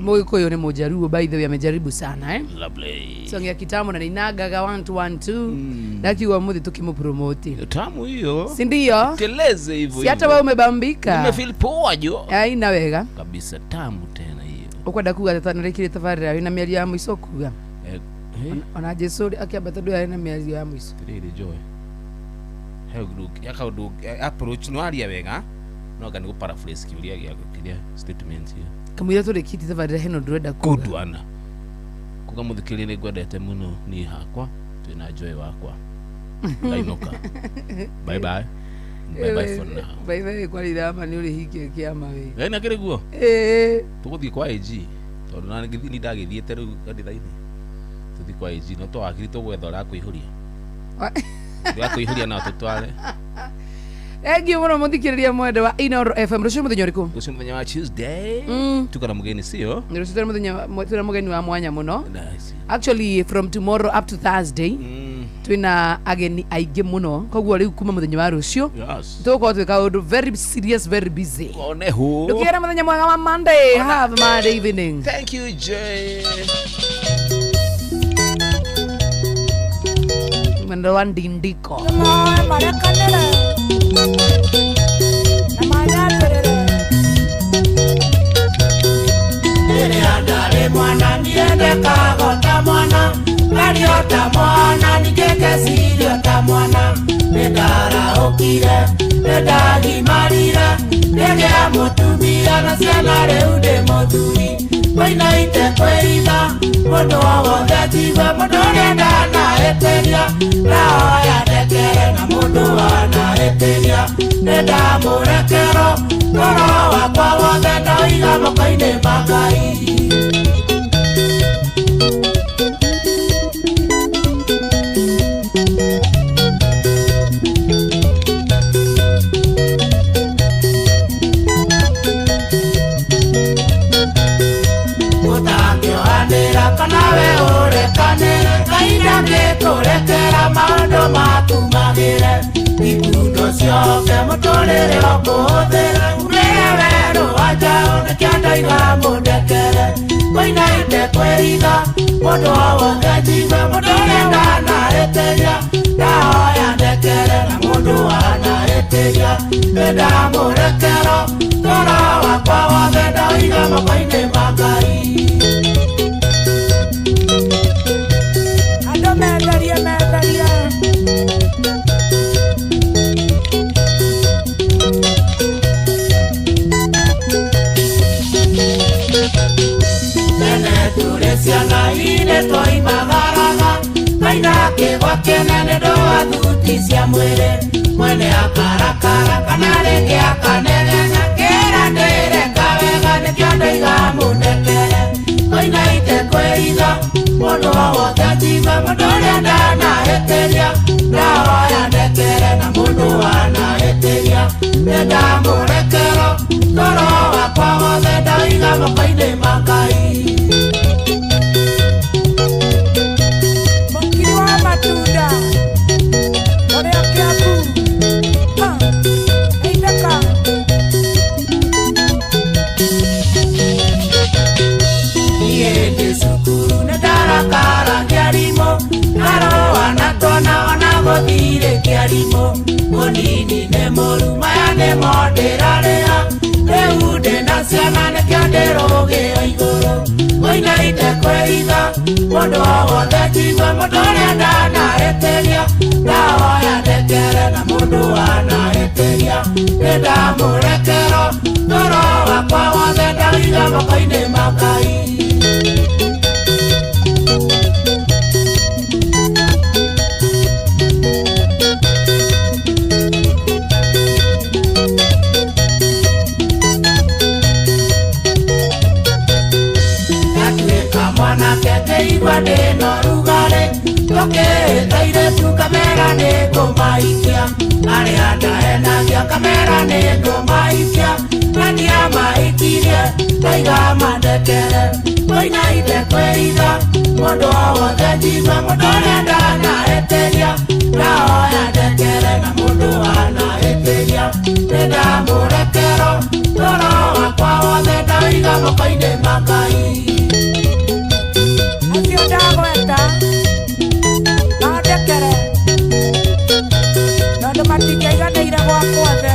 Mugikuyu ni mujaruo by the way amejaribu sana eh. Lovely. Song ya kitambo na ninagaga 1 2 1 2. Ndakiwa muthi tukimupromote. Tamu hiyo. Si ndio? Teleze hivyo. Si hata wewe umebambika. Nimefeel poa jo. Haina wega. Kabisa tamu tena hiyo. Ukwenda kuga tatanarikire tabarira wina mĩario ya mũico kuga. Ona Jesu akiambata ndũ yarĩ na mĩario ya mũico. Tiriri joy. Hego approach no aria wega no kana go paraphrase kiuria gĩaku kiria statement hiyo. Kamwira tũrĩkĩtie tabarĩra heno ndũrenda kuga. Good one. Kuga mũthikĩrĩria nĩ ngwendete mũno niĩ hakwa twĩna joy wakwa. Ndainũka. Bye bye. Bye bye for now. Bye bye kwa rĩrama nĩ ũrĩhikie kĩama we. Ngai na kĩrĩ guo? Ĩĩ. Tũgũthiĩ kwa AG tondũ na nĩ ndagĩthiĩte rĩu kanitha-inĩ. Tũthiĩ kwa AG no twakiri tũgwetha ũrakwĩihũria. Ndĩrakwĩihũria na tũtware. Thank you mũno mũthikĩrĩria mwende wa Inooro FM. Rũciũ mũthenya ũrĩkũ? Rũciũ mũthenya wa Tuesday. Tuko na mgeni sio? Rũciũ twĩna mũthenya twĩna mũgeni wa mwanya mũno. Nice. Actually from tomorrow up to Thursday twĩna ageni aingĩ mũno koguo rĩu kuma mũthenya wa rũciũ tũgũkorwo twĩ kaũndũ very serious very busy. One hu. Ndũkĩgĩre mũthenya mwega wa Monday. Have a Monday evening. Thank you Jay. Mwendo wa ndindiko. Mwana niendekaga ta mwana ngario ta mwana ningĩkeciria ta mwana nĩndaraũkire nĩndagimarire ngĩgĩa mũtumia na ciana rĩu ndĩ mũthuri ngũinaite kwĩritha mũndũ o wothe njigue mũndũ ũrĩa ndanahĩtĩria ndahoya ndekere na mũndũ wanahĩtĩria nĩndamũrekero ngoro wakwa wothe ndaũiga moko-inĩ ma Ngai. Kanawe ũrekanĩre Ngai ndangĩkũrekera maũndũ maku magĩre ikundo ciothe mũtũrĩre ũkũhũthĩre umĩre werũ wa njaũ nĩkĩo ndoiga mũndekere ngũinaite kwĩritha mũndũ o wothe njigue mũndũ ũrĩa ndanahĩtĩria ndahoya ndekere na mũndũ wanahĩtĩria nĩndamũrekero ngoro wakwa wothe ndaũiga moko-inĩ ma Ngai. Ciana inĩ twoimagaraga maina kĩgwa kĩnene ndũa thuti cia mwĩrĩ mwene akarakara kana rĩngĩ akanegena kĩra ndĩreka wega nĩkĩo ndoiga mũndekere ngũinaite kwĩritha mũndũ o wothe njigue mũndũ ũrĩa ndanahĩtĩria ndahoya ndekere na mũndũ wanahĩtĩria nĩndamũrekero ngoro wakwa wothe ndaũiga moko-inĩ ma Ngai. Matunda Orea Kiambu Eithaka Niĩ ndĩ cukuru nĩndarakara kĩarimũ ngarũa na twana ona gũthirĩ kĩarimũ mũnini nĩ mũru maya nĩmo ndĩrarĩha rĩu ndĩna ciana nĩkĩo ndĩrũgĩo igũrũ ngũinaite kwĩritha mũndũ o wothe njigue mũndũ ũrĩa ndanahĩtĩria ndahoya ndekere na mũndũ wanahĩtĩria nĩndamũrekero ngoro wakwa wothe ndaũiga moko-inĩ ma Ngai. Ngĩigua ndĩna ũrugarĩ Tũkĩte airĩtu kamera nĩ ngũmaikia Arĩa ndahenagia kamera nĩ ngũmaikia Na ndiamaikirie ndaiga mandekere Koinaite kwĩitha Mũndũ o wothe njigue mũndũ ũrĩa ndanahĩtĩria Ndahoya ndekere na mũndũ anahĩtĩria Nĩndamũrekero Toro wakwa wothe ndauiga moko-inĩ ma Ngai Acio ndagweta mandekere Tondũ matingĩaiganĩire gwakwa othe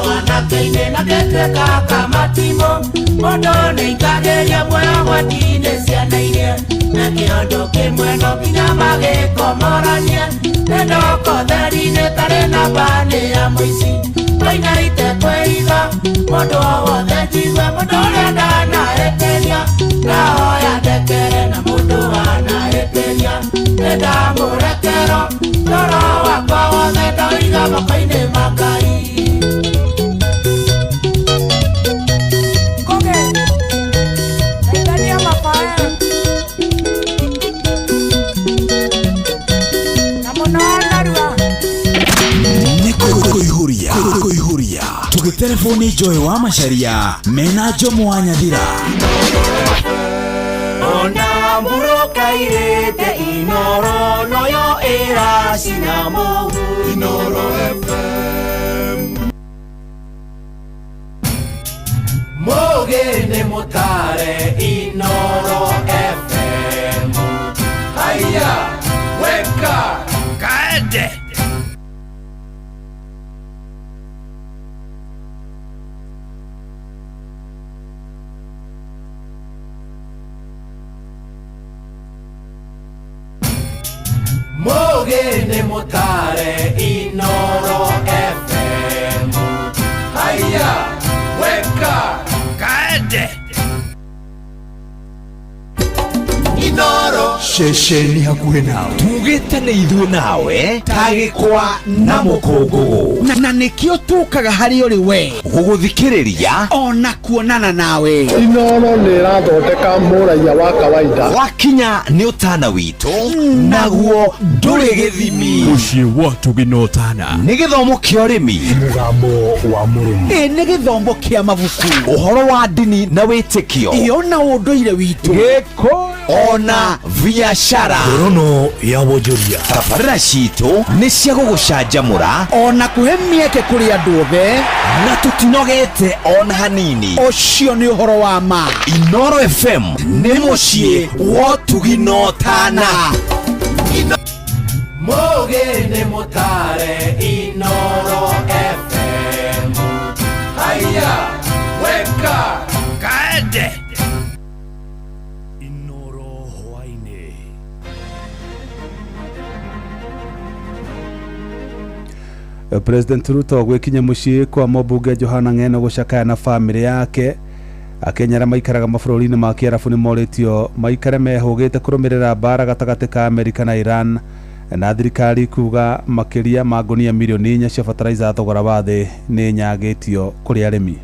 Wanake-inĩ na ngĩtuĩka kamatimũ Mũndũ nĩaikagĩria muoyo gwati-inĩ ciana-inĩ Na kĩondo kĩmwe no nginya magĩkomoranie Nĩ ndoko theri-inĩ tarĩ namba nĩ ya mũici Koinaite kwĩitha Mũndũ o wothe njigue mũndũ ũrĩa ndanahĩtĩria Ndahoya ndekere na mũndũ anahĩtĩria Nĩ ndamũrekero Toro wakwa wothe ndauiga moko-inĩ ma Ngai Kuihuria tugitelefoni Joy wa Macharia mena Jomo wa Nyathira Ona mburoka irete Inoro noyo iracina mũhu Inoro FM Mũgĩ nĩ mũtare Inoro FM Haya weka kaende Mũgĩ nĩ mũtare Inoro FM Haya weka kaende Inoro ceceni hakuhĩ nawe tugĩte nĩ ithuĩ nawe ta gĩkwa na mũkũngũgũ na nĩkĩo tũkaga harĩ ũrĩ we gũgũthikĩrĩria ona kuonana nawe Inoro nĩ ĩrathondeka mũraiya wa kawaida wakinya nĩ ũtana witũ naguo ndũrĩ gĩthimi mũciĩ wa tũgĩnotana nĩ gĩthomo kĩa ũrĩmi mũgambo wa mũrĩmi ĩ nĩ gĩthomo kĩa mabuku ũhoro wa ndini na wĩtĩkio ĩ ona ũndũire witũ gĩkũyũ ona biashara ngorono ya wonjoria tabarĩra citũ nĩ cia gũgũcanjamũra ona kũhe mĩeke kũrĩ andũ othe na tũtinogete ona hanini ũcio nĩ ũhoro wa ma Inoro FM nĩ mũciĩ wa ũtugi na ũtana Mũgĩ nĩ mũtare Inoro FM Haya weka kaende Inoro hwaini President Ruto gwikinya muciĩ kwa mũmbunge Johana Ng'eno gũcakaya na famĩlĩ yake Akenya arĩa maikaraga mabũrũri-inĩ ma Kĩarabu nĩ morĩtio maikare mehũgĩte kũrũmĩrĩra mbara gatagatĩ ka Amerika na Iran na thirikari kuga makĩria ma ngũnia mirioni 4 cia fertilizer thogora wa thĩ nĩ nyagĩtio kũrĩ arĩmi.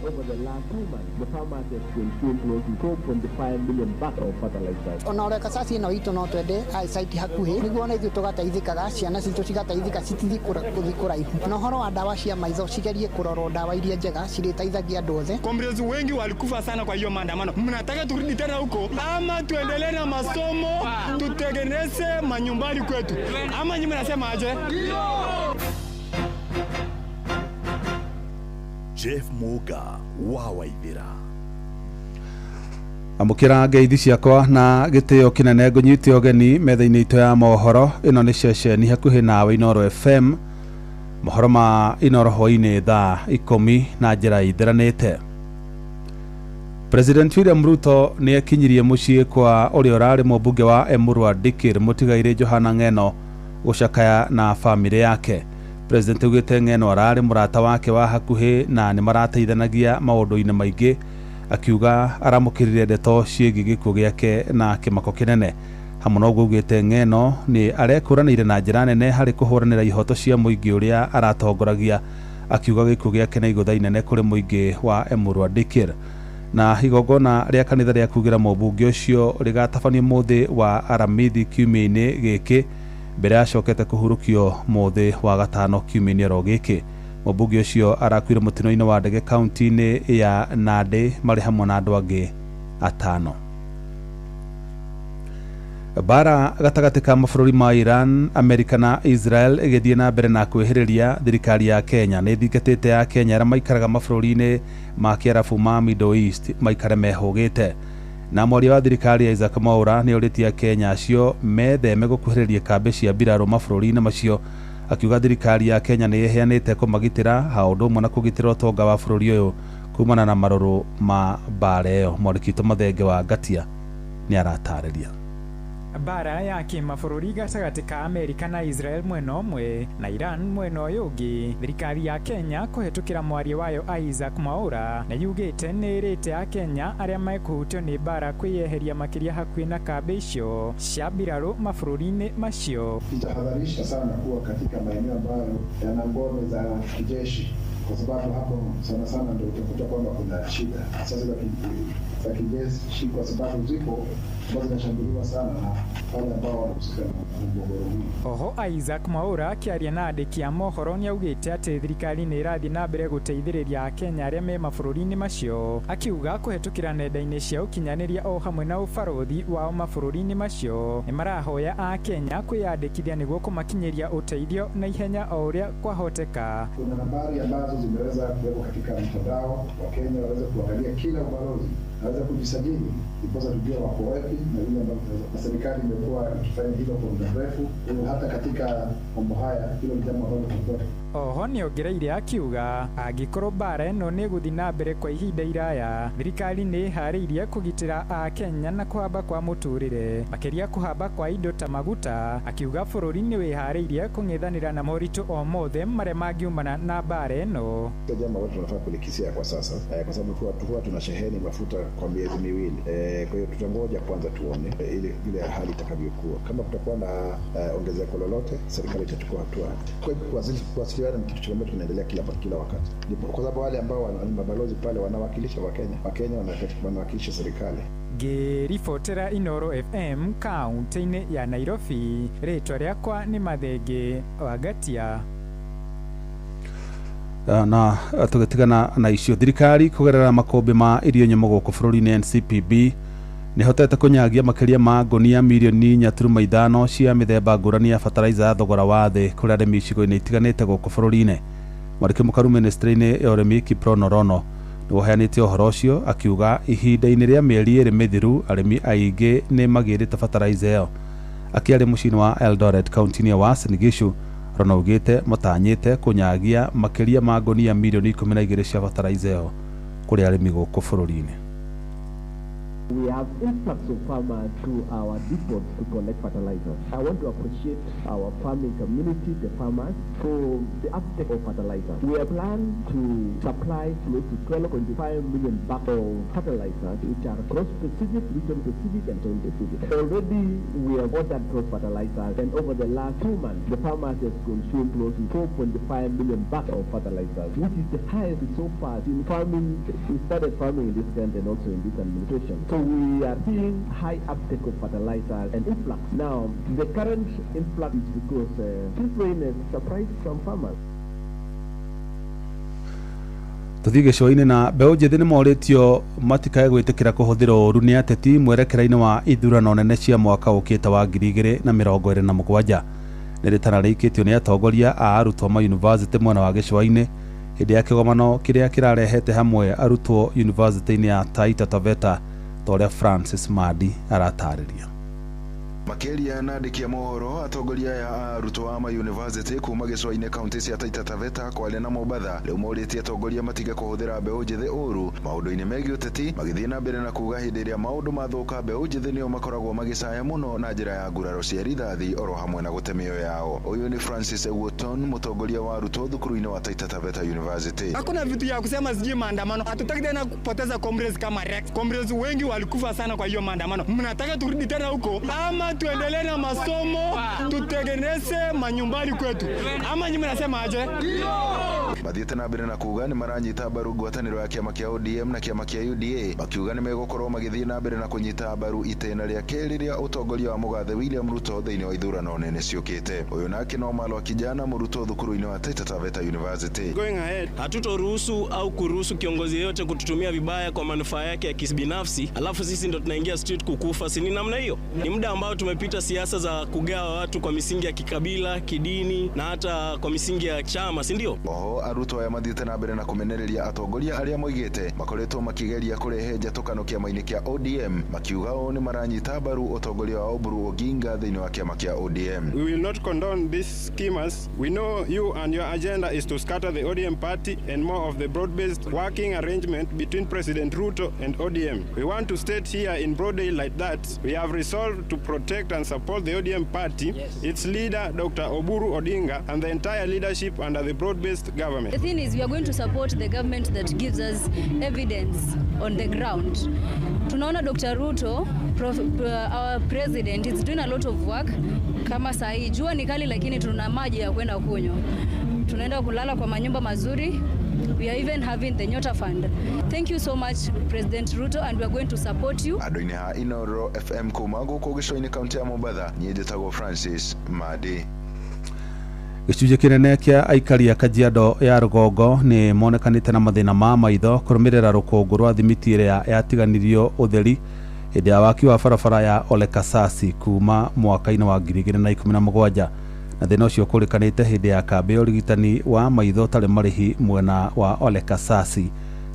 Over the last 2 months, the farmers have consumed close to 4.5 million bags of fertilizer. Ona ũreka caci ĩno itũ no twende site hakuhĩ nĩguo ona ithuĩ tũgateithĩkaga ciana citũ cigateithĩka citithiĩ kũraihu na ũhoro wa ndawa cia maitho cigerie kũrorwo ndawa iria njega cirĩteithagia andũ othe. Comrades wengi walikufa sana kwa hiyo maandamano. Mnataka turudi tena huko ama tuendelee na masomo tutengeneze manyumbani kwetu ama nyinyi mnasema aje? Jeff Muga wa Waithira Amũkĩra ngeithi ciakwa na gĩtĩo kĩnene ngũnyite ũgeni metha-inĩ itũ ya mohoro ĩno nĩ ceceni hakuhĩ nawe Inoro FM mohoro ma Inoro hwainĩ thaa 10 na njĩra ithiranĩte. President William Ruto nĩ ekinyirie mũciĩ kwa ũrĩa ũrarĩ mũmbunge wa Emurua Dikir mũtigairĩ Johana Ng'eno gũcakaya na famĩlĩ yake. President augĩte Ng'eno ararĩ mũrata wake wa hakuhĩ na nĩ marateithanagia maũndũ-inĩ maingĩ akiuga aramũkĩrire ndeto ciĩgiĩ gĩkuũ gĩake na kĩmako kĩnene. Hamwe na ũguo augĩte Ng'eno nĩ arekũranĩire na njĩra nene harĩ kũhũranĩra ihoto cia mũingĩ ũrĩa aratongoragia, akiuga gĩkuũ gĩake nĩ igũtha inene kũrĩ mũingĩ wa Emurua Dikirr. Na igongona rĩa kanitha rĩa kugĩra mũmbunge ũcio rĩgatabanio mũthĩ wa Aramithi kiumia-inĩ gĩkĩ mbere acokete kũhurũkio mũthĩ wa gatano kiumia-inĩ oro gĩkĩ. Mũmbunge ũcio arakuire mũtino-inĩ wa ndege kaunti-inĩ ya Nandi marĩ hamwe na andũ angĩ atano. Bara gatagatĩ ka mabũrũri ma Iran, Amerika na Israel ĩgĩthiĩ na mbere na kwĩhĩrĩria, thirikari ya Kenya nĩ ĩthingatĩte ya Kenya arĩa maikaraga mabũrũri-inĩ ma Kĩarabu ma Middle East maikare mehũgĩte. Na mwaria wa thirikari Isaac Mwaura nĩ orĩtie Kenya acio metheme gũkuhĩrĩria kambĩ cia mbirarũ mabũrũri-inĩ macio, akiuga thirikari ya Kenya nĩ ĩheanĩte kũmagitĩra ha ũndũ ũmwe na kũgitĩra ũtonga wa bũrũri ũyũ kumana na marũrũ ma mbara ĩyo. Mwandĩki witũ Mathenge wa Ngatia nĩ aratarĩria. Bara ya kĩmabũrũri gatagatĩ ka Amerika na Israel mwena ũmwe na Iran mwena ũyũ ũngĩ, thirikari ya Kenya kũhetũkĩra mwaria wayo Isaac Mwaura nĩ yugĩte nĩ ĩrĩte Akenya arĩa mekũhutio nĩ bara kwĩyeheria makĩria hakuhĩ na kambĩ icio cia mbirarũ mabũrũri-inĩ macio. Itahadharisha sana kuwa katika maeneo ambayo yana ngome za kijeshi, kwa sababu hapo sana sana ndio utakuta kwamba kuna shida sasa za kijeshi, kwa sababu zipo ambazo zinashambuliwa sana na wale ambao wanahusika na mgogoro huu. Oho Isaac Mwaura akĩaria na andĩki a mohoro nĩaugĩte atĩ thirikari nĩ ĩrathiĩ na mbere gũteithĩrĩria Akenya arĩa me mabũrũri-inĩ macio, akiuga kũhetũkĩra nenda-inĩ cia ũkinyanĩria o hamwe na ũbarũthi wao mabũrũri-inĩ macio nĩ marahoya Akenya kwĩyandĩkithia nĩguo kũmakinyĩria ũteithio na ihenya o ũrĩa kwahoteka. Kuna nambari ambazo zimeweza kuwekwa katika mtandao, Wakenya waweze kuangalia kila ubalozi aweze kujisajili ndiposa tujue wako wapi na vile ambavyo tunaweza. Na serikali imekuwa ikifanya hilo kwa muda mrefu, hata katika mambo haya hilo ni jambo ambalo tunataka. Oho nĩongereire akiuga angĩkorwo mbara ĩno nĩ ĩgũthiĩ na mbere kwa ihinda iraya, thirikari nĩ ĩharĩirie kũgitĩra Akenya na kũhamba kwa mũtũrĩre, makĩria kũhamba kwa indo ta maguta, akiuga bũrũri nĩ wĩharĩirie kũng'ethanĩra na moritũ o mothe marĩa mangiumana na mbara ĩno. Jambo ambalo tunafaa kulikisia kwa sasa, kwa sababu huwa tunasheheni mafuta kwa miezi miwili. Kwa hiyo tutangoja kwanza tuone ile vile hali itakavyokuwa. Kama kutakuwa na ongezeko lolote, serikali itachukua hatua. Kwa hiyo kuwasiliana ni kitu ambacho tunaendelea kila wakati. Kwa sababu wale ambao ni mabalozi pale wanawakilisha Wakenya wanawakilisha serikali. Ngĩribotera Inoro FM kaunti-inĩ ya Nairobi, rĩtwa rĩakwa nĩ Mathenge wa Ngatia. Na tũgĩtigana na icio, thirikari kũgerera makũmbĩ ma irio nyũmũ gũkũ bũrũri-inĩ NCPB nĩhotete kũnyagia makĩria ma ngũnia mirioni 4.5 cia mĩthemba ngũrani ya fertilizer ya thogora wa thĩ kũrĩ arĩmi icigo-inĩ itiganĩte gũkũ bũrũri-inĩ. Mwandĩki mũkaru ministry-inĩ ya ũrĩmi Kiprono Rono nĩũheanĩte ũhoro ũcio, akiuga ihinda-inĩ rĩa mĩeri 2 mĩthiru arĩmi aingĩ nĩ magĩrĩte fertilizer ĩyo. Akĩaria mũciĩ-inĩ wa Eldoret kaunti-inĩ ya Uasin Gishu, Rono augĩte matanyĩte kũnyagia makĩria ma ngũnia mirioni 12 cia fertilizer ĩyo kũrĩ arĩmi gũkũ bũrũri-inĩ. We have influx of farmers to our depots to collect fertilizer. I want to appreciate our farming community, the farmers, for the uptake of fertilizer. We are planned to supply close to 12.5 million bags of fertilizer, which are crop-specific, region-specific, and soil-specific. Already, we have ordered those fertilizers, and over the last 2 months, the farmers have consumed close to 4.5 million bags of fertilizers, which is the highest so far in farming. We started farming in this country and also in this administration. So we are seeing high uptake of fertilizer and influx. Now, the current influx is because this rain has surprised some farmers. Tuthiĩ gĩcũa-inĩ na mbeũ njĩthĩ nĩ morĩtio matikae gwĩtĩkĩra kũhũthĩra ũũru nĩ ateti mwerekera-inĩ wa ithurano nene cia mwaka ũkĩte wa 2027. Nĩ rĩtana rĩikĩtio nĩ atongoria a arutwo ma yunivasĩtĩ mwena wa gĩcũa-inĩ hĩndĩ ya kĩgomano kĩrĩa kĩrarehete hamwe arutwo yunivasĩtĩ-inĩ ya Taita Taveta, ta ũrĩa Francis Madi aratarĩria. Makĩria na andĩki a mohoro atongoria aya a arutwo a mayunivasĩtĩ kuma gĩcũa-inĩ kaunti cia Taita Taveta, Kwale na Mombatha rĩu morĩtie atongoria matige kũhũthĩra mbeũ njĩthĩ ũũru maũndũ-inĩ megiĩ ũteti, magĩthiĩ na mbere na kuga hĩndĩ ĩrĩa maũndũ mathũka mbeũ njĩthĩ nĩo makoragwo magĩcaya mũno na njĩra ya nguraro cia rithathi oro hamwe na gũte mĩoyo yao. Ũyũ nĩ Francis Ewuton, mũtongoria wa arutwo thukuru-inĩ wa Taita Taveta University. Hakuna vitu ya kusema sijui maandamano, hatutaki tena kupoteza comrades kama Rex. Comrades wengi walikufa sana kwa hiyo maandamano. Mnataka turudi tena huko ama tuendelee na masomo, tutengeneze manyumbani kwetu, ama nyinyi mnasema aje? Mathiĩte na mbere na kuga nĩ maranyita mbaru ngwatanĩro ya kĩama kĩa ODM na kĩama kĩa UDA, makiuga nĩ megũkorwo magĩthiĩ na mbere na kũnyita mbaru itĩna rĩa kerĩ rĩa ũtongoria wa mũgathe William Ruto thĩinĩ wa ithurano nene ciũkĩte. Ũyũ nake no Malwa kijana mũrutwo thukuru-inĩ wa Taita Taveta University. Going ahead, hatutoruhusu au kuruhusu kiongozi yeyote kututumia vibaya kwa manufaa yake ya kibinafsi, alafu sisi ndo tunaingia street kukufa. Si ni namna hiyo? Ni muda ambao tumepita siasa za kugawa watu kwa misingi ya kikabila, kidini na hata kwa misingi ya chama, si ndio? Oho arutwo aya mathiĩte na mbere na kũmenereria atongoria arĩa moigĩte makoretwo makĩgeria kũrehe njatũkano kĩama-inĩ kĩa ODM, makiuga ũũ nĩ maranyita mbaru ũtongoria wa Oburu Oginga thĩinĩ wa kĩama kĩa ODM. We will not condone these schemers. We know you and your agenda is to scatter the ODM party and more of the broad-based working arrangement between President Ruto and ODM. We want to state here in broad daylight that we have resolved to protect and support the ODM party, yes, its leader Dr. Oburu Odinga, and the entire leadership under the broad-based government. The thing is, we are going to support the government that gives us evidence on the ground. Tunaona Dr. Ruto, our president, is doing a lot of work. Kama sahi jua ni kali, lakini tuna maji ya kwenda kunywa. Tunaenda kulala kwa manyumba mazuri. We are even having the Nyota Fund. Thank you so much, President Ruto, and we are going to support you. Andũ-inĩ ha Inoro FM kuma gũkũ gĩcũa-inĩ kaunti ya Mombatha, niĩ njĩtagwo Francis Madi. Gĩcunjĩ kĩnene kĩa aikari a Kajiado ya rũgongo nĩ monekanĩte na mathĩna ma maitho kũrũmĩrĩra rũkũngũ rwa thimiti ĩrĩa yatiganirio ũtheri hĩndĩ ya waki wa barabara ya Ole Kasasi kuma mwaka-inĩ wa 2017, na thĩna ũcio ũkũrĩkanĩte hĩndĩ ya kambĩ ya ũrigitani wa maitho ũtarĩ marĩhi mwena wa Ole Kasasi,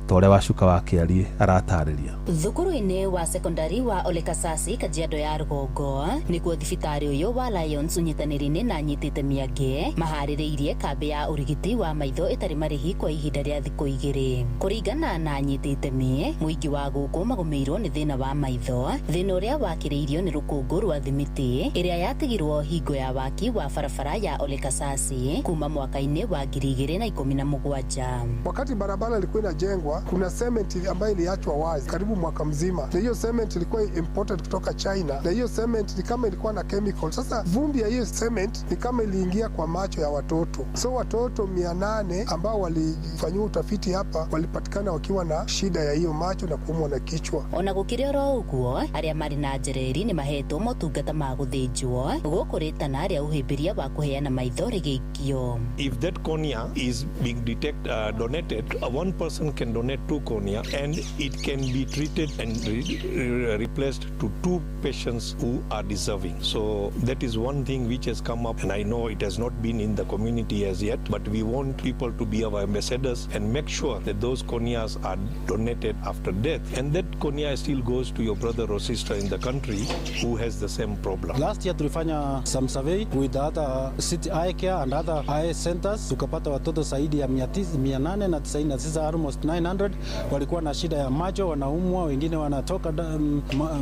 ta ũrĩa Wacuka wa Kĩariĩ aratarĩria. Thukuru-inĩ wa sekondari wa Ole Kasasi Kajiado ya rũgongo nĩkuo thibitarĩ ũyũ wa Lions ũnyitanĩri-inĩ na anyitĩte mĩangĩ maharĩrĩirie kambĩ ya ũrigiti wa maitho ĩtarĩ marĩhi kwa ihinda rĩa thikũ 2. Kũringana na anyitĩte mĩ, mũingĩ wa gũkũ magũmĩirwo nĩ thĩna wa maitho, thĩna ũrĩa wakĩrĩirio nĩ rũkũngũ rwa thimiti ĩrĩa yatigirwo hingo ya waki wa barabara ya Ole Kasasi kuma mwaka-inĩ wa 2017. Wakati barabara ilikuwa inajengwa, kuna cement ambayo iliachwa wazi karibu mwaka mzima, na hiyo cement ilikuwa imported kutoka China, na hiyo cement ni kama ilikuwa na chemical. Sasa vumbi ya hiyo cement ni kama iliingia kwa macho ya watoto, so watoto 800 ambao walifanyiwa utafiti hapa walipatikana wakiwa na shida ya hiyo macho na kuumwa na kichwa. Ona gũkĩrĩ oro ũguo, arĩa marĩ na njereri nĩ mahetwo motungata ma gũthĩnjwo gũkũ rĩtana rĩa ũhĩmbĩria wa kũheana maitho rĩgĩikio. If that cornea is being donated, one person can donate 2 cornea, and it can be treated and replaced to 2 patients who are deserving. So that is one thing which has come up, and I know it has not been in the community as yet, but we want people to be our ambassadors and make sure that those corneas are donated after death, and that cornea still goes to your brother or sister in the country who has the same problem. Last year tulifanya some survey with other city eye care and other eye centers, tukapata watoto zaidi ya 899, almost 900 walikuwa na shida ya macho, wanaumwa, wengine wanatoka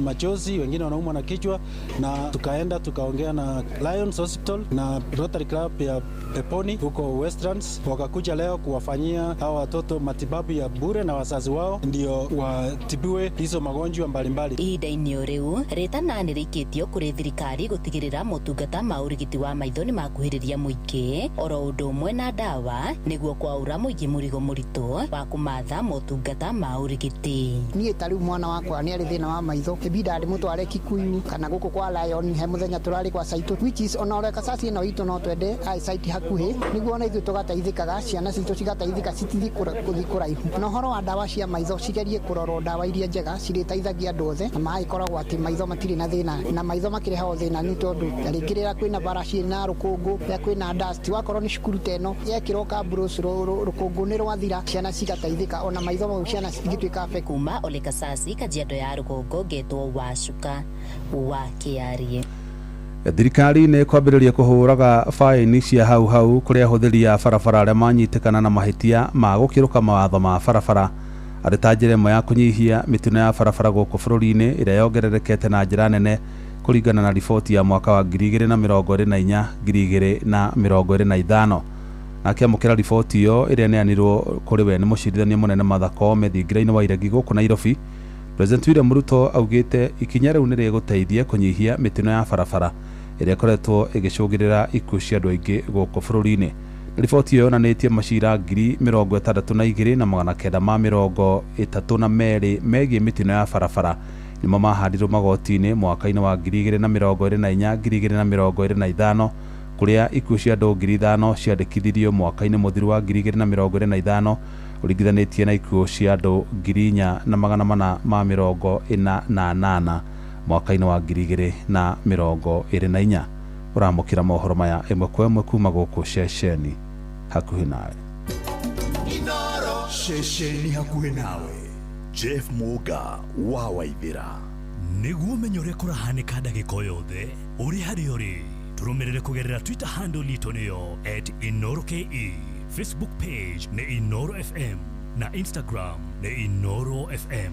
machozi, wengine wanaumwa na kichwa, na tukaenda tukaongea na Lions Hospital na Rotary Club ya Peponi huko Westlands, wakakuja leo kuwafanyia hawa watoto matibabu ya bure na wazazi wao ndio watibiwe hizo magonjwa mbalimbali. Ihinda-inĩ rĩu rĩtana nĩ rĩikĩtio kũrĩ thirikari gũtigĩrĩra motungata ma ũrigiti wa maitho nĩ makuhĩrĩria mũingĩ oro ũndũ ũmwe na ndawa nĩguo kwaũra mũingĩ mũrigo mũritũ wa kũmatha motungata ma ũrigiti. Niĩ ta rĩu mwana wakwa nĩ arĩ thĩna wa maitho, ĩbinda ndĩmũtware Kikuyu kana gũkũ kwa Lion, he mũthenya tũrarĩ kwa Saitũ, which is ona Ole Kasasi ĩno itũ no twende eyesight hakuhĩ nĩguo ona ithuĩ tũgateithĩkaga, ciana citũ cigateithĩka citithiĩ gũthiĩ kũraihu. Na ũhoro wa ndawa cia maitho cigerie kũrorwo ndawa iria njega cirĩteithagia andũ othe, na magĩkoragwo atĩ maitho matirĩ na thĩna, na maitho makĩrehaga thĩna nĩ tondũ rĩngĩ rĩrĩa kwĩna bara ciĩna rũkũngũ, rĩrĩa kwĩna dust, wakorwo nĩ cukuru ta ĩno yekĩrwo kabros rũkũngũ nĩ rwathira, ciana cigateithĩka ona maitho mau ciana cingĩtuĩka affected. Kuma Ole Kasasi Kajiado ya rũgongo ngetwo Wacuka wa Kĩariĩ. Thirikari nĩ kwambĩrĩria kũhũraga faini cia hau hau kũrĩ ahũthĩri a barabara arĩa manyitĩkana na mahĩtia ma gũkĩrũka mawatho ma barabara arĩ ta njĩra ĩmwe ya kũnyihia mĩtino ya barabara gũkũ bũrũri-inĩ ĩrĩa yongererekete na njĩra nene kũringana na riboti ya mwaka wa 2024 2025. Akĩamũkĩra riboti ĩyo ĩrĩa ĩneanirwo kũrĩ we nĩ mũcirithania mũnene Martha Koome thingira-inĩ wa Iregi gũkũ Nairobi, President William Ruto augĩte ikinya rĩu nĩ rĩgũteithia kũnyihia mĩtino ya barabara ĩrĩa ĩkoretwo ĩgĩcũngĩrĩra ikuũ cia andũ aingĩ gũkũ bũrũri-inĩ. Riboti ĩyo yonanĩtie macira 62,932 megiĩ mĩtino ya barabara nĩmo mahandirwo magoti-inĩ mwaka-inĩ wa 2024 2025, kũrĩa ikuũ cia andũ 5,000 ciandĩkithirio mwaka-inĩ mũthiru wa 2025 ũringithanĩtie na ikuũ cia andũ 4,448 mwaka-inĩ wa 2024. Ũramũkĩra mohoro maya ĩmwe kwa ĩmwe kuma gũkũ ceceni hakuhĩ nawe. Ceceni hakuhĩ nawe. Jeff Muga wa Waithĩra. Nĩguo ũmenye ũrĩa kũrahanĩka ndagĩka o yothe ũrĩ harĩa ũrĩ, tũrũmĩrĩre kũgerera Twitter handle itũ nĩyo @InoroKE, Facebook page nĩ Inoro FM na Instagram nĩ Inoro FM.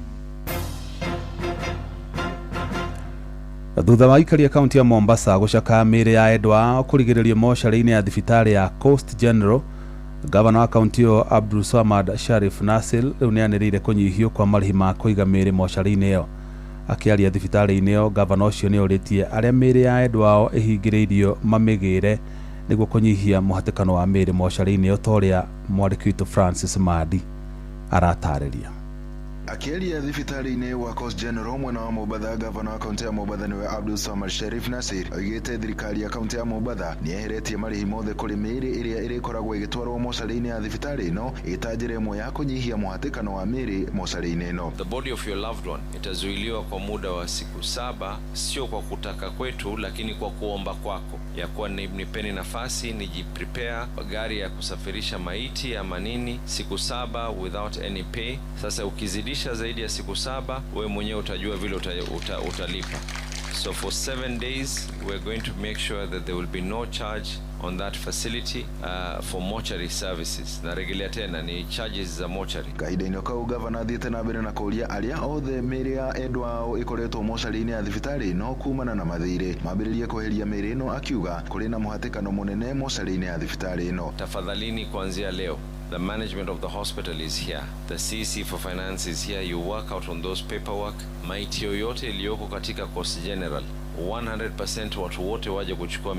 Thutha wa aikari a kaunti ya Mombasa gũcakaya mĩĩrĩ ya endwa ao kũrigĩrĩrio mocarĩ-inĩ ya thibitarĩ ya Coast General, gavana wa kaunti ĩyo Abdul Samad Sharif Nassir rĩu nĩanĩrĩire kũnyihio kwa marĩhi ma kũiga mĩĩrĩ mocarĩ-inĩ ĩyo. Akĩaria thibitarĩ-inĩ ĩyo, gavana ũcio nĩorĩtie arĩa mĩĩrĩ ya endwa ao ĩhingĩrĩirio mamĩgĩre nĩguo kũnyihia mũhatĩkano wa mĩĩrĩ mocarĩ-inĩ ĩyo, ta ũrĩa mwandĩki witũ Francis Madi aratarĩria. Akĩaria thibitarĩ-inĩ wa Coast General mwena wa Mombatha, gavana wa kaunti ya Mombatha nĩwe Abdul Samad Sharif Nassir oigĩte thirikari ya kaunti ya Mombatha nĩ yeheretie marĩhi mothe kũrĩ mĩĩrĩ ĩrĩa ĩrĩkoragwo ĩgĩtwarwo mocarĩ-inĩ ya thibitarĩ ĩno ĩta njĩra ĩmwe ya kũnyihia mũhatĩkano wa mĩĩrĩ mocarĩ-inĩ ĩno. The body of your loved one itazuiliwa kwa muda wa siku 7, sio kwa kutaka kwetu, lakini kwa kuomba kwako, ya kuwa nipeni nafasi nijiprepare gari ya kusafirisha maiti ama nini, siku 7 without any pay. Sasa ukizidisha zaidi ya siku 7, wewe mwenyewe utajua vile utalipa. So for 7 days we're going to make sure that there will be no charge on that facility for mortuary services. Narejelea tena ni charges za mortuary. Kahinda-inĩ kau gavana athiĩte na mbere na kũũria arĩa othe mĩĩrĩ ya endwa ao ĩkoretwo mocarĩ-inĩ ya thibitarĩ ĩno kumana na mathirĩ mambĩrĩrie kweheria mĩĩrĩ ĩno, akiuga kũrĩ na mũhatĩkano mũnene mocarĩ-inĩ ya thibitarĩ ĩno. Tafadhalini, kuanzia leo the management of the hospital is here, the CC for finance is here, you work out on those paperwork. Maiti yoyote iliyoko katika Coast General 100% watu wote waje kuchukua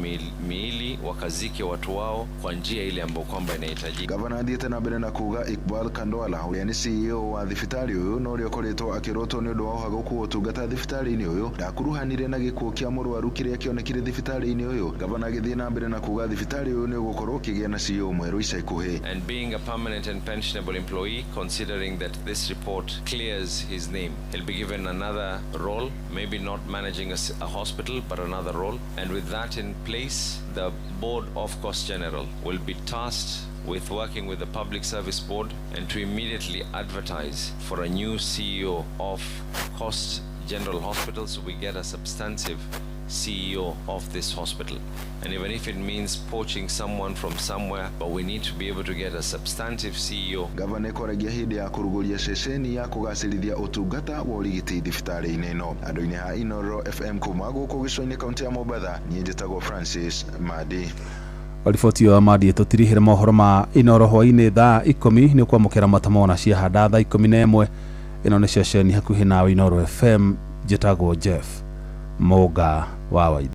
miili wakazike watu wao kwa njia ile ambayo kwamba inahitajika. Gavana athiĩte na mbere na kuga Iqbal Kandwala ũrĩa nĩ CEO wa thibitarĩ ũyũ na ũrĩa ũkoretwo akĩrotwo nĩ ũndũ wa ũhagũku wa ũtungata thibitarĩ-inĩ ũyũ ndakuruhanire na gĩkuũ kĩa mũrwaru kĩrĩa kĩonekire thibitarĩ-inĩ ũyũ. Gavana agĩthiĩ na mbere na kuga thibitarĩ ũyũ nĩ ũgũkorwo ũkĩgĩa na CEO mwerũ ica ikuhĩ. And being a permanent and pensionable employee, considering that this report clears his name, he'll be given another role, maybe not managing a hospital, but another role. And with that in place, the board of Coast General will be tasked with working with the Public Service Board and to immediately advertise for a new CEO of Coast General Hospital, so we get a substantive CEO of this hospital. And even if it means poaching someone from somewhere, but we need to be able to get a substantive CEO. Gavana ĩkoragia hĩndĩ ya kũrugũria ceceni ya kũgacĩrithia ũtungata wa ũrigiti thibitarĩ-inĩ ĩno. Andũ-inĩ ha Inoro FM kuma gũkũ gĩcũa-inĩ kaunti ya Mombatha, niĩ njĩtagwo Francis Madi. Riboti ĩyo ya Madi tũtirihĩre mohoro ma Inoro hwaĩ-inĩ thaa 10 nĩ ũkwamũkĩra matamona ciahanda thaa 11. Ĩno nĩ ceceni hakuhĩ nawe Inoro FM, njĩtagwo Jeff Muga wa Waithera.